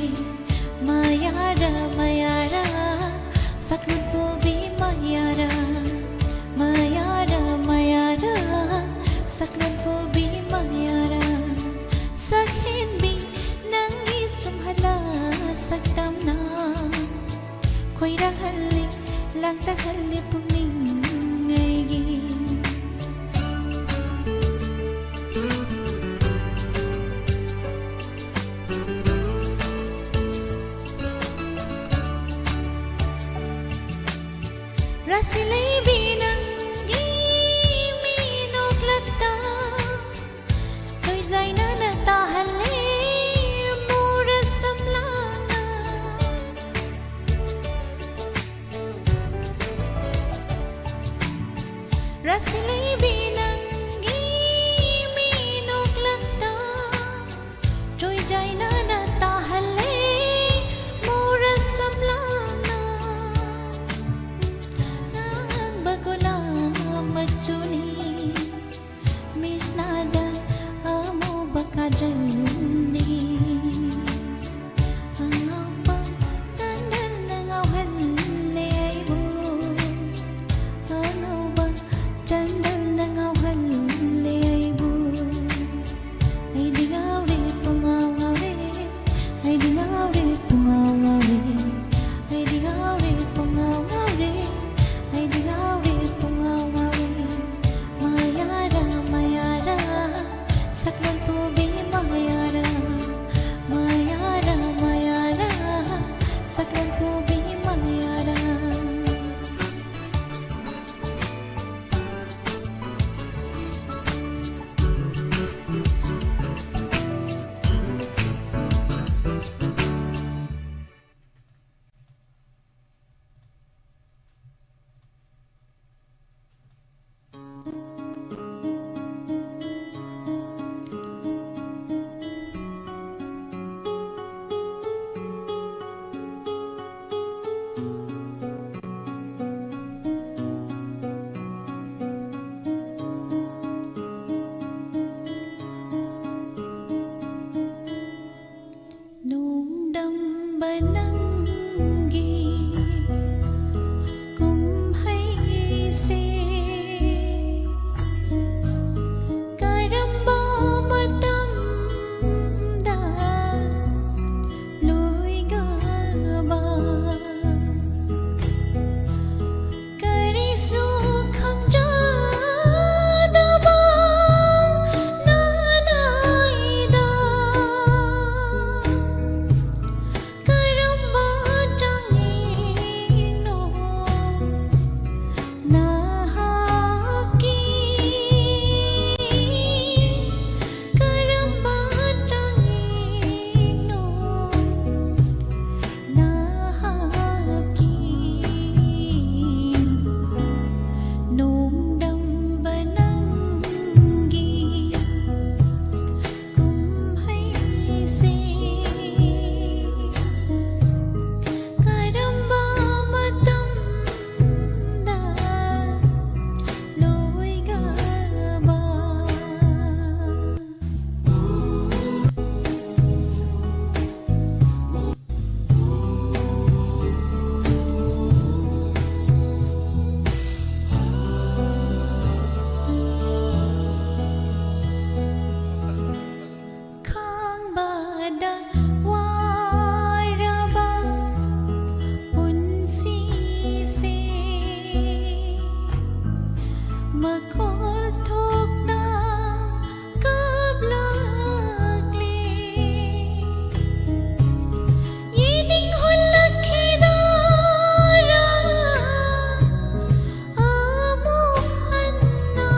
ꯃꯌꯥꯔꯥ, ꯃꯌꯥꯔꯥ, ꯁꯛꯂꯣꯟ ꯄꯨꯕꯤ ꯃꯌꯥꯔꯥ, ꯃꯌꯥꯔꯥ, ꯃꯌꯥꯔꯥ, ꯁꯛꯂꯣꯟ ꯄꯨꯕꯤ ꯃꯌꯥꯔꯥ꯫ ꯁꯛꯍꯦꯟꯕꯤ ꯅꯪꯒꯤ ꯁꯨꯝꯍꯜꯂ ꯁꯛꯇꯝꯅ ꯈꯣꯏꯔꯥꯡꯍꯜꯂꯤ, ꯂꯥꯡꯇꯛꯍꯜꯂꯤ ꯄꯨꯛꯅꯤꯡ ꯑꯩꯒꯤ꯫ ꯔꯥꯁꯤ ꯂꯩꯕꯤ ꯅꯪꯒꯤ ꯃꯤꯅꯣꯛꯂꯛꯇ ꯆꯣꯏꯖꯥꯏꯅꯅ ꯇꯥꯍꯜꯂꯦ ꯃꯣꯔ ꯁꯝꯂꯥꯡꯅ꯫ ꯔꯥꯁꯤ ꯂꯩꯕꯤ ꯅꯪꯒꯤ ꯃꯤꯅꯣꯛꯂꯛꯇ ꯆꯣꯏꯖꯥꯏꯅꯅ ꯇꯥꯍꯜꯂꯦ ꯃꯣꯔ ꯁꯝꯂꯥꯡꯅ꯫ ꯑꯉꯥꯡꯕ ꯒꯨꯂꯥꯞ ꯃꯆꯨꯅꯤ ꯃꯤꯠꯁꯅꯥꯗ ꯑꯃꯨꯕ ꯀꯥꯖꯜꯅꯤ꯫ ꯑꯉꯧꯕ ꯆꯟꯗꯜꯅ ꯉꯥꯎꯍꯜꯂꯦ ꯑꯩꯕꯨ, ꯑꯉꯧꯕ ꯆꯟꯗꯜꯅ ꯅꯪꯒꯤ ꯀꯨꯝꯍꯩꯁꯦ ꯀꯔꯝꯕ ꯃꯇꯝꯗ ꯂꯣꯏꯒꯕ? ꯀꯔꯤꯁꯨ ꯈꯪꯖꯗꯕ ꯅꯅꯥꯏꯗ ꯀꯔꯝꯕ ꯆꯥꯡꯌꯦꯡꯅꯣ ꯅꯍꯥꯛꯀꯤ? ꯀꯔꯝꯕ ꯆꯥꯡꯌꯦꯡꯅꯣ ꯅꯍꯥꯛꯀꯤ? ꯅꯣꯡꯗꯝꯕ ꯅꯪꯒꯤ ꯀꯨꯝꯍꯩꯁꯦ ꯀꯔꯝꯕ ꯃꯇꯝꯗ ꯂꯣꯏꯒꯕ? ꯈꯥꯡꯕꯗ ꯋꯥꯔꯕ ꯄꯨꯟꯁꯤꯁꯦ ꯃꯈꯣꯜ ꯊꯣꯛꯅ ꯀꯥꯞꯂꯛꯂꯦ꯫ ꯌꯦꯡꯅꯤꯡꯍꯜꯂꯛꯈꯤꯗꯔꯥ ꯑꯃꯨꯛ ꯍꯟꯅ?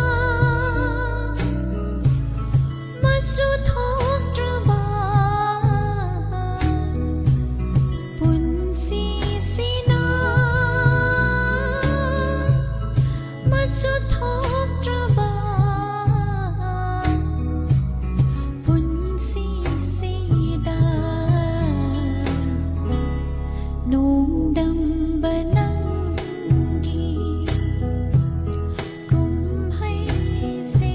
ꯃꯆꯨ ꯊꯣꯛꯇ꯭ꯔꯕ ꯄꯨꯟꯁꯤꯁꯤꯅ, ꯃꯆꯨ ꯊꯣꯛꯇ꯭ꯔꯕ ꯄꯨꯟꯁꯤꯁꯤꯗ ꯅꯣꯡꯗꯝꯕ ꯅꯪꯒꯤ ꯀꯨꯝꯍꯩꯁꯦ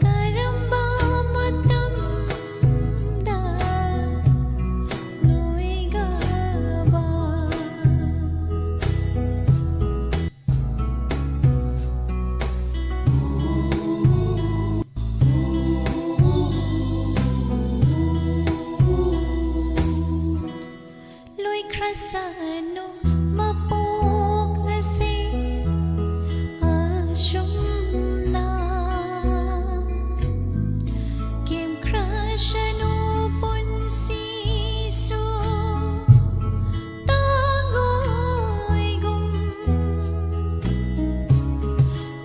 ꯀꯔꯝꯕ ꯃꯇꯝꯗ ꯁꯅꯨ ꯃꯄꯣꯛ ꯑꯁꯤ ꯑꯁꯨꯝꯅ ꯀꯦꯝꯈ꯭ꯔꯁꯅꯨ ꯄꯨꯟꯁꯤꯁꯨ ꯇꯥꯡꯒꯣꯏꯒꯨꯝ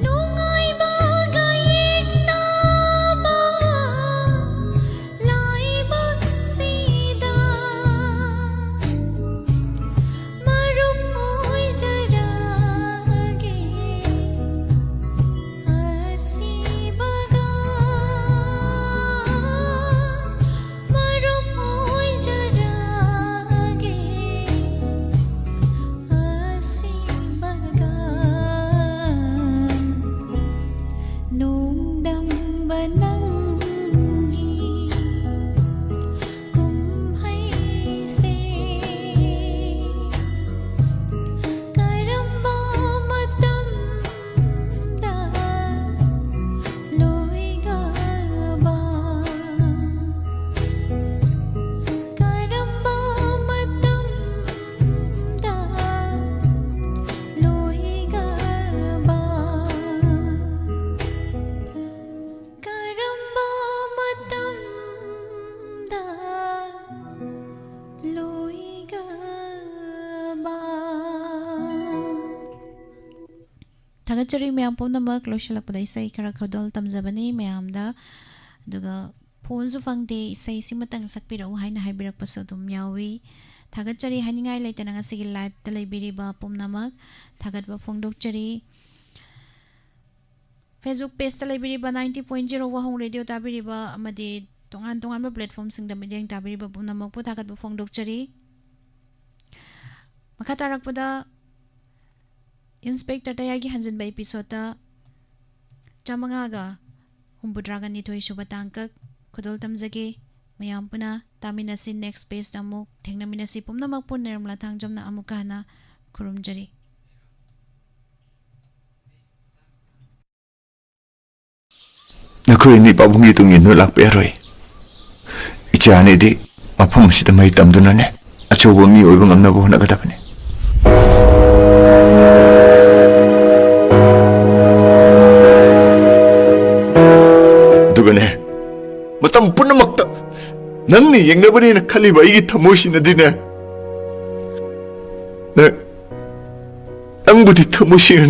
ꯅꯨꯡꯉꯥꯏꯕꯒ ꯌꯦꯛꯅꯕ ꯂꯥꯏꯕꯛꯁꯤꯗ ꯃꯔꯨꯞ ꯑꯣꯏꯖꯔꯒꯦ ꯑꯁꯤꯕꯒ ꯃꯔꯨꯞ ꯑꯣꯏꯖꯔꯒꯦ ꯑꯁꯤꯕꯒ ꯅꯣꯡꯗꯝꯕ ꯅꯪꯒꯤ ꯀꯨꯝꯍꯩꯁꯦ ꯀꯔꯝꯕ ꯃꯇꯝꯗ ꯂꯣꯏꯒꯕ ꯀꯔꯝꯕ ꯃꯇꯝꯗ ꯂꯣꯏꯒꯕ ꯀꯔꯝꯕ ꯃꯇꯝꯗ ꯂꯣꯏꯒꯕ ꯊꯥꯒꯠꯆꯔꯤ ꯃꯌꯥꯝ ꯄꯨꯝꯅꯃꯛ꯫ ꯂꯣꯏꯁꯤꯜꯂꯛꯄꯗ ꯏꯁꯩ ꯈꯔ ꯈꯨꯗꯣꯜ ꯇꯝꯖꯕꯅꯤ ꯃꯌꯥꯝꯗ꯫ ꯑꯗꯨꯒ ꯐꯣꯟꯁꯨ ꯐꯪꯗꯦ, ꯏꯁꯩ ꯁꯤꯃꯇꯪ ꯁꯛꯄꯤꯔꯛꯎ ꯍꯥꯏꯅ ꯍꯥꯏꯕꯤꯔꯛꯄꯁꯨ ꯑꯗꯨꯝ ꯌꯥꯎꯏ꯫ ꯊꯥꯒꯠꯆꯔꯤ ꯍꯥꯏꯅꯤꯡꯉꯥꯏ ꯂꯩꯇꯅ ꯉꯁꯤꯒꯤ ꯂꯥꯏꯞꯇ ꯂꯩꯕꯤꯔꯤꯕ ꯄꯨꯝꯅꯃꯛ ꯊꯥꯒꯠꯄ ꯐꯣꯡꯗꯣꯛꯆꯔꯤ꯫ Facebook ꯄꯦꯖꯇ ꯂꯩꯕꯤꯔꯤꯕ ninety point zero ꯋꯥꯍꯣꯡ ꯔꯦꯗꯤꯑꯣ ꯇꯥꯕꯤꯔꯤꯕ ꯑꯃꯗꯤ ꯇꯣꯉꯥꯟ ꯇꯣꯉꯥꯟꯕ ꯄ꯭ꯂꯦꯠꯐꯣꯝꯁꯤꯡꯗ ꯃꯤꯠꯌꯦꯡ ꯇꯥꯕꯤꯔꯤꯕ ꯄꯨꯝꯅꯃꯛꯄꯨ ꯊꯥꯒꯠꯄ ꯐꯣꯡꯗꯣꯛꯆꯔꯤ꯫ ꯃꯈꯥ ꯇꯥꯔꯛꯄꯗ ꯏꯟꯁꯄꯦꯛꯇꯔ ꯇꯌꯥꯏꯒꯤ ꯍꯟꯖꯤꯟꯕ ꯏꯄꯤꯁꯣꯠꯇ ꯆꯥꯃꯉꯥꯒ ꯍꯨꯝꯐꯨꯇꯔꯥꯒ ꯅꯤꯊꯣꯏ ꯁꯨꯕ ꯇꯥꯡꯀꯛ ꯈꯨꯗꯣꯜ ꯇꯝꯖꯒꯦ꯫ ꯃꯌꯥꯝ ꯄꯨꯟꯅ ꯇꯥꯃꯤꯟꯅꯁꯤ꯫ ꯅꯦꯛꯁ ꯄꯦꯖꯇ ꯑꯃꯨꯛ ꯊꯦꯡꯅꯃꯤꯟꯅꯁꯤ꯫ ꯄꯨꯝꯅꯃꯛꯄꯨ ꯅꯤꯔꯃꯂꯥ ꯊꯥꯡꯖꯝꯅ ꯑꯃꯨꯛꯀ ꯍꯟꯅ ꯈꯨꯔꯨꯝꯖꯔꯤ꯫ ꯅꯈꯣꯏ ꯑꯅꯤ ꯄꯥꯕꯨꯡꯒꯤ ꯇꯨꯡ ꯏꯟꯗꯨꯅ ꯂꯥꯛꯄ ꯌꯥꯔꯣꯏ꯫ ꯏꯆꯥ ꯑꯅꯤꯗꯤ ꯃꯐꯝ ꯑꯁꯤꯗ ꯃꯍꯩ ꯇꯝꯗꯨꯅꯅꯦ ꯑꯆꯧꯕ ꯃꯤ ꯑꯣꯏꯕ ꯉꯝꯅꯕ ꯍꯣꯠꯅꯒꯗꯕꯅꯤ꯫ ꯑꯗꯨꯒꯅꯦ, ꯃꯇꯝ ꯄꯨꯝꯅꯃꯛꯇ ꯅꯪꯅ ꯌꯦꯡꯅꯕꯅꯦꯅ ꯈꯜꯂꯤꯕ ꯑꯩꯒꯤ ꯊꯃꯣꯏꯁꯤꯅꯗꯤꯅꯦ, ꯅꯪ, ꯅꯪꯕꯨꯗꯤ ꯊꯃꯣꯏ ꯁꯦꯡꯅ